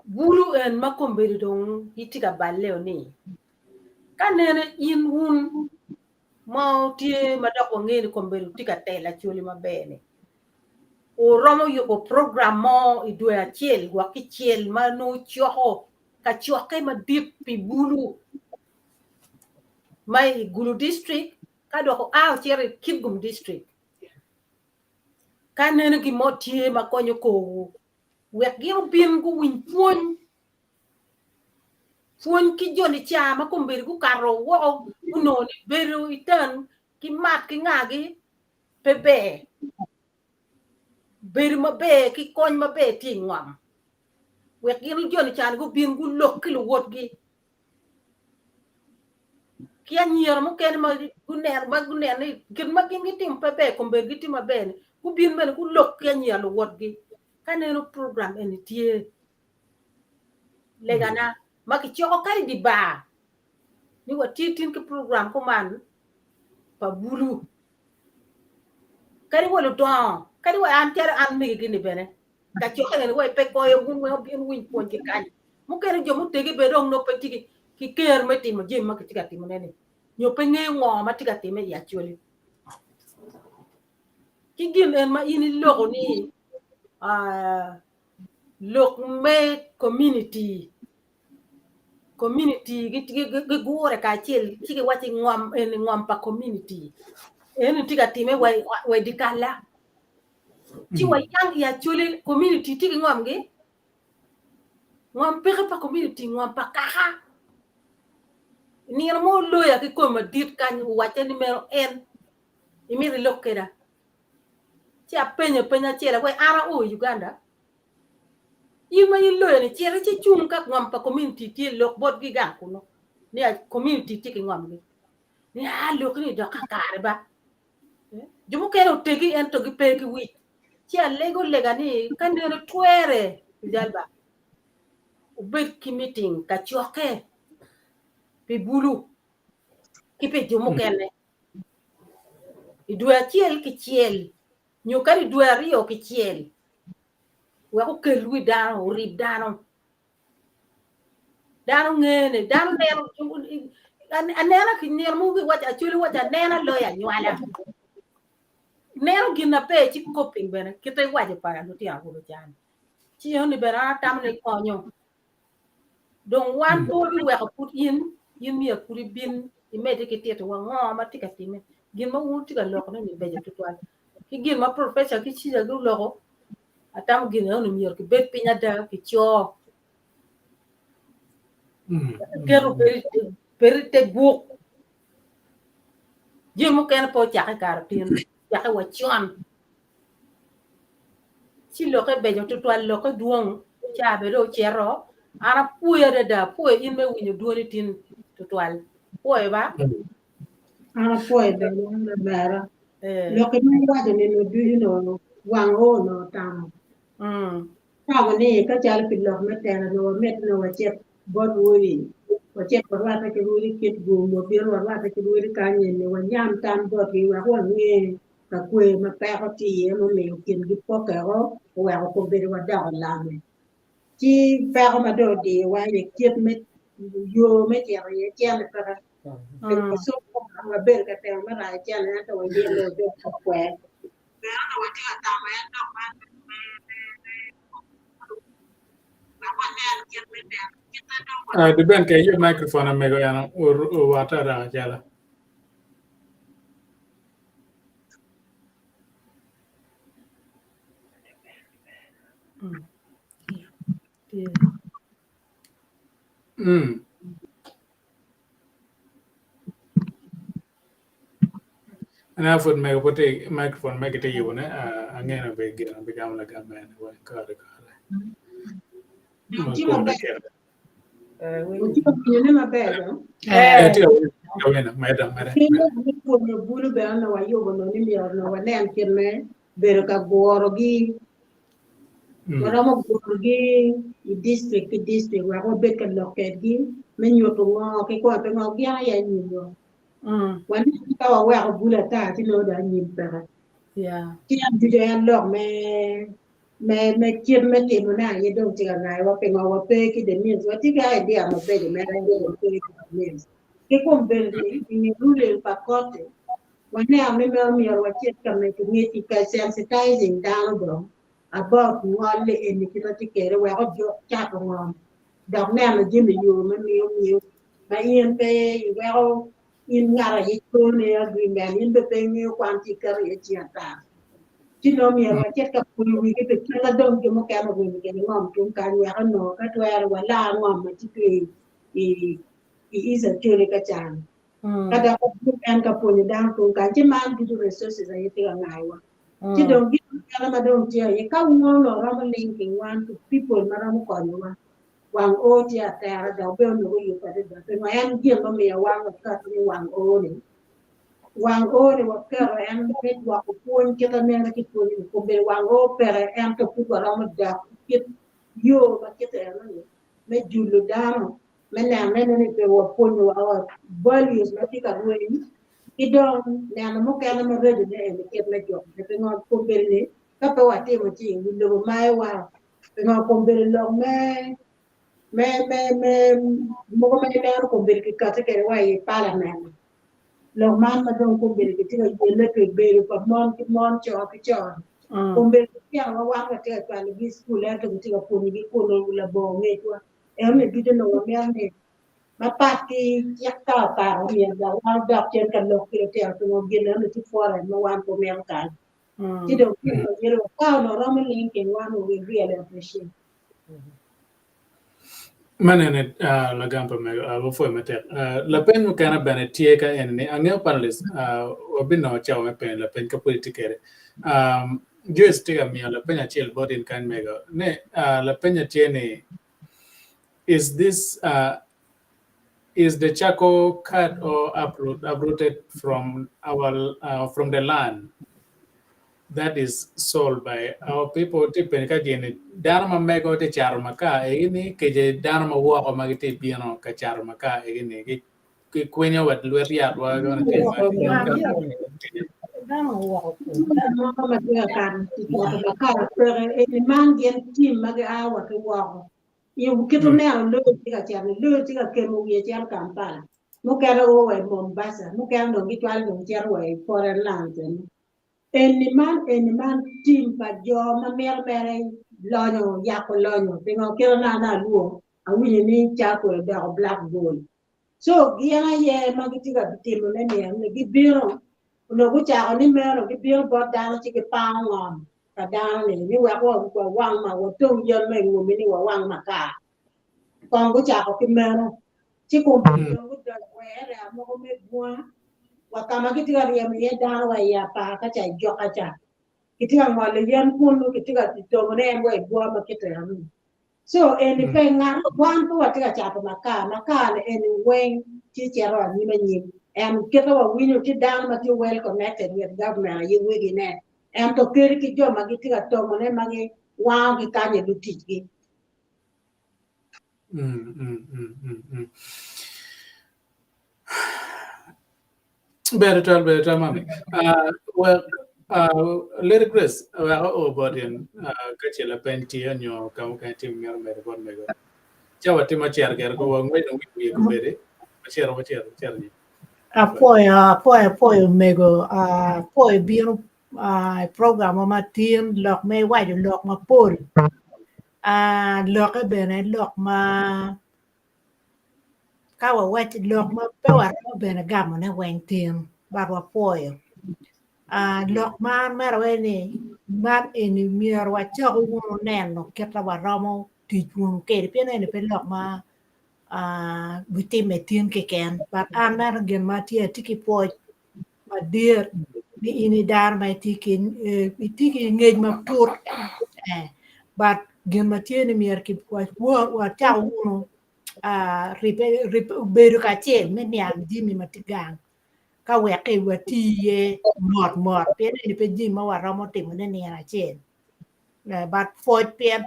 bulu en ma kombeddi dong gitye ka balle-o ni Ka nene in wun ma wutye ma dok wangeyo ni kombeddi wutye ka telo Acholi maber-ni, wuromo yubo program mo i dwe acel gwok kicel ma nongo coko kacokke madit pi bulu ma i Gulu district ka dok oa ocito i Kitgum district. Ka nene gin mo tye ma konyo korwu wek gin obin guwiny pwony Pwony ki joni ca ma kombeddi gukato woko gunongo ni bedo i tan ki mat ki ngagi pe ber. Bedo maber ki kony maber tye i ngom. Wek gin joni ca-ni gubin gulok ki luwotgi ki anyira mukene ma guneno ma guneno ni gin ma gin gitimo pe ber kombeddi gitye maber ni gubin bene gulok ki anyira luwotgi ka neno program eni tye. Legana ma kicoko kadi i dye bar ni watye tin ki program kuman pa bulu kadi wa ludongo kadi wa an calo an megigi ni bene kacokke eni wa pe koyo wun weng obin wuwiny pwony ki kany mukene jo mutegi bene dong nongo pe tye ki ker me timo jami ma kitye ka timone ni nyo pe ngeyo ngo ma tye ka time i Acholi ki gin en ma in iloko ni lok me kominiti, kominiti gigure kacel ci giwaco ni ngom eni ngom pa kominiti eni tye ka time wa i dye kalla ci wayang i Acholi kominiti tye ki ngomgi ngom peke pa kominiti ngom pa kaka nino mo loya ki kome madit kany owacca ni meno en imito ilok keda Ci apenyo peny acel awaci an ao i Uganda, in ma in loyo ni cit ci cung ka ngom pa community tye lok botgi gang kunu ni community tye ki ngomgi. Ni a lok ni dok kakare ba. Jo mukene otegi ento gipe ki wic. Ci alego lega ni ka neno twere jal ba obed ki meeting kacokke pi bulu ki pi jo mukene. I dwe acel kicel nyo kadi i dwe aryo kicel wek okel wi dano orib dano. Dano ngene dano neno anena ki nino mogo giwaco Acholi waco anena loyo anywala. Neno gin na pe ci coping bene kite iwaco pa lutino awobe cani. Ci enoni bene an atamo ni konyo. Dong wan pe wabiweko pud in, in myero pud ibin imedde ki titowa ngo ma tye ka timme. Gin ma wun wutye ka lokone-ni beco tutwal. Ki gin ma professor ki Caesar guloko, atamo gin enoni myero kibed piny ada kico. Keto bedo i te buk. Jami mukene pe ocakke i kare tin, ocakke wa con. Ci lokke beco tutwal, lokke dwong, ca bene dong ocito. An apwoyo adada, apwoyo in me winyo dwoni tin tutwal. Apwoyo ba. An apwoyo bene lamera. Lokke ma iwaco nino ducu no wang o onongo tamo. Tamo ni ka calo pi lok me telo nongo wamito nongo wacit bot wodi, wacit warwatte ki rwodi Kitgum, wabino warwatte ki rwodi kany eni, wanyam tam botgi wek wange. ka kwe ma peko tye iye mumiyo kingi pokkeo oweko kombeddi wadoko lame. Ci peko ma dong odiyowa aye kit me yo me cito iye cente peke. Wabedo ka temo me rayo cente ento wayelle odok ka kwer. Meno dong watye ka tamo en dok man me wek wanen kit me neno kit ma dong Uh, diben ka iyo microphone amego eno owate araka cala. Mm. Ana pud mego pud tye microphone mege tye yubo ne uh, angeno be gino be gamo lagam mene weng kare kare. Dong Ma tye kome maber. kene. Watye ka winyo ne maber dong. Eh, tye ka winyo, tye ka winyo, meda, meda, Piny meda. me pwonyo bulu bene onongo wayubo nongo ni myero onongo wanen kit me bedo ka gurogi. Waromo gurogi i district ki district wek wabed ka lok kedgi me nyuto ngo ki kome pingo gin aye anyimwa. Waneno ni ka waweko bulu ata ci nongo dong anyim peke. Ci en ducu en lok me me me kit me timone aye dong tye ka ngayowa pingo wape ki the means. Watye ki idea mabeco mere ento wape ki the means. Ki kom bedo ni i nge ruling pa kot-ti, waneno ni meno myero wacit ka medo ngec i ka sensitizing dano dong about ngol-li eni kit ma tye kwede wek ojuk cato ngom dok neno jami yo me miyo miyo ma in pe iweko in ngat aye cone agreement in bene pe ingeyo kwan ci iketo iye cing ata ci nongo myero wacit ka pwonyo wigi pi kit ma dong jo mukene orwenyo kwede ngom tung kany wek onongo ka twero walar ngom ma tye ki i i East Acholi ka can. Ka dok wabino en ka pwonyo dano tung kany ci man ducu resources aye tye ka ngayowa. Ci dong gin mukene ma dong tye aye ka wun onongo romo linking wan to people ma romo konyowa wang oo tye atera dok bene onongo oyubbe adada pingo en gin mumiyo wan waketo ni wang oo ni wang oo ni waketo en me dwoko pwony kit ma meno ki pwonyo ni kombeddi wang oo peke ento pud waromo dok kit yo ma kite eno-ni me julo dano me nenone ni pe wapwonyo wa values ma tye ka rweny ki dong neno mukene maracone eni kit me jukone pingo kombeddi ni ka pe watimo ci wi lobo mayowa pingo kombeddi lok me me me me mogo ma ineno kombeddi kikati kwede wa i parliament lok man ma dong kombeddi kitye ka yelle pi bedo pa mon ki mon co ki co kombeddi lutino wa wan watye ka cwalogi i cukul ento kitye ka pwonyogi kunu labongo ngecwa Ento ducu onongo wamito ni mapat ki cik ka okato myero dok wan odok cen ka lok ki lutino pingo gin eno tye foreign ma wan pe wamito kany. Ci dong gin myero ka onongo romo linking wan we will really appreciate. Man ene lagam pa mego wapwoyo matek. Lapeny mukene bene tye ka eni ni angeyo panelist wabinongo cawa me penyo lapeny ka pud itye kwede. Joyce tye ka miyo lapeny acel bot in kany mego ni lapenya tye ni is this is the charcoal cut or uprooted from our from the land that is sold by our people tye penyo ka gini dano ma mego tye cato makar egini kece dano ma woko ma gitye bino ka cato makar egini gikwinyo wa lwet yat wa Mo ma tye ka kato cato makar peke eni man gin tim ma gia wa ki woko kit wuneno loyo tye ka cito loyo tye ka kemo wiye cito Kampala mukene o wa i Mombasa mukene dong gicwalo dong cito wa i foreign lands eni eni man eni man tim pa jo ma mito mere lonyo yako lonyo pingo kit ma an alwo awinyo ni charcoal odoko black gold So gin aye ma gitye ka timone ni eno gibino, onongo gucako ni meno gibino bot dano ci gipango ngom pa dano-ni ni wek wawang ma watong yen ma i ngomi ni wawang makar. Kong gucako ki meno, ci kombeddi dong gudonyo wa i area mogo me bunga wa ka ma gitye ka ryemo iye dano wa i apar ka ca i joka ca. Kitye ka ngolo yen kunu, kitye ka tongone en wa i bunga ma kite eno-ni. So eni pe ngat wan pe watye ka cato makar, makar ni eni weng tye cito anyim anyim and kite wa winyo tye dano ma tye well connected with government aye wegi ne ento kadi ki jo ma gitye ka tongo ne ma gi wango ki kany i lutic gi. Ber tutwal, ber tutwal mami. Well, Lady Grace, wek o bot in ka ce lapeny tye nyo ka mukene tye mito medo bot mego. Cawa tye ma cito gire ko wa ngwec dong wi wiye kobedi. Wacito wacito wacito nyim. Apwoyo apwoyo apwoyo omego apwoyo bino i program wa matin lok ma iwaco lok mapol lokke bene lok ma ka wawac lok ma pe waromo bene gamone weng tin but wapwoyo lok man mere awaco ni man eni myero wacaku wunu neno kit ma waromo tic wunu kwede pien eni pe lok ma bitime tin keken but an mere gin ma tye atye ki pwoc madit ni in i dano ma itye ki ngec matut but gin ma tye ni myero wacak wunu bedo kacel me niang jami ma tye gang ka wek wati iye mot mot pien eni pe jami ma waromo timone nino acel but pwoc pien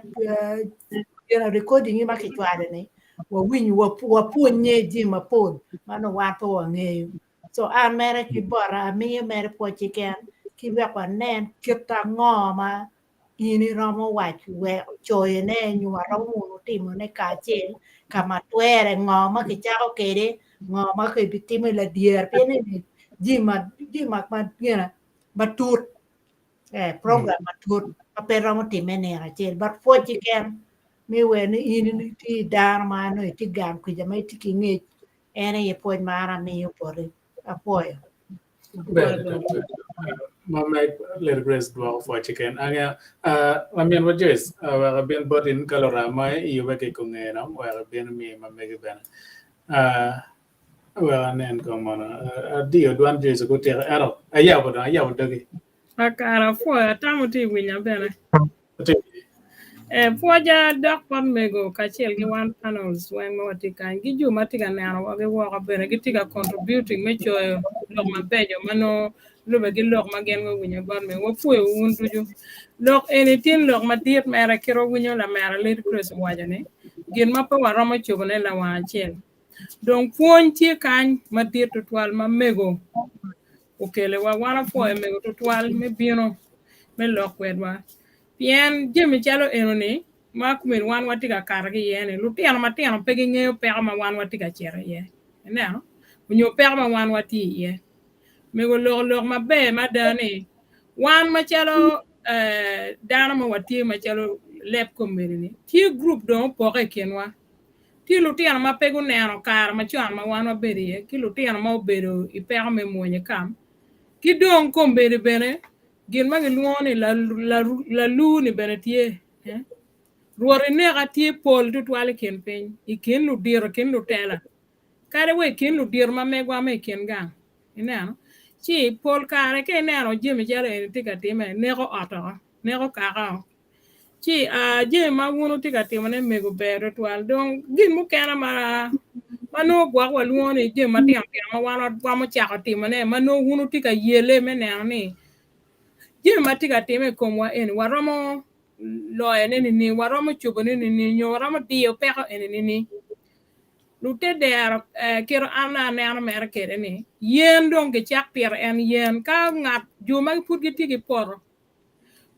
recording ma kicwalo-ni wawinyo wapwonye jami mapol ma nongo wan pe wangeyo. So an mere ki bota amiyo mere pwoc keken ki wek wanen kit ango ma in iromo waco wek coyone nyo waromo wunu timone kacel ka ma twere ngo ma kicako kwede ngo ma kibitimo i ladyer pien eni jami matut program matut ma pe romo time nino acel but pwoc keken me wek ni in itye dano ma nongo itye gang kwica ma itye ki ngec en aye pwoc ma an amiyo boti apwoyo. Ma meg Lady Grace dwoko pwoc keken. Ange laminwa Joyce wek abin boti in ka lurem ma iyube ki kongeno wek ibin imi ma megi bene. Wek anen kong mono adiyo dwan Joyce gutiko ento ayabo dong ayabo dogi. Akara apwoyo atamo tye i winya bene. Pwoca dok bot mego kacel ki wan panels weng ma watye kany ki jo ma tye ka nenowa ki woko bene gitye ka contributing me coyo lok mabeco ma nongo lube ki lok ma gin guwinyo bot mego. Wapwoyo wun ducu. Lok eni tye lok madit mere kit wawinyo lamera Lady Grace owaco ni gin ma pe waromo cobone lawang acel. Dong pwony tye kany madit tutwal ma mego okelewa. Wan wapwoyo mego tutwal me bino me lok kwedwa pien jami calo enoni ma komedi wan watye ka kato ki iye ni lutino matino pe gingeyo peko ma wan watye ka cito iye ineno onyo peko ma wan watye iye. Mego oloko lok maber mada ni wan macalo dano ma watye macalo leb komedi ni tye gurup dong opoke i kinwa. Tye lutino ma pe guneno kare macon ma wan wabedo iye, ki lutino ma obedo i peko me mwonyo kam, ki dong kombeddi bene gin ma gilwongo ni lalu-ni bene tye. Rwot ineka tye pol tutwal i kin piny, i kin ludito, i kin lutela, kadi wa i kin ludito ma megwa ma i kin gang. Ineno? Ci pol kare ka ineno jami calo eni tye ka timme, neko ot oko, neko kaka oko. Ci jami ma wun wutye ka timone mego ber twatwal. Dong gin mukene ma ma nongo gwok walwongo ni jami matino tino ma wan waromo cako timone ma nongo wun wutye ka yele me neno ni jami ma tye ka time i komwa eni waromo loyone nining, waromo cobone nining, nyo waromo diyo peko eni nining. Lute dero kit an aneno mere kwede ni yen dong kicak pito en yen ka ngat jo ma pud gitye ki poto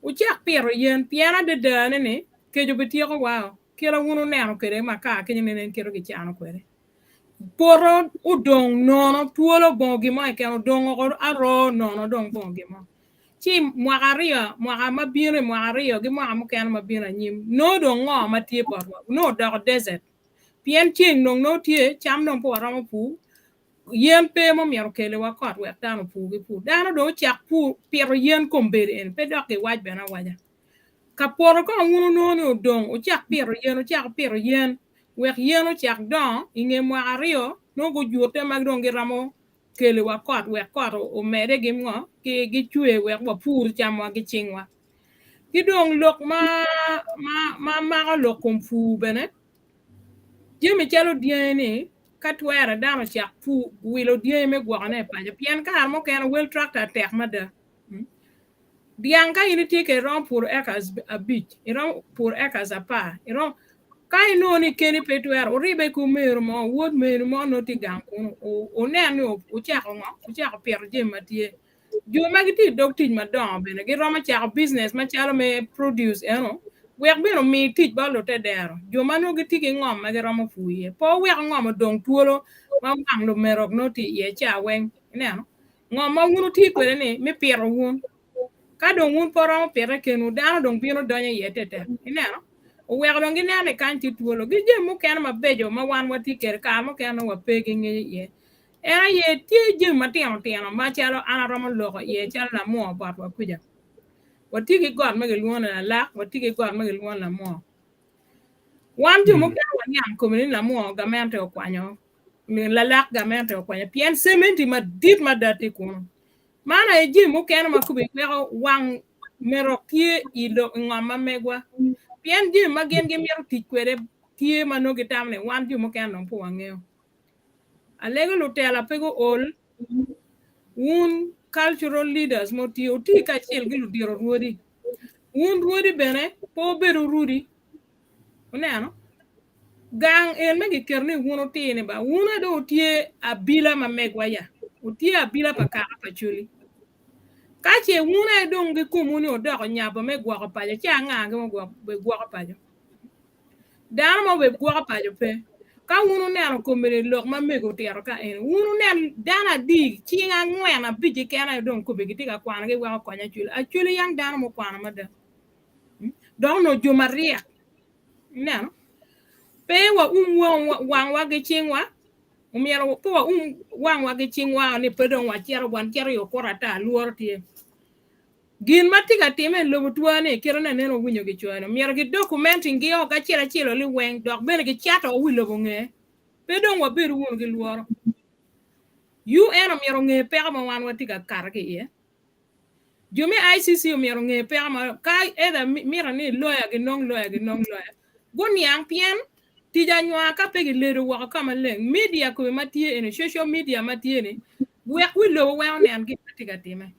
Wucak pito yen, pien adadane ni kec obityeko wa kit ma wun wuneno kwede makar kenyo nenen kit ma gicano kwede. Poto odong nono, twolo bongo gin mo keken, odong oko aroo nono dong bongo gin mo. Ci mwaka aryo, mwaka ma bino i mwaka aryo ki mwaka mukene ma bino anyim, nongo dong ngo ma tye botwa? Nongo odoko desert. Pien ceng dong nongo tye, cam dong pe waromo pur, Yen pe ma omyero okeliwa kot wek dano opur ki pur. Dano dong ocak pur pito yen kombeddi eni pe dok giwac bene awaca. Ka poto kong wun wunongo ni odong wucak pito yen wucako pito yen wek yen ocak dongo i nge mwaka aryo nongo gujute ma dong giromo keliwa kot wek kot omede ki ngo ki gicwe wek wapur camwa ki cingwa. Ki dong lok ma ma mako lok kom pur bene jami calo dyangi ni Ka twere, dano ocak pur wilo dyangi me gwokone i paco pien kare mukene wel tractor tek mada. Dyang ka in itye kwede iromo puro acres abic, iromo puro acres apar, iromo ka inongo ni keni pe itwero wuribe ki omeru mo, wod meri mo nongo tye gang kunu wunen ni wucako ngo, wucako pito jami ma tye. Jo ma gitye i dog tic madongo bene giromo cako business macalo me produce eno wek bene omi tic bot lutedero, jo ma nongo gitye ki ngom ma giromo pur iye. Pe oweko ngom odong twolo ma wang lumerok nongo tye iye ca weng. Ineno? Ngom ma wun wutye kwede ni me pito wun. Ka dong wun pe wuromo pite kenwu, dano dong bino donyo iye tetek. Ineno? Oweko dong gineno ni kany tye twolo. Ki jami mukene mabeco ma wan watye kwede, kare mukene nongo wape ki ngec iye. En aye tye jami matino tino macalo an aromo loko iye calo lamwo botwa kuca. Watye ki got ma gilwongo ni lalak, watye ki got ma gilwongo ni lamwo. Wan jo mukene waniang kome ni lamwo gamente okwanyo, lalak gamente okwanyo pien cementi madit mada tye kunu. Man aye jami mukene ma kome weko wang merok tye i ngom ma megwa pien jami ma gin gimito tic kwede tye ma nongo gitamo ni wan jo mukene dong pe wangeyo. Alego lutela pe guol, wun cultural leaders ma wutye, wuti kacel ki ludito rwodi. Wun rwodi bene pe wubed wurudi. Wuneno? Gang en me giketo ni wun wuti-ni ba, wun aye dong wutye abila ma megwa ya, wutye abila pa kaka pa Acholi. Ka ce wun aye dong gikomwu ni wudoko nyabo me gwoko paco, ci anga gi ma gwoko paco? Dano ma obed gwoko paco pe. Ka wun wuneno komedi lok ma mego otito ka eni, wun wunen dano adi, cing angwen abic keken aye dong kobedi gitye ka kwanogi wek okony Acholi. Acholi yang dano mukwano mada. Dok onongo jo maryek. Ineno? Pe waum wangwa ki cingwa, omyero pe waum wangwa ki cingwa ni pe dong wacito wan cito i okuto ata lworo tye. Gin ma tye ka timme i lobo twa-ni kite ni aneno wuwinyo gicoyo-ni, myero gidokumenting-gi o kacel acel liweng dok bene gicato o wi lobo nge. Pe dong wabedu wunu ki lworo. UN omyero onge peko ma wan watye ka kato ki iye. Jo me ICC omyero onge peko ma ka either mito ni lawyer ginong lawyer ginong lawyer. Guniang pien tic anywar ka pe giledo woko ka maleng media kome ma tye eni social media ma tye ni wek wi lobo weng onen gin ma tye ka timme.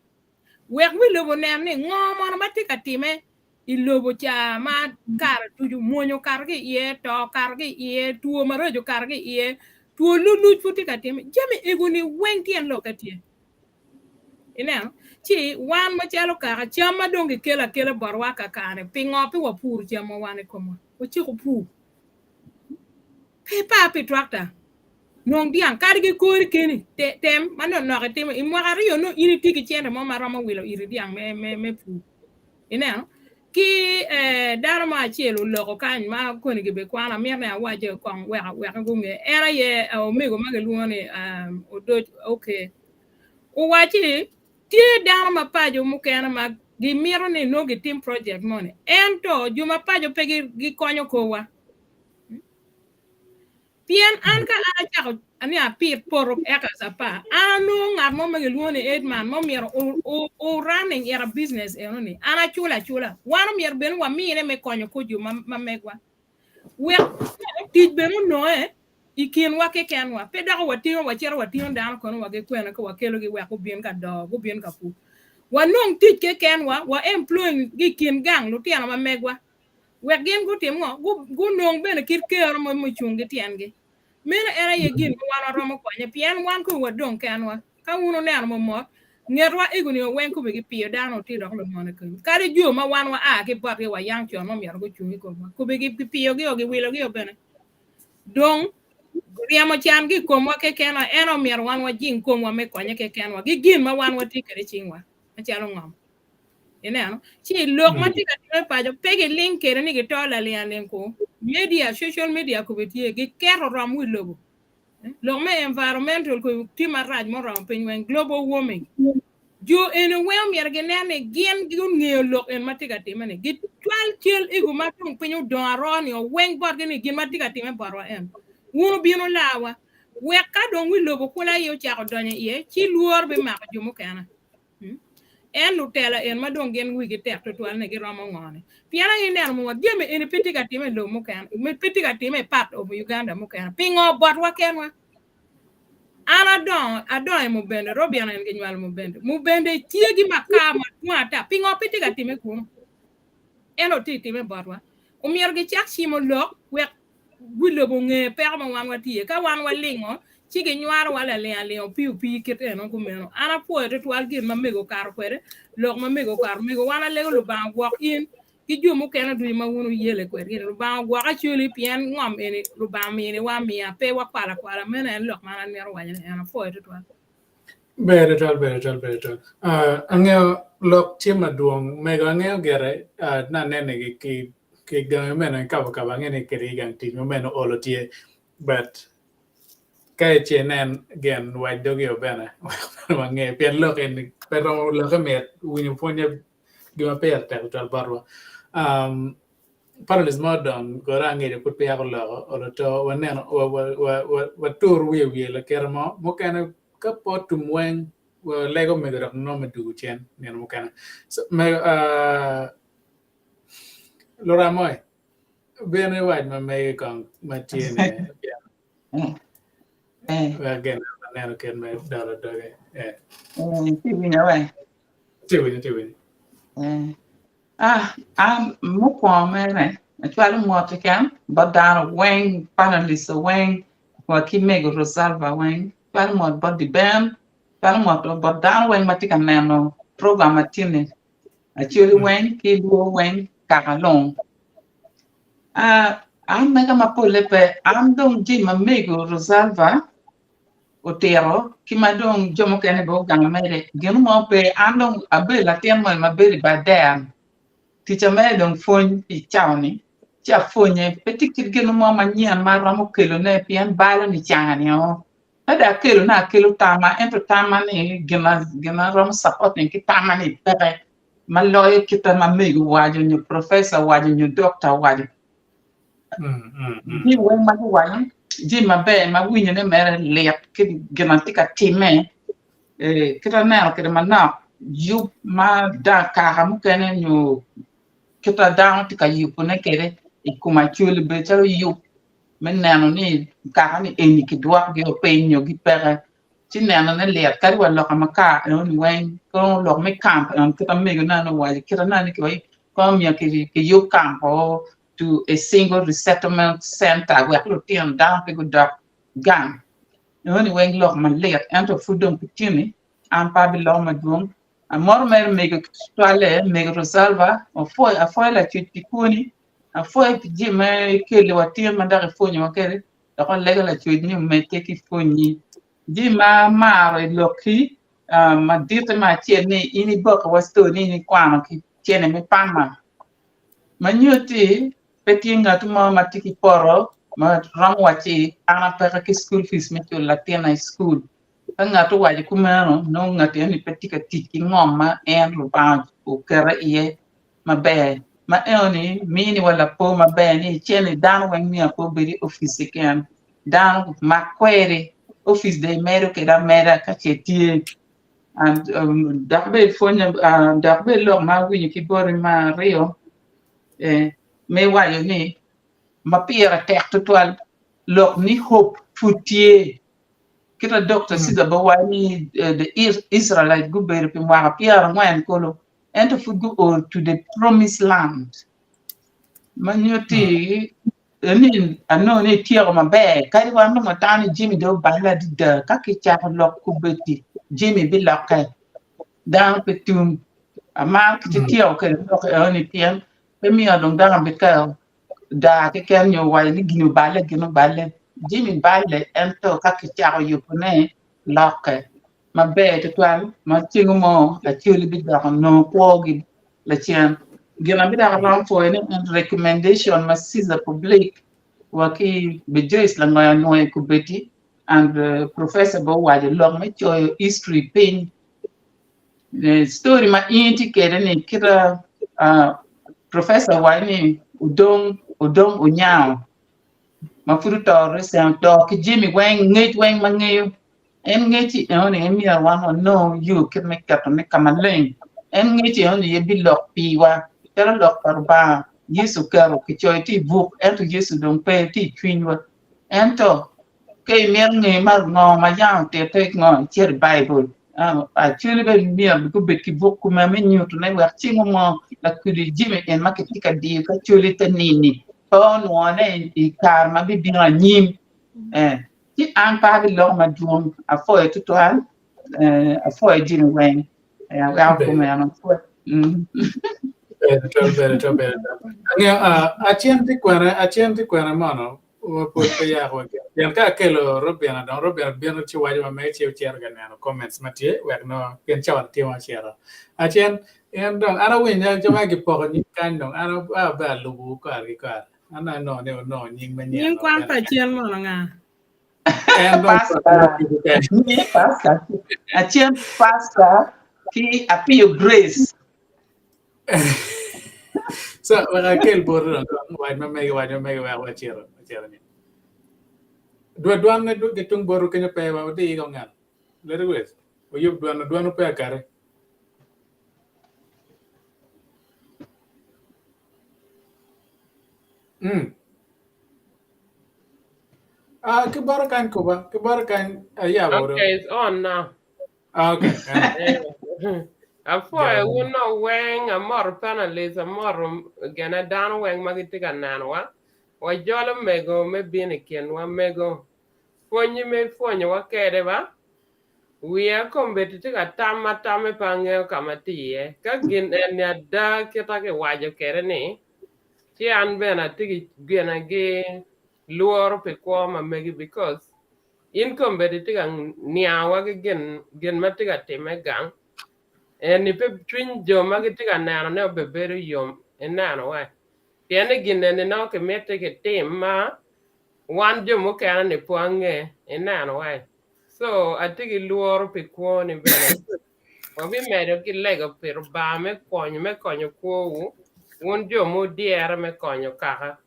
Wek wi lobo onen ni ngo mono ma tye ka time i lobo ca ma kare ducu mwonyo okato ki iye, to okato ki iye, two maraco okato ki iye, two luluc pud tye ka time. Jami ego-ni weng tyen lokke tye. Ineno? Ci wan macalo kaka cam ma dong gikelo akela botwa kakare, pingo pe wapuro camwa wan i komwa? Waciko pur. Pe ipar pi tractor. Nwong dyang kadi ki kori keni tem ma nonok itimo i mwaka aryo nongo in itye ki cente mo ma romo wilo iti dyang me, me, me pur. Ineno? Ki eh, dano mo acel oloko kany ma koni gibikwano amito ni awace kong wek wek gunge. En aye eh, omego ma gilwongo ni um, Odoc okay. Owaci tye dano ma paco mukene ma gimito ni nongo gitim project moni ento jo ma paco pe gikonyo korwa. Pien an ka an acako ni apit poto acres apar, an anongo ngat mo ma gilwongo ni Edman ma omyero o running ira business eno ni an aculo acula. Wan omyero bene wamine me konyo kor jo ma megwa. Wek tic bene ononge i kinwa kekenwa. Pe doko watingo wacito watingo dano kono wa ki kwena ka wakelogi wek gubin ka doo, gubin ka pur. Wanong tic kekenwa, wa employing gi i kin gang lutino ma megwa. Wek gin gutim ngo? Gunong bene kit kero mo mucung ki tyengi. Meno en aye gin ma wan waromo konye, pien wan kong wadong kenwa. Ka wun wuneno momot, ngetwa ego-ni weng kome gipiyo dano otir dok lumone kome. Kadi jo ma wan waa ki botgi wayang con ma myero gucung i komwa, kome gipiyogi o giwilogi o bene. Dong ryemo can ki i komwa kekenwa, en omyero wan wajing komwa me konye kekenwa ki gin ma wan watye kwede i cingwa macalo ngom. Ineno? Ci lok ma tye ka timme paco pe giling kede ni gito laling aling ku. Media, social media kome tye, giketo rom wi lobo. Lok me environmental kome tye marac muromo piny weng, global warming. Jo eni weng omyero ginen ni gin gungeyo lok en ma tye ka timme ni. Gicwal cal ego ma dong piny odong aro ni oweng botgi ni gin ma tye ka timme botwa en. Wun wubino larwa. Wek ka dong wi lobo kula aye ocako donyo iye, ci lworo bimako jo mukene. En lutela en ma dong gin wigi tek tutwal ni giromo ngone. Pien aye ineno mo jami eni pe tye ka time i lobo mukene, pe tye ka time i part of Uganda mukene. Pingo botwa kenwa? An adongo, adongo i Mubende, Robin en ginywalo Mubende. Mubende tye gi makar madwong ata. Pingo pe tye ka time kunu? En otye time botwa. Omyero gicak cimo lok wek wi lobo onge peko ma wan watye. Ka wan walingo, Ci ginywaro wa laling aling opii opii kit eno kumeno. An apwoyo twatwal gin ma mego okato kwede, lok ma mego okato. Mego wan alego Lubanga ogwok in ki jo mukene ducu ma wun wuyele kwedgi ni. Lubanga ogwok Acholi pien ngom eni Lubanga ominiwa amiya pe wakwalo akwala. Meno en lok ma an amito waco ni en apwoyo twatwal. Ber twatwal, ber twatwal, ber twatwal. Uh, angeyo lok tye madwong. Mego angeyo gire uh, nanene ki, ki, ki gangi meno kabo kabo angeyo ni kede i gang tic ma meno olo tye but ka ice inen gen wac dogi o bene wange pien lok eni pe romo lokke mit winyo pwonye gima pire tek tutwal botwa. Um, panelist mo odong gore angeyo pud peya oloko olo to waneno watur wiye wiye lakite mo mukene ka pe otum weng walego mego dok nongo me dugu cen nino mukene. So, mego uh, Luramoy bino iwac ma megi kong ma tye ni wek gin aneno kit me dolo doge. Eh. Ti winyo we. Ti winyo, ti winyo. Eh. Ah, an mukwongo mere acwalo mot keken bot dano weng, panelist weng, wa ki mego Rosalva weng, acwalo mot bot Diben, acwalo mot bot dano weng ma tye ka neno program ma tye-ni, Acholi weng ki Luo weng kaka long. Ah, an mega ma polle pe, an dong jami ma mego Rosalva otito ki ma dong jo mukene bene ogamo mere gin mo pe an dong abedo latin moni ma bedo i Bader ticca mere dong pwony pi cawa-ni ci apwonye pe tye kit gin mo manyen ma aromo kelone pien balo nicanga-ni o ka dong akelone akelo tamma ento tamma ni gin ma aromo supporting ki tamma ni peke ma loyo kita ma mego owaco nyo professor owaco nyo doctor owaco. Jami weng ma guwaco jami maber ma winyone mere lit ki gin ma tye ka timme kit aneno kwede manok yub ma kaka mukene nyo kit ma dano tye ka yubone kwede i kom Acholi bedo calo yub me neno ni kaka ni eni kidwokgi piny nyo gipeke ci nenone lit kadi wa loka makar enoni weng kono lok me kamp eno kit ma megone owaco kit ma neno ni kono myero kiyub kamp o to a single resettlement center wek lutino dano pe gudok gang. Enoni weng lok malit ento pud dong pi tini an pe abiloko madwong. Amoro mere mego tutwalle mego Rosalva apwoyo apwoyo lacuc pi kwoni apwoyo pi jami ma ikeli wa tin ma dok ipwonyowa kwede dok alego lacuc ni omedde ki pwonyi. Jami ma amaro i lokki maditte me acel ni in iboke wa story ni in ikwano ki cene me pama Ma nyutti pe tye ngat mo ma tye ki poto ma romo wacci an apeke ki school fees me culo latinna i school. Ka ngat owaco kumeno nongo ngat eni pe tye ka tic ki ngom ma en Lubanga okete iye maber. Ma enoni miniwa lapor maber ni icen-ni dano weng myero pe obed i opic keken. Dano mak kweri opic dong imedo kwede ameda ka ce tye. Dok bene ipwonyo dok bene lok ma awinyo ki boti me aryo me waco ni ma pire tek tutwal lok ni hope pud tye kit ma Dokta Cesar bene owaco ni the Israelite gubedo pi mwaka pyerangwen kulu ento pud guo to the promised land ma nyutti Ni anongo ni ityeko maber kadi wa nongo atamo ni jami dong oballe adada ka kicako lok kubedi jami bilokke dano pe tum amaro kit ityeko kwede lok enoni pien pe miyo dong dano bed ka daa keken nyo waco ni gin oballe gin oballe jami balle ento ka kicako yubone lokke maber tutwal ma ceng mo Acholi bidoko nongo kwogi lacen. Gin ma bidok aromo pwoyo ni en recommendation ma Caesar Public wa ki Joyce Langoya onwoyo i Kubedi and Professor bene owaco lok me coyo history piny. Story ma in itye kwede ni kita Professor owaco ni odong odong onyango ma pud oto recent oto ki jami weng ngec weng ma ngeyo En ngec enoni aye myero wan wanong yo kit me ketone ka maleng. En ngec enoni aye bilok piwa. Calo lok pa Lubanga, Yecu oketo kicoyo tye i buk, ento Yecu dong pe tye i cwinywa. Ento ka imito ngeyo ma ngo ma yam otitte ngo, icit i Baibul. Actually bene myero gubed ki buk kume me nyutone wek ceng mo lakudi jami en ma kitye ka diyo ka coli te nini pe onwone i kare ma bibino anyim. Ci an pe abiloko madwong, apwoyo tutwal, eh, apwoyo jami weng. Eh, aweko kumeno. Mm. Ber twal, ber twal, ber twal. Angeyo, ah, acen ti kwene, acen ti kwene mono, wapod pe yako wa gin. Pien ka akelo Robina dong, Robina bino ci waco ma mege ci ocito ka neno comments ma tye, wek no, pien cawa tye ma ocito. Acen, en dong, an awinyo jo ma gipoko nying kany dong, an abe alubo kare ki kare. An anongo ni onongo nying manyen. Nying kwan pa cen mono nga? En dong Pastor. Nying pastor. Acen pastor ki Apiyo Grace. So, wek akel boti dong, wac ma mege, wac ma mege wek wacito, wacito ni. Dwa dwan ne ki tung boti kenyo pe wa odi ko ngat. Lady Grace, oyub dwan, dwan pe akare. Mm. Ah, ki bota kany kuba, ki bota kany ayabo do. Okay, it's on now. Ah, okay. Apwoyo wun no weng, amoto panelists, amoto gene dano weng ma gitye ka nenowa. Wajolo mego me bino i kinwa mego. Pwonyi me ipwonyowa kede ba. Wiya kombeddi tye ka tam ma tamme pe angeyo ka ma tye iye. Ka gin eni ada kita kiwaco kwede ni, ci an bene atye ki gine gi lworo pi kwo ma megi because in kombeddi itye ka niangowa ki gin gin ma tye ka timme gang eni pe cwiny jo ma gitye ka neno ne obebedo yom ineno wa pien ni gin eni nongo kimiti kitim ma wan jo mukene ni pe wange ineno wa. So atye ki lworo pi kwoni bene. Wabimedo ki lego pi Rubanga me konyo me konyo kwowu, wun jo mudyere me konyo kaka.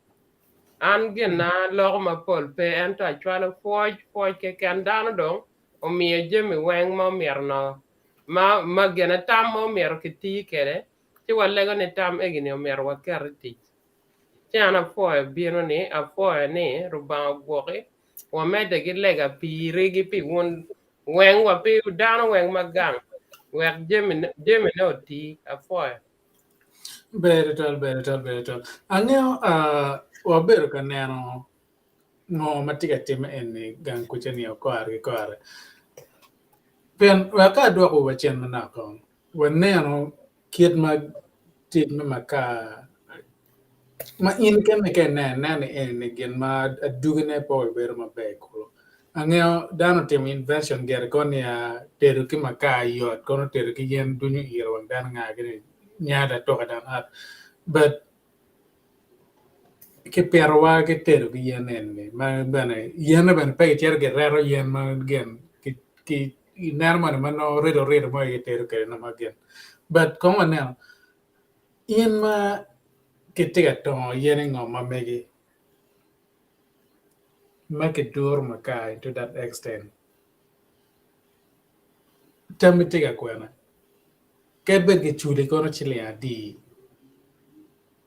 An gina loko mapol pe, ento acwalo pwoc, pwoc keken. Dano dong omiyo jami weng ma omyero no, ma, ma gine tam ma omyero kiti kwede, ci walego ni tam egini omyero waket i tic. Ci an apwoyo bino ni, apwoyo ni Rubanga ogwoki, wamedde ki lega piri ki pi wun weng wa pi dano weng ma gang wek jami jamine oti. Apwoyo. Ber twatwal, ber twatwal, ber twatwal. Angeyo uh, wabedo ka neno ngo ma tye ka timme eni gang kuca ni kore ki kore. Pien wek ka adwoko wa cen manok kong, waneno kit ma tic me makar ma in kene ka ineno ineno ni eni gin ma adwogine pe obedo maber kulu. Angeyo dano otimo invention gire kono niya tedo ki makar yot kono tedo ki yen dunyo iro wang dano nga gini nyada atuka dano at but kipitowa ki tedo ki yen eni ma bene yene bene pe gicito gireto yen ma gin ki ineno moni ma nongo rido rido mo aye gitedo kwede nongo ma gin but kong waneno in ma kitye ka tongo yen i ngom ma megi ma kiduro makar to that extent tammi tye ka kwene kadi bed giculi kono ciling adi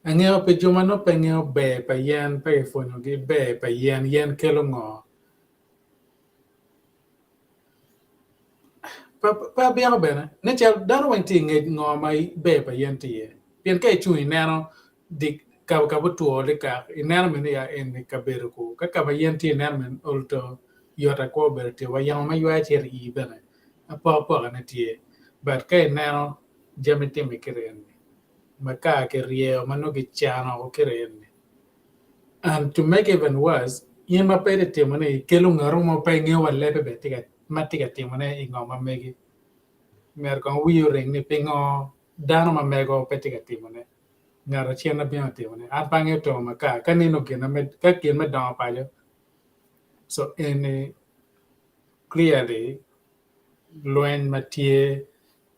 angeyo pi jo ma nongo pe ngeyo ber pa yen pe kipwonyogi ber pa yen yen kelo ngo Pe abyeko bene nen calo dano weng tye i ngec ngo ma ber pa yen tye iye pien ka icung ineno di ka otwo likak ineno meno ya eni kabedo ku ka ka ma yen tye ineno meno ol to yot akwo bedo tye wa yamo ma ywaya cito ii bene apokapoka ne tye but ka ineno jami time kiti eni makar kiryeo ma nongo kicano kiti eni And to make even worse, in ma pe itye timo ni kelo ngatu mo pe ingeyo wa lebe bene tye ka ma tye ka timone i ngom ma megi. Myero kong wii oring ni pingo dano ma mego pe tye ka timone. Ngat acen bino timone. An pe angeyo tongo makar ka nino gin me ka gin me dongo paco. So eni clearly lweny ma tye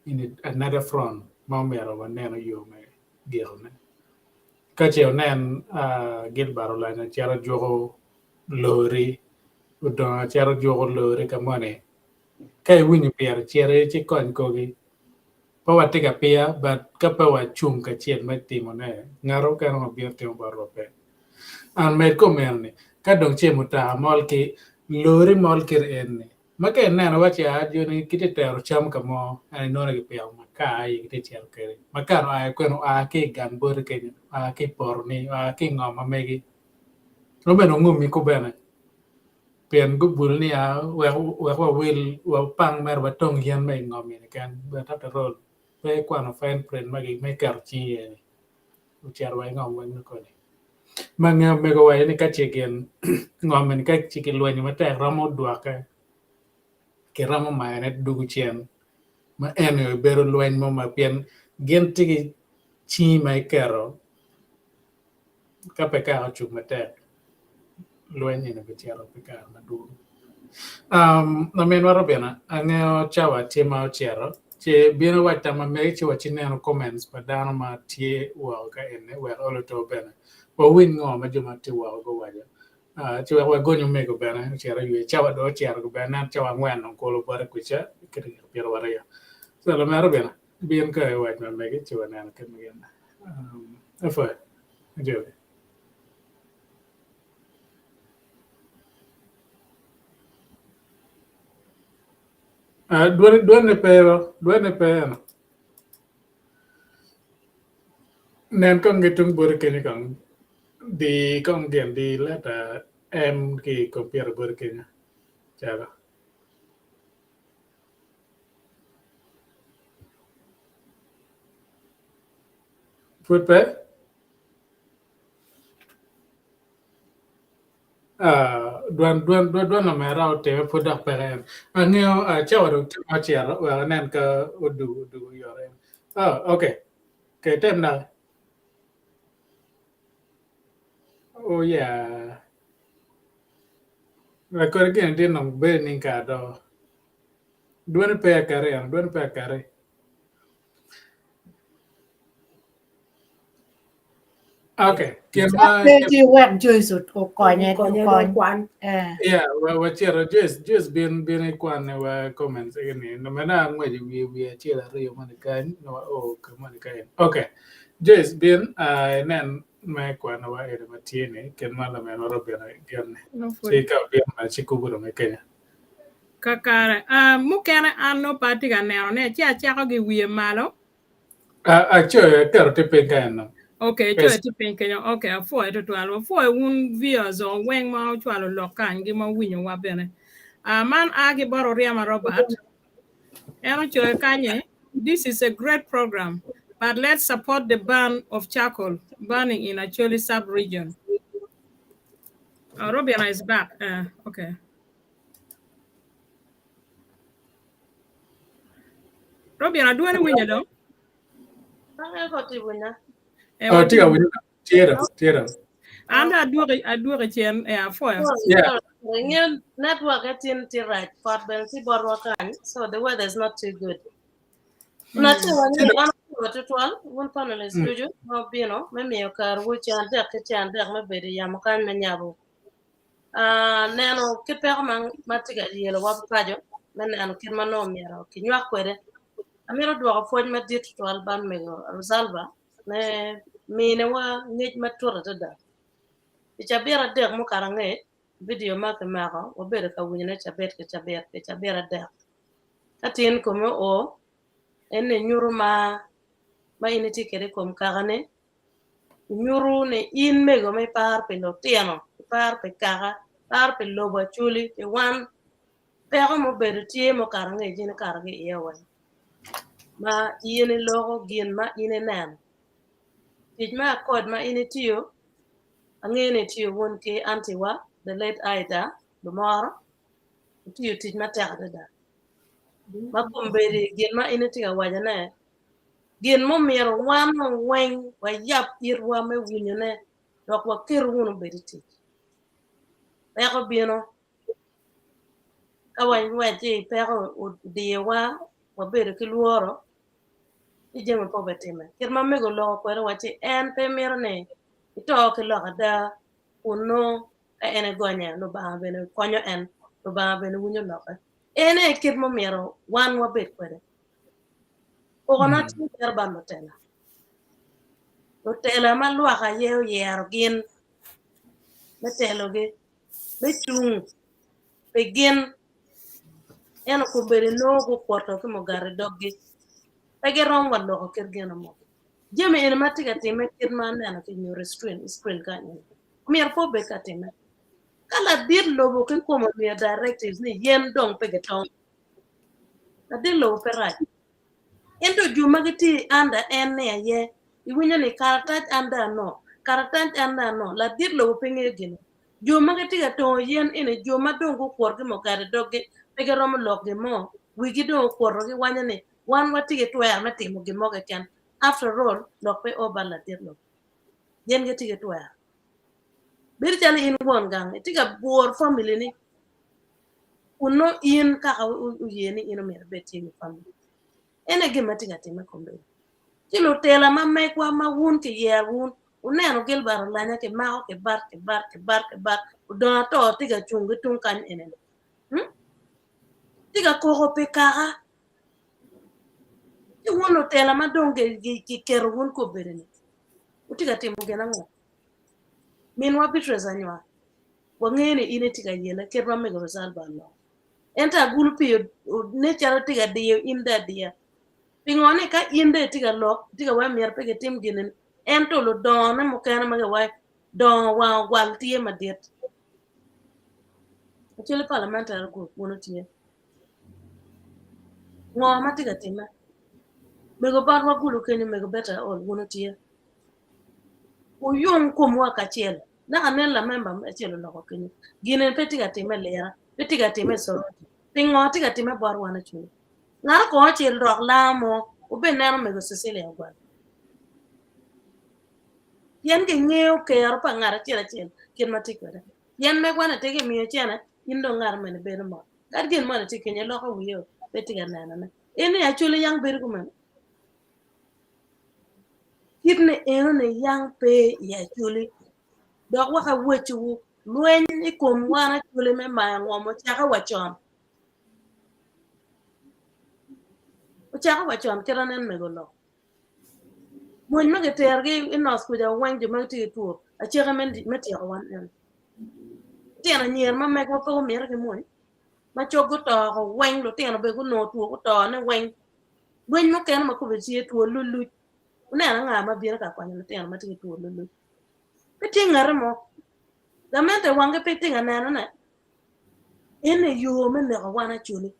in another front ma omyero waneno yo me gikone. Ka ce wunen Gilbert Olanya cito juko lori, odongo cito juko lori ka moni, ka iwinyo pire cit ci kony kogi. Pe watye ka piya but ka pe wacung kacel me timone, ngat mukene ma bino timo bot rwot pe. And med komeno ni, ka dong ce mutoka mol ki lori mol kit eni, Ma ka ineno iwaci aa joni gitye tero cam ka mo ento inongo ni gipiko makar aye gitye cito kwede. Makar oa kwene oa ki i gang boti kenyo, oa ki i potoni, oa ki i ngom ma megi. Nongo bene ongumi kubene. Pien gubulu ni a wek wek wawil wapang mere watong yen me i ngom eni keken but after all pe ikwano fine print ma me keto cing iye ni ocito wa i ngom weng ni koni. Ma nge omego waco ni ka ce gin ngom eni ka ce kilwenyo matek romo dwoke kiromo mayone dugo cen ma eni obedo lweny mo ma pien gin tye ki cingi ma iketo ka pe kaka ocung matek lweny eni bicito pi kare madwong. Um, laminwa Robina, angeyo cawa tye ma ocito, ci bino iwac tam ma megi ci wacineno comments pa dano ma tye woko ka eni wek olo to bene wawiny ngo ma jo ma tye woko guwaco. Uh, ci wek wagony omego bene ocito oywe cawa dong ocito bene nen cawa angwen dong kolo bote kwica ki dakika pyeraryo. So lamera Robina, bin ka iwac ma megi ci waneno kit ma gin. Um, apwoyo. Ajobi. Uh, dwone dwone pe ba, dwone pe eno. Nen kong ki tung boti kenyo kong di kong gin di leta M ki i kompiuta boti kenyo calo. Pud pe? Ah, dwan dwan dwan dwan omera otime pud dok peke en. Angeyo ah, cawa dong tye ma ocito wek anen ka odugo odugo oyot en. Oh, okay. Okay, tem dok. Oh yeah. Lakodi gini tye nong bedo ni kar do. Dwani pe akati en, dwani pe akati. Okay, kin ma Pe ci wek Joyce okonye Okonye okony. okwan. Eh. Yeah, wa wacito Joyce, Joyce bin bin ikwane wa comments eni. No mena angweco wiye wiye acel aryo moni kany, no wa o ka moni kany. Okay. Joyce bin uh, inen me kwano wa eni ma tye ni kin ma laminwa Robina gin ni. No Ci pwod. ka obino ma ci kubo dong i Kenya. Kakare. Uh, mukene an nongo pe atye ka neno ne ci acako ki wiye malo. Acoyo aketo tye piny ka eno. Okay, coyo tye piny kenyo. Okay, apwoyo tutwal. Wapwoyo wun viewers o weng ma ocwalo lok kany gi ma owinyowa bene. Uh, man a ki bot Oryema Robert. En ocoyo kanye, this is a great program, but let's support the ban of charcoal burning in Acholi sub-region. Oh, Robina is back. Okay. Robina, dwoni winyo dong? Ange ko ti winya. Eh, Oh, tye ka winyo. Tye do, tye do. An dong adwoki adwoki cen eh, apwoyo. Yeah. Nge network etin ti rach pot bene ti botwa kany so the weather is not too good. Na ti wani an apwoyo tutwal wun panelists ducu ma obino me miyo karwu cen adek ki cen adek me bedo i yamo kany me nyabo Ah, neno kit peko ma, ma tye ka yelowa paco me neno kit ma nongo myero kinywak kwede. Amito dwoko pwoc madit tutwal bot mego Rosalba me minewa ngec matut adada. I cabit adek mukato angec, vidio ma kimako wabedo ka winyone cabit ki cabit pi cabit adek. Ka tin kome oo, en ni nyuto mar ma in itye kwede i kom kakani Nyuto ni in mego ma iparo pi lutino, iparo pi kaka, iparo pi lobo Acholi, pi wan. Peko ma obedo tye ma okato angec in ikato ki iye weng. Ma in iloko gin ma in ineno. Tic me akod ma in itiyo, angeyo ni itiyo wun ki anti wa, the late Aida Lumoro, itiyo tic matek adada. Ma kombeddi gin ma in itye ka wacone Gin mumito wan weng wayab itwa me winyone dok waketo wunu obed i tic. Peko bino ka wangwec-ci peko odiyowa wabedo ki lworo ci jami pe obitime. Kit ma mego oloko kwede wa ci en pe mito ni ito ki lok ada kun nongo ka en egonye Lubanga bene konyo en, Lubanga bene winyo lokke. En aye kit mumito wan wabed kwede. Kokona tye mito bot lutela. Lutela ma lwak aye oyero gin me telogi, me cung pi gin. Ento kombeddi nongo gukwoto ki mugati i doggi, pe girom wa loko kit gin mo. Jami eni ma tye ka timme kit ma aneno ki nyuto i screen kany-ni, myero pe obed ka timme. Ka ladit lobo kikome omiyo directives ni yen dong pe gitong, ladit lobo pe rac. Ento jo ma gitye i under en ni aye iwinyo ni karatac under no, karatac under no, ladit lobo pe ngeyo gini. Jo ma gitye ka tongo yen eni jo ma dong gukwot ki mukato i doggi pe giromo lok gin mo, wigi dong okwoto giwanyo ni wan watye ki twero me timo gin mo keken. After all, lok pe o bot ladit lobo. Gin gitye ki twero. Bedo calo in won gang, itye ka bworo family ni kun nongo in kaka oye ni in omyero ibed tye ki family. En aye gin ma tye ka timme kombeddi. Ci lutela ma megwa ma wun kiyero wun, wuneno Gilbert Olanya kimako kibat kibat kibat kibat odong ato tye ka cung ki tung kany eni-ni. Hmm? Tye ka koko pi kaka. Ci wun lutela ma dong kiketo wun kombeddi-ni, wutye ka timo gin ango? Minwa Beatrice Anywa, wangeyo ni in itye ka yele kit ma mego Rosalba oloko. Ento agulu pii ne calo tye ka diyo in dong adiya. Pingo ni ka in dong itye ka lok, itye ka waco myero pe gitim gin-ni, ento ludongone mukene ma giwaco dongo wang ogwal tye madit. Acholi Parliamentary Group wun wutye. Ngo ma tye ka timme? Mego botwa gulu kenyo, mego Betta Aol wun wutye. Wuyung komwa kacel. Naka nen lamemba acel oloko kenyo. Gin eni pe tye ka timme i lira, pe tye ka timme i Soroti. Pingo tye ka timme bot wan Acholi? Ngat kong ocel rok lango mo, wubineno mego Cecilia Ogwal. Pien gingeyo kero pa ngat acel acel kit ma tye kwede. Pien megwa-ni tye kimiyo cene, in dong ngat mene bedo mot. Kadi gin moni tye kenyo, iloko wiye pe tye ka nenone. En ni Acholi yang bedo kumeno. Kit ni enoni yang pe i Acholi dok wek awecciwu lweny i kom wan Acholi me mayo ngom ocake wa con. Ocake wa con kit anen mego lok. Mony ma giterogi i nos kuca weng jo ma gitye ki two aceke me tyeko wan eno. Lutino anyira ma megwa pe gumito ki mony ma cog guto ko weng lutino bene gunongo two guto ne weng. Lweny mukene ma kome tye two luluc. Wuneno anga ma bino ka konyo lutino ma tye ki two luluc? Pe tye ngati mo. Gamente wange pe tye ka nenone. Eni yo me neko wan Acholi.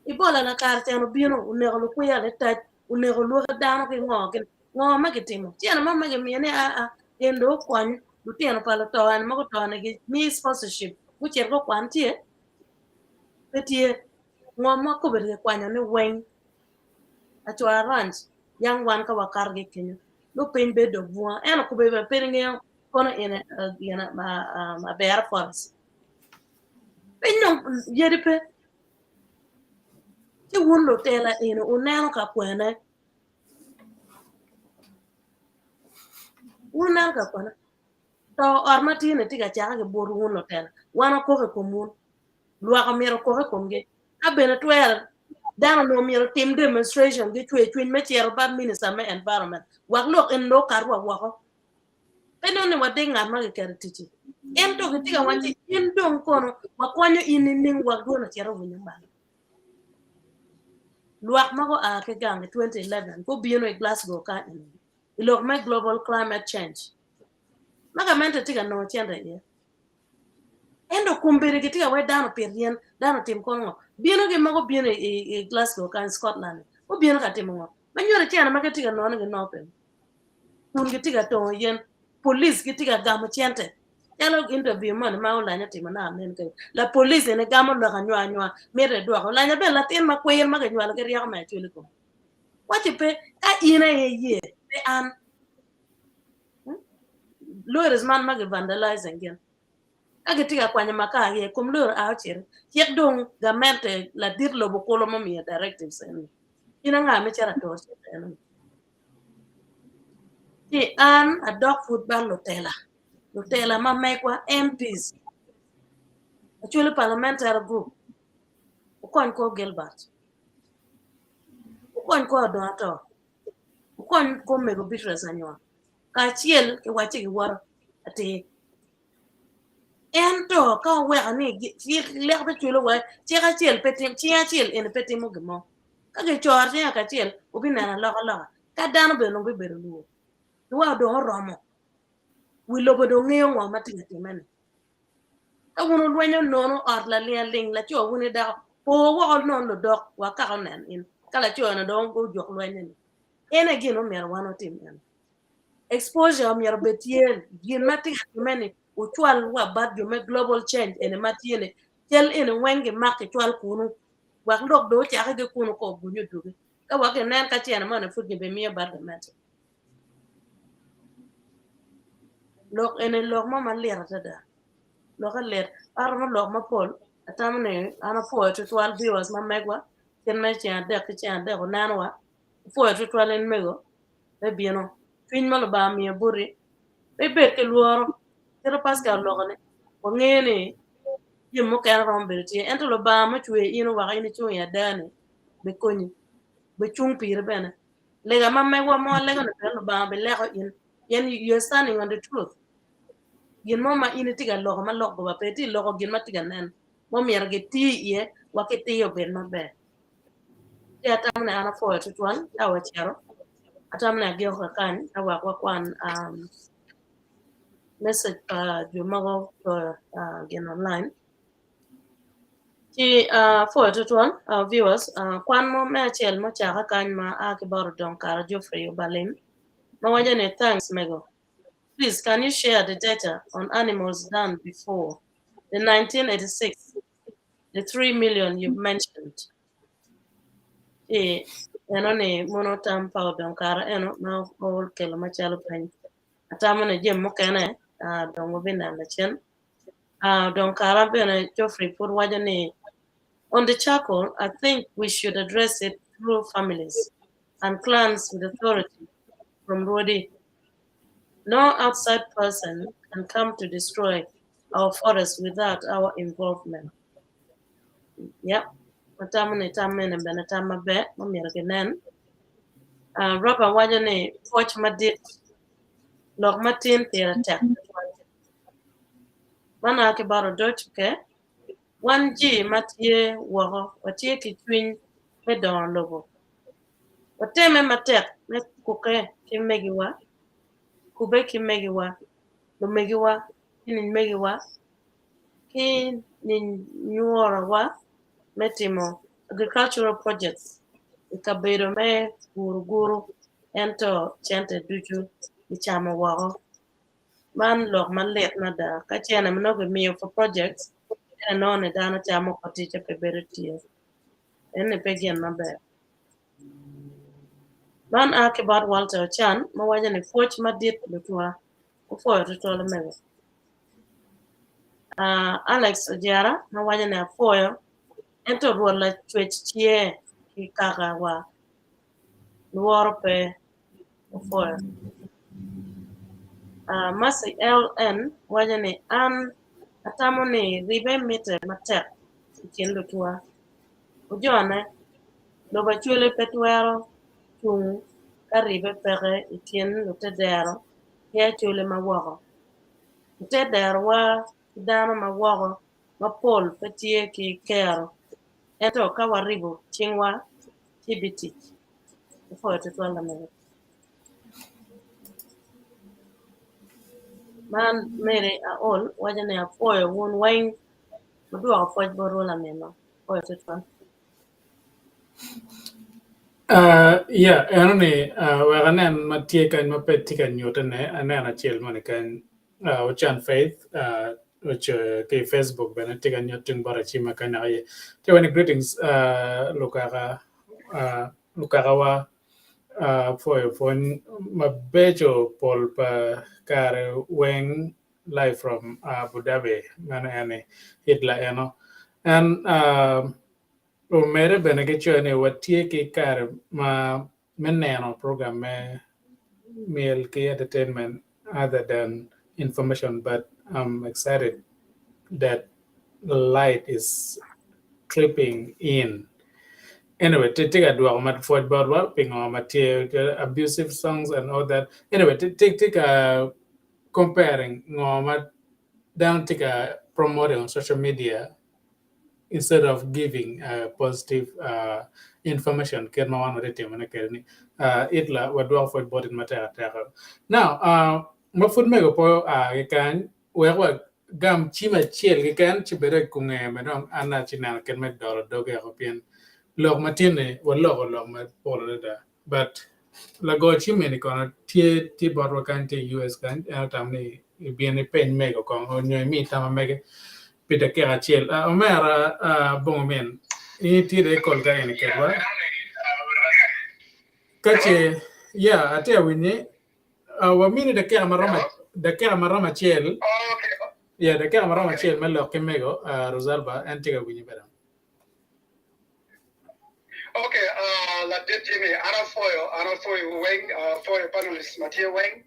Ebola lakare cen obino oneko lukwiya litac, oneko lwaki dano ki ngo gin ngo ma gitimo. Cene mo ma gimiyo ni aa en dong okony lutino pa luto eni ma guto ni gimi sponsorship gucit gukwan tye? Pe tye. Ngo ma kobedi kikwanyo ni weng acwara ranch yang wan ka wakato ki kenyo nongo piny bedo dok bunga ento kobedi bene pe ingeyo kono eni gin abera forest piny dong yadi pe ci wun lutela eni wuneno ka kwene wun wuneno ka kwene to ot ma tye ni tye ka cake ki but wun lutela wan wakok i kom wun. Lwak omyero okok i komgi. Ka bene twere, dano onongo myero otim demonstration ki cwer cwiny me cito bot minister me environment wek lok eni dong okat wa woko. Pe nongo ni wadik ngat ma kiketo i tic-ci. Ento kitye ka wacci in dong kono wakonyo in nining wek dwon ocit owinyo malo. Lwak ma gua ki gang i 2011 gubino i Glasgow ka eni i lok me global climate change ma gamente tye ka nongo cente iye. Ento kombeddi gitye ka wek dano opit yen, dano otim kono ngo? Bino gi ma gubino i, i Glasgow kany, Scotland, gubino ka timo ngo? Ma nyuto cene ma gitye ka nongo ginongo pe. Kun gitye ka tongo yen, police gitye ka gamo cente. Calo interview moni ma Olanya otimo na anen kenyo. La police eni gamo lok anywa anywa, mito edwoko. Olanya bene latin ma kwir ma kinywalo ki ryeko me acwali kome. Waci pe, ka in aye iye, pe an. Lawyers man ma gi vandalizing gin ka gitye ka kwanyo makar i kom lawyer a ocito cik dong gamente ladit lobo kulu mumiyo directives eni in anga me cito atur cik eno ci an adok pud bal lutela lutela ma megwa MPs Acholi parliamentary group ukony kor Gilbert ukony kor Odonga Otto wukony kor mego Beatrice Anywa kacel ki wacce giwoto atir. Ento ka wuweko ni cik lek biculo wa cik acel pe tim cing acel eni pe timo gin mo. Ka gicoro cinge kacel wubineno alokaloka ka dano bene dong bibedo lwor. Lwak dong oromo wi lobo dong ngeyo ngo ma tye ka timme-ni. Ka wun wulwenyo nono ot laling aling laco wun ki dako, po woko nono ludok wa kaka onen in ka laco eno dong ojuk lwenye-ni. En aye gin ma myero wan watim eno. Exposure myero obed tye, gin ma tye ka timme-ni wucwal wa bat jo me global change eni ma tye ni cal eni weng gimak gicwal kunu wek lok dong ocake ki kunu ka ogunyu odugi ka wek ginen ka cene moni pud gibimiyo bat gamente. Lok eni lok mo malit adada lokke lit aromo lok mapol atamo ni an apwoyo tutwal viewers ma megwa kit me ceng adek ki ceng adek onenowa apwoyo tutwal in mego me bino cwiny ma Lubanga omiyo boti pe ibed ki lworo kit ma Pascal oloko ni wangeyo ni jami mukene romo bedo tye ento Lubanga mucweyo in oweko in icung i ada ni bikonyi bicung piri bene lega ma megwa ma walego ni bene Lubanga bileko in pien you are standing on the truth gin mo ma in itye ka loko ma lok goba pe itye loko gin ma tye ka nen ma omyero giti iye wa ki tiyo obed maber ci atamo ni an apwoyo tutwal ka wacito atamo ni agiko kakany ka wek wakwan um, message pa jo mogo coyo uh, gin online Ci apwoyo tutwal our viewers kwan mo me acel ma ocake kany ma a ki bot Odong Kara Geoffrey Obalim ma waco ni thanks mego please can you share the data on animals done before the 1986 the 3 million you've mentioned ci eno ni mono tam pa Odong Kara eno ma okelo macalo peny atamo ni jami mukene dong wabineno lacen. Dong kara bene Geoffrey pud waco ni, On the charcoal, I think we should address it through families and clans with authority from Rwodi. No outside person can come to destroy our forest without our involvement. Yep. Atamo ni tam mene bene tam maber ma myero kinen. Robert waco ni pwoc madit lok matin pire tek tutwal. Man a ki bot odoc ke, wan ji ma tye woko watye ki cwiny me dongo lobo. Watemme matek me kukke ki megiwa, kubbe ki megiwa, lumegiwa ki nimegiwa ki ninyurowa me timo agricultural projects i kabedo me guruguru ento cente ducu kicamo woko. Man lok malit mada ka cene ma nongo kimiyo for projects ento inongo ni dano camo oko ticce pe bedo tye eni pe gin maber. Man a ki bot Walter Ocan ma waco ni pwoc madit lutwa wupwoyo tutwal omego. Uh, Alex Ojera ma waco ni apwoyo ento Rwot lacwec tye ki kaka wa lworo pe opwoyo. Uh, Mercy LN waco ni an atamo ni ribe mitte matek i kin lutwa. Ojone, lobo Acholi pe twero cung ka ribe peke i kin lutedero ki Acholi ma woko. Lutederowa ki dano ma woko mapol pe tye ki kero ento ka waribo cingwa ci bitic. Apwoyo tutwal lamego. Man Mary Aol waco ni apwoyo wun weng wudwoko pwoc botwu laminwa. Apwoyo tutwal. Uh, yeah, eno ni uh, wek anen ma tye kany ma pe tye ka nyutene, aneno acel moni kany uh, Ocan Faith uh, ocoyo ki i Facebook bene tye ka nyuto tung bot acima kany dok aye tye wani greetings uh, lukaka uh, lukakawa uh, pwoyo pwony mabeco pol pa kare weng live from Abu Dhabi meno en ni Hitler eno en uh, omede bene ki coyo ni watye ki kare ma me neno program me myel ki entertainment other than information but I'm excited that the light is tripping in. Anyway, tye ka dwoko ma pwoc botwa pingo ma tye abusive songs and all that. Anyway, tye ka comparing ngo ma dano tye ka promoting on social media instead of giving uh, positive uh, information kit ma wan watye timone kwede ni uh, Hitler wadwoko pwoc bot in matek ateka. Now, uh, ma pud mego po a ki kany wek wa gam cim acel keken ci bed i nge me dong an aci neno kit me dolo doge oko pien lok ma tye-ni waloko lok mapol adada but lago cim eni kono tye tye botwa kany tye i US kany en otamo ni ibin ipeny mego kong onyo imi tama mege pi dakika acel. Uh, omera uh, bongo min in itye dong i kol ka eni kedwa ka ce ya atye awinyi uh, wamini dakika maromo dakika maromo acel ya dakika maromo acel me lok ki mego uh, Rosalba en tye ka winyi bene. Okay, uh, ladit Jimmy, an apwoyo, an apwoyo weng, uh, apwoyo panelists ma tye weng.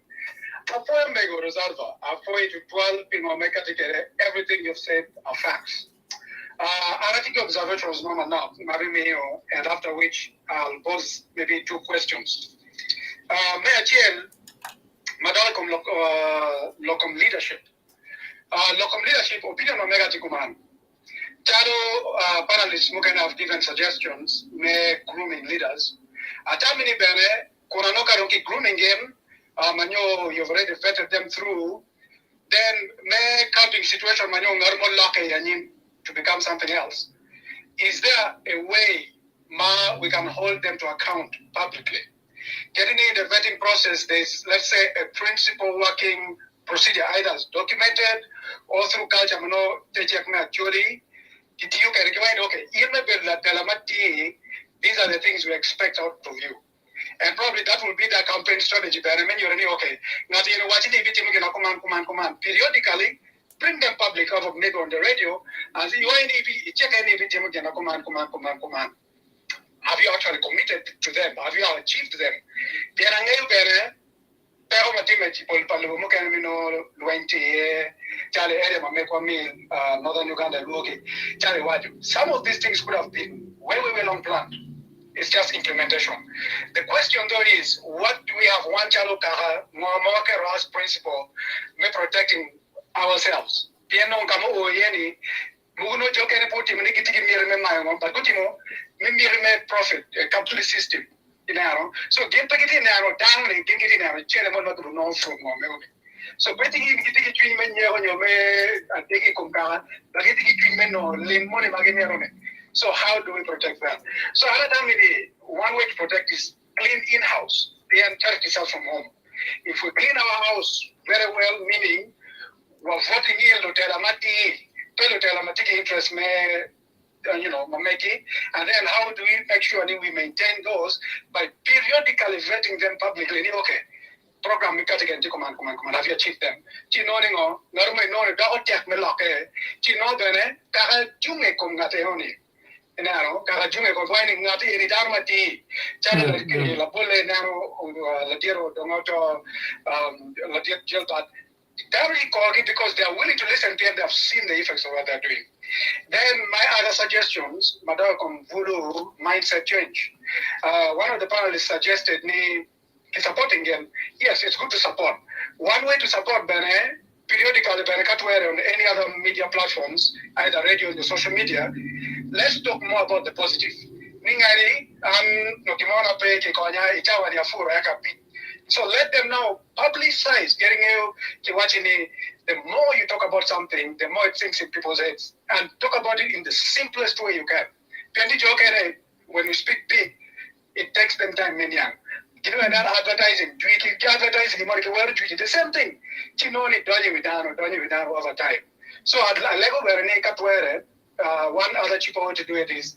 Apwoyo mego Rosalva, apwoyo tutwal pi ngo me kati kede, everything you've said are facts. Uh, an atye ki observations mo manok ma bimiyo and after which I'll pose maybe two questions. Uh, me acel, madok i kom lok, uh, lok kom leadership. Uh, lok kom leadership, opinion ma mega tye kuman. Calo uh, panelists mukene have given suggestions me grooming leaders. Atami ni bene kun anongo ka dong ki grooming gin uh, ma nyo you've already vetted them through then me counting situation ma nyo ngat mo lokke i anyim to become something else. Is there a way ma we can hold them to account publicly? Getting in the vetting process, there's let's say a principle working procedure either as documented or through culture ma nongo te cik me actually kitiyo kwede ki wai ni okay in me bedo latela matir these are the things we expect out of you and probably that will be their campaign strategy bene me nyuto ni okay ngat eni owaci ni ibitimo gin ma kuman kuman kuman periodically bring them public of maybe on the radio and say iwaci ni iceke ni ibitimo gin ma kuman kuman kuman kuman have you actually committed to them have you achieved them pien angeyo bene Peko ma timme i pol pa lobo mukene me nongo lweny tye iye calo i area ma megwa me Northern Uganda lwogi calo iwaco some of these things could have been way way way long planned it's just implementation the question though is what do we have wan calo kaka ngo ma waketo as principle me protecting ourselves pien nongo ka ma oo iye ni mogo nongo jo okene pe otimo ni gitye ki miti me mayo ngo but gutimo me miti me profit capitalist system ineno so gin pe gitye neno dano ni gin gitye neno cene mo ma gibinongo from ngo mego ni so pe tye gitye ki cwiny me nyeko nyo me adegi i kom kaka but gitye ki cwiny me nongo lim moni ma gimito ni so how do we protect that so an atamo ni one way to protect is clean in house pien charity starts from home if we clean our house very well meaning wa voting in lutela matir pe lutela ma tye ki interest me you know, ma megi and then how do we make sure ni we maintain those by periodically vetting them publicly ni okay program mi kati ken tye kuman kuman kuman have you achieved them ci nongo ni ngo ngat mo inongo ni doko tek me lokke ci nongo bene kaka junge i kom ngat eno ni ineno kaka junge i kom wai ni ngat eni dano matir calo labolle ineno ladit odongo to ladit Gilbert Dano gikorgi because they are willing to listen pien they have seen the effects of what they are doing. Then my other suggestions madok i kom bulu mindset change. Uh, one of the panelists suggested ni ki supporting gin. Yes, it's good to support. One way to support bene periodically bene ka twere on any other media platforms, either radio or social media, let's talk more about the positive. Ni ngari an no gimona pe ki konya i cawa ni afuro eka abic. So let them now publicize getting you kiwaci ni the more you talk about something, the more it sinks in people's heads. And talk about it in the simplest way you can. Pien ti jo okene, when you speak big, it takes them time me niang. Gin wek dano advertising, jwi ki advertising gimoro ki wero jwi the same thing. Ci nongo ni donyo i wi dano, donyo i wi dano over time. So alego bene ni ka twere, One other cheaper way to do it is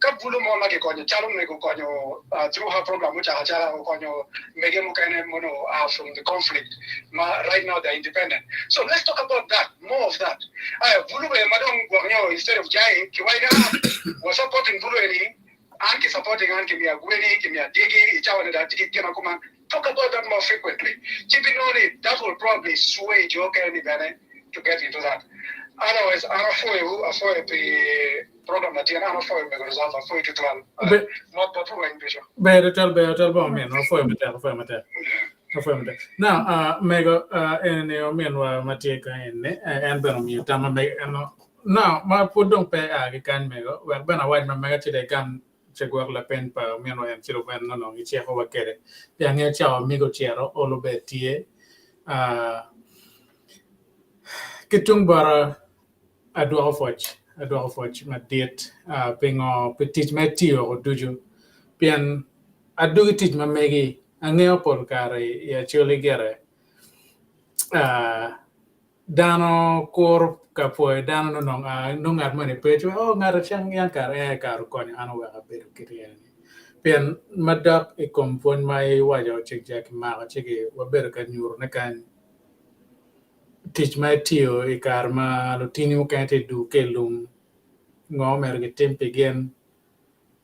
ka bulu mo ma kikonyo calo mego okonyo through her program mucako acaka okonyo mege mukene mono are from the conflict ma right now they are independent so let's talk about that more of that aya bulu bene ma dong gwok nyo instead of jayi ki waci ah wa supporting bulu eni an ki supporting an ki miya gweni ki miya dyegi i cawa ni dong atye ki gin ma kuman talk about that more frequently ci binongo ni that will probably sway jo okene ni bene to get into that. Otherwise, an apwoyo, apwoyo pi program latin, an apwoyo mego result, apwoyo tutwal. Be- Mot bot weng ducu. Ber tutwal, ber tutwal ba omin, apwoyo matek, apwoyo matek. Apwoyo matek. Now, uh, mego, uh, eni ominwa ma tye ka eni, eh, en bene omiyo tam ma mege eno. Now, ma pud dong pe a ki kany mego, wek bene awac ma mega ci dong igam ci gwok lapeny pa ominwa en ci dong bene nongo gicikowa kwede. Pi angeyo cawa migo ocito, olo bene tye. Uh, Ki tung bota adwoko pwoc, adwoko pwoc madit pingo pi tic ma itiyo ducu pien adwogi tic ma megi angeyo pol kare i Acholi gire dano kuro ka pwoyo dano nongo nongo ngat moni pe ci oh ngat acel yang kare en aye kare okonyo an oweko abedo kit eni pien madok i kom pwony ma iwaco cik ja kimako ci wabedo ka nyutone kany tic ma itiyo i kare ma lutini mukene tye dul ki i lum ngo myero gitim pi gin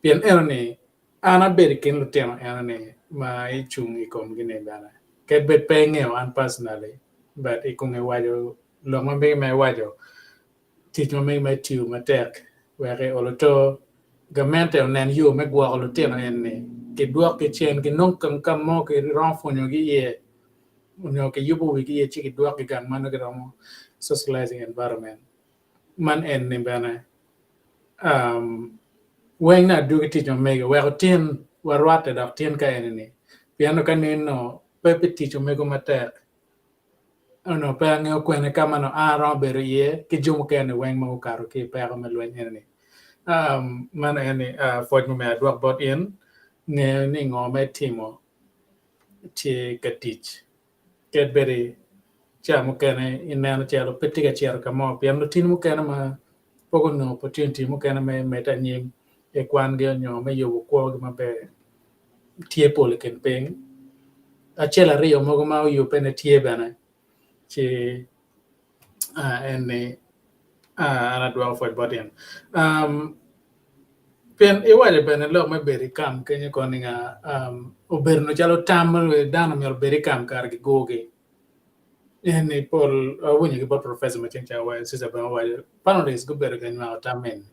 pien enoni an abedo i kin lutino enoni ma icung i komgi-ni bene kadi bed pe ingeyo an personally but i kome iwaco lok ma megi ma iwaco tic ma megi ma itiyo matek wek i olo to gamente onen yo me gwoko lutino eni kidwokgi cen ginong ka mo kiromo pwonyogi iye onyo kiyubo wigi iye ci kidwokgi gang ma nongo giromo socializing environment man eni bene weng ni adwogi tic ma mege weko tin warwatte dok tin ka eni-ni pien ka nino pe pi tic omego matek onongo pe angeyo kwene ka ma nongo an aromo bedo iye ki jo mukene weng ma gukato ki i peko me lweny eni-ni. Man eni pwoc mumiyo adwok bot in ngeyo ni ngo ma itimo tye ka tic kadi bed i ca mukene ineno calo pe tye ka cito ka mo pien lutini mukene ma pe gunongo opportunity mukene me medde anyim i kwangi nyo me yubo kwogi maber tye pol i kin piny acel aryo mogo ma oyubbe ne tye bene ci en ni an adwoko pwoc bot in pien iwaco bene lok me bedo i kam kenyo koni nga obedo nongo calo tam dano myero obed i kam kare gigurogi en ni pol awinyo ki bot professor ma ceng ca Cesar bene owaco panelists gubedo ka nywako tam eni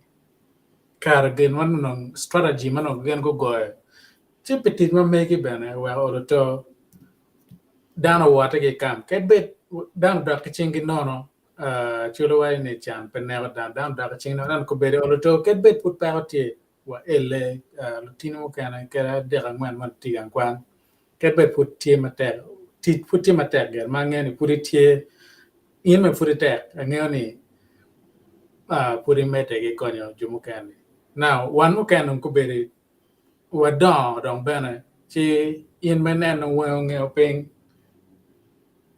kare gin ma onongo strategy ma onongo gin gugoyo ci pi tic ma megi bene oweko olo to dano owote ki i kam kadi bed dano odok ki cinggi nono culo waco ni can pe neko dano, dano odok ki cinggi nono ento kobedo olo to kadi bed pud peko tye waele lutini mukene kadi adek angwen ma tye i gang kwan kadi bed pud tye matek tic pud tye matek gire ma angeyo ni pud itye in bene pud itek angeyo ni pud imedde ki konyo jo mukene now wan mukene dong kobedo wadongo dong bene ci in ma ineno weng ongeyo piny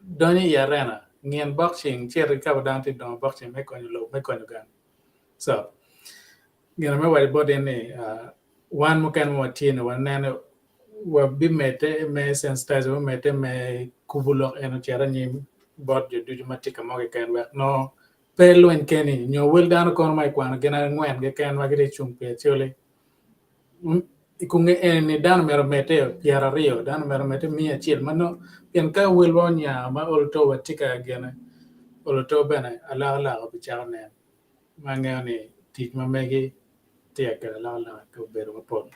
donyo i arena ngin boxing cito ki ka dano tye ka dongo boxing me konyo lobo me konyo gang so gin me waco bot in ni wan mukene ma watye ni waneno wabimedde me sensitize wabimedde me kubo lok en ocit anyim bot jo ducu ma tye ka mo keken wek nongo pe lweny keni nyo wel dano kono ma ikwano gin angwen keken ma gitye cung pi Acholi i kom eni dano myero omedde 20 dano myero omedde 100 ma nongo pien ka welwa onya ma olo to watye ka gine olo to bene alokaloka obicako nen ma angeyo ni tic ma megi tye ka kelo alokaloka i kabedo mapol.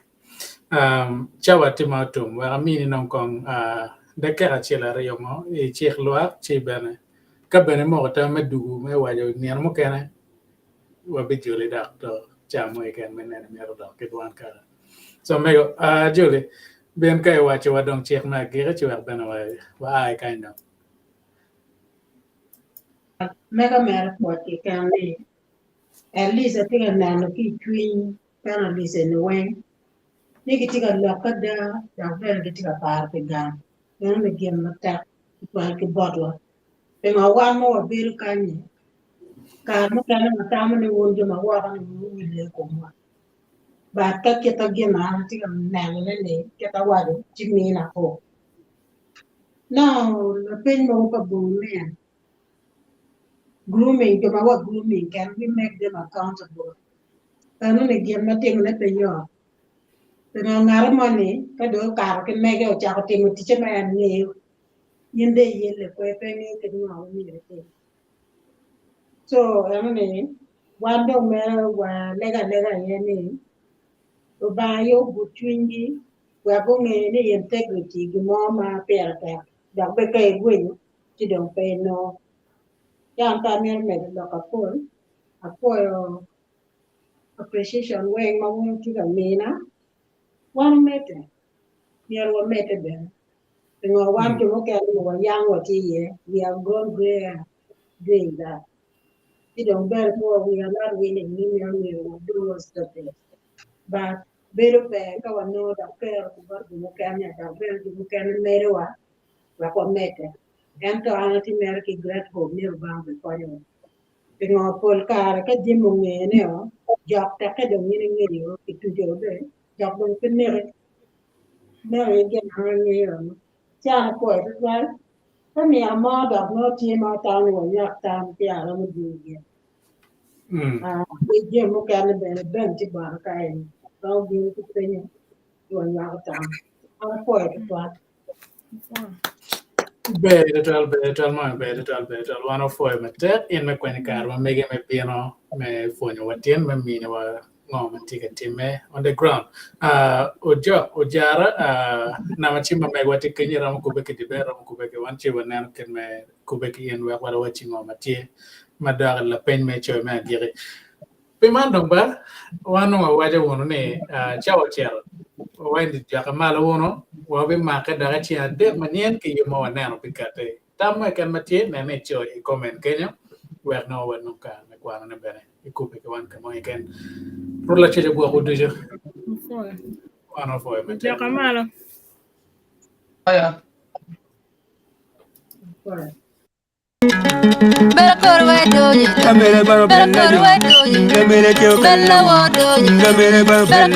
Cawa tye ma otum wek amini nong kong dakika acel aryo mo icik lwak ci bene ka bene imoko tam me dugu me waco nino mukene wabijoli dok to ca mo keken me neno myero dok ki dwan kara. So mego Julie bin ka iwaco wa dong cik me agiki ci wek bene wa a kany dong. Mega mere pwoc keken ni at least atye ka neno ki i cwiny panelists eni weng ni gitye ka lok ada dok bene gitye ka paro pi gang meno ni gin matek tutwal ki botwa pingo wan ma wabedo kany-ni kare mukene watamo ni wun jo ma woko ni wuwille i komwa but ka kita gin ma an atye ka nenone ni kita awaco ci mina hope now lapeny mogo pa bor man grooming jo ma wa grooming can we make them accountable eno ni gin ma timone pe yot pingo ngat moni ka dong okato ki mege ocako timo ticce ma en ngeyo in dong iyelle kwe pe ingeyo kit ngo ma myero itim so eno ni wan dong mere walego alega aye ni Lubanga aye ogud cwinygi wek gunge ni integrity gin mo ma pire tek dok bene ka irwenyo ci dong pe inongo. Ci an pe amito medo lok mapol apwoyo appreciation weng ma wun wutye ka mina wan omedde myero wamedde bene pingo wan jo mukene wayang watye iye we have grown gray hair doing that. Ci dong ber po we are not winning ni mito myero wa do stop it. But bedo ber ka wanongo dok kero ki bot jo mukene dok bene jo mukene medowa wek wamedde. Ento an atye mere ki great hope ni Lubanga obikonyowa. Pingo pol kare ka jami ongene-o, jok tekke dong in ingeyo kituco be, jok dong pe neki. Meno aye gin ma an angeyo. Can apwoyo tutwal. Ka nino mo dok nongo tye ma watamo ni wanywak tam ci aromo dwogo gire. Ah, ki jami mukene bene Ben tye bota ka eni. Romo bino ki penyo ci wanywako tam. An apwoyo tutwal. Ber tutwal, ber tutwal, mama ber tutwal, ber tutwal. Wan opwoyo matek in me kwenyo kare ma mege me bino me pwonyo wa tin me miniwa ngo ma tye ka timme on the ground. Uh, ojok, ojara, uh, nama cim ma megwa tye kenyo iromo kubbe ki dibe, iromo kubbe ki wan ci waneno kit me kubbe ki in wek wawacci ngo ma tye ma dok lapeny me coyo me agiki. Pi man dong ba, wan nongo wawaco wunu ni uh, cawa ocito, wawendi joke malo wunu, wabimake dok i ceng adek manyen ki yub ma waneno bikati. Tam mo keken ma tye, nen ni icoyo i comment kenyo wek nongo wanong kare me kwanone bene ikubbe ki wan ka mo keken. Rwot Lacwec ogwokwu ducu. Apwoyo. Wan wapwoyo matek. Joka malo. Aya. Apwoyo. Kamere baro bella jo, kamere teo kala, kamere baro bella.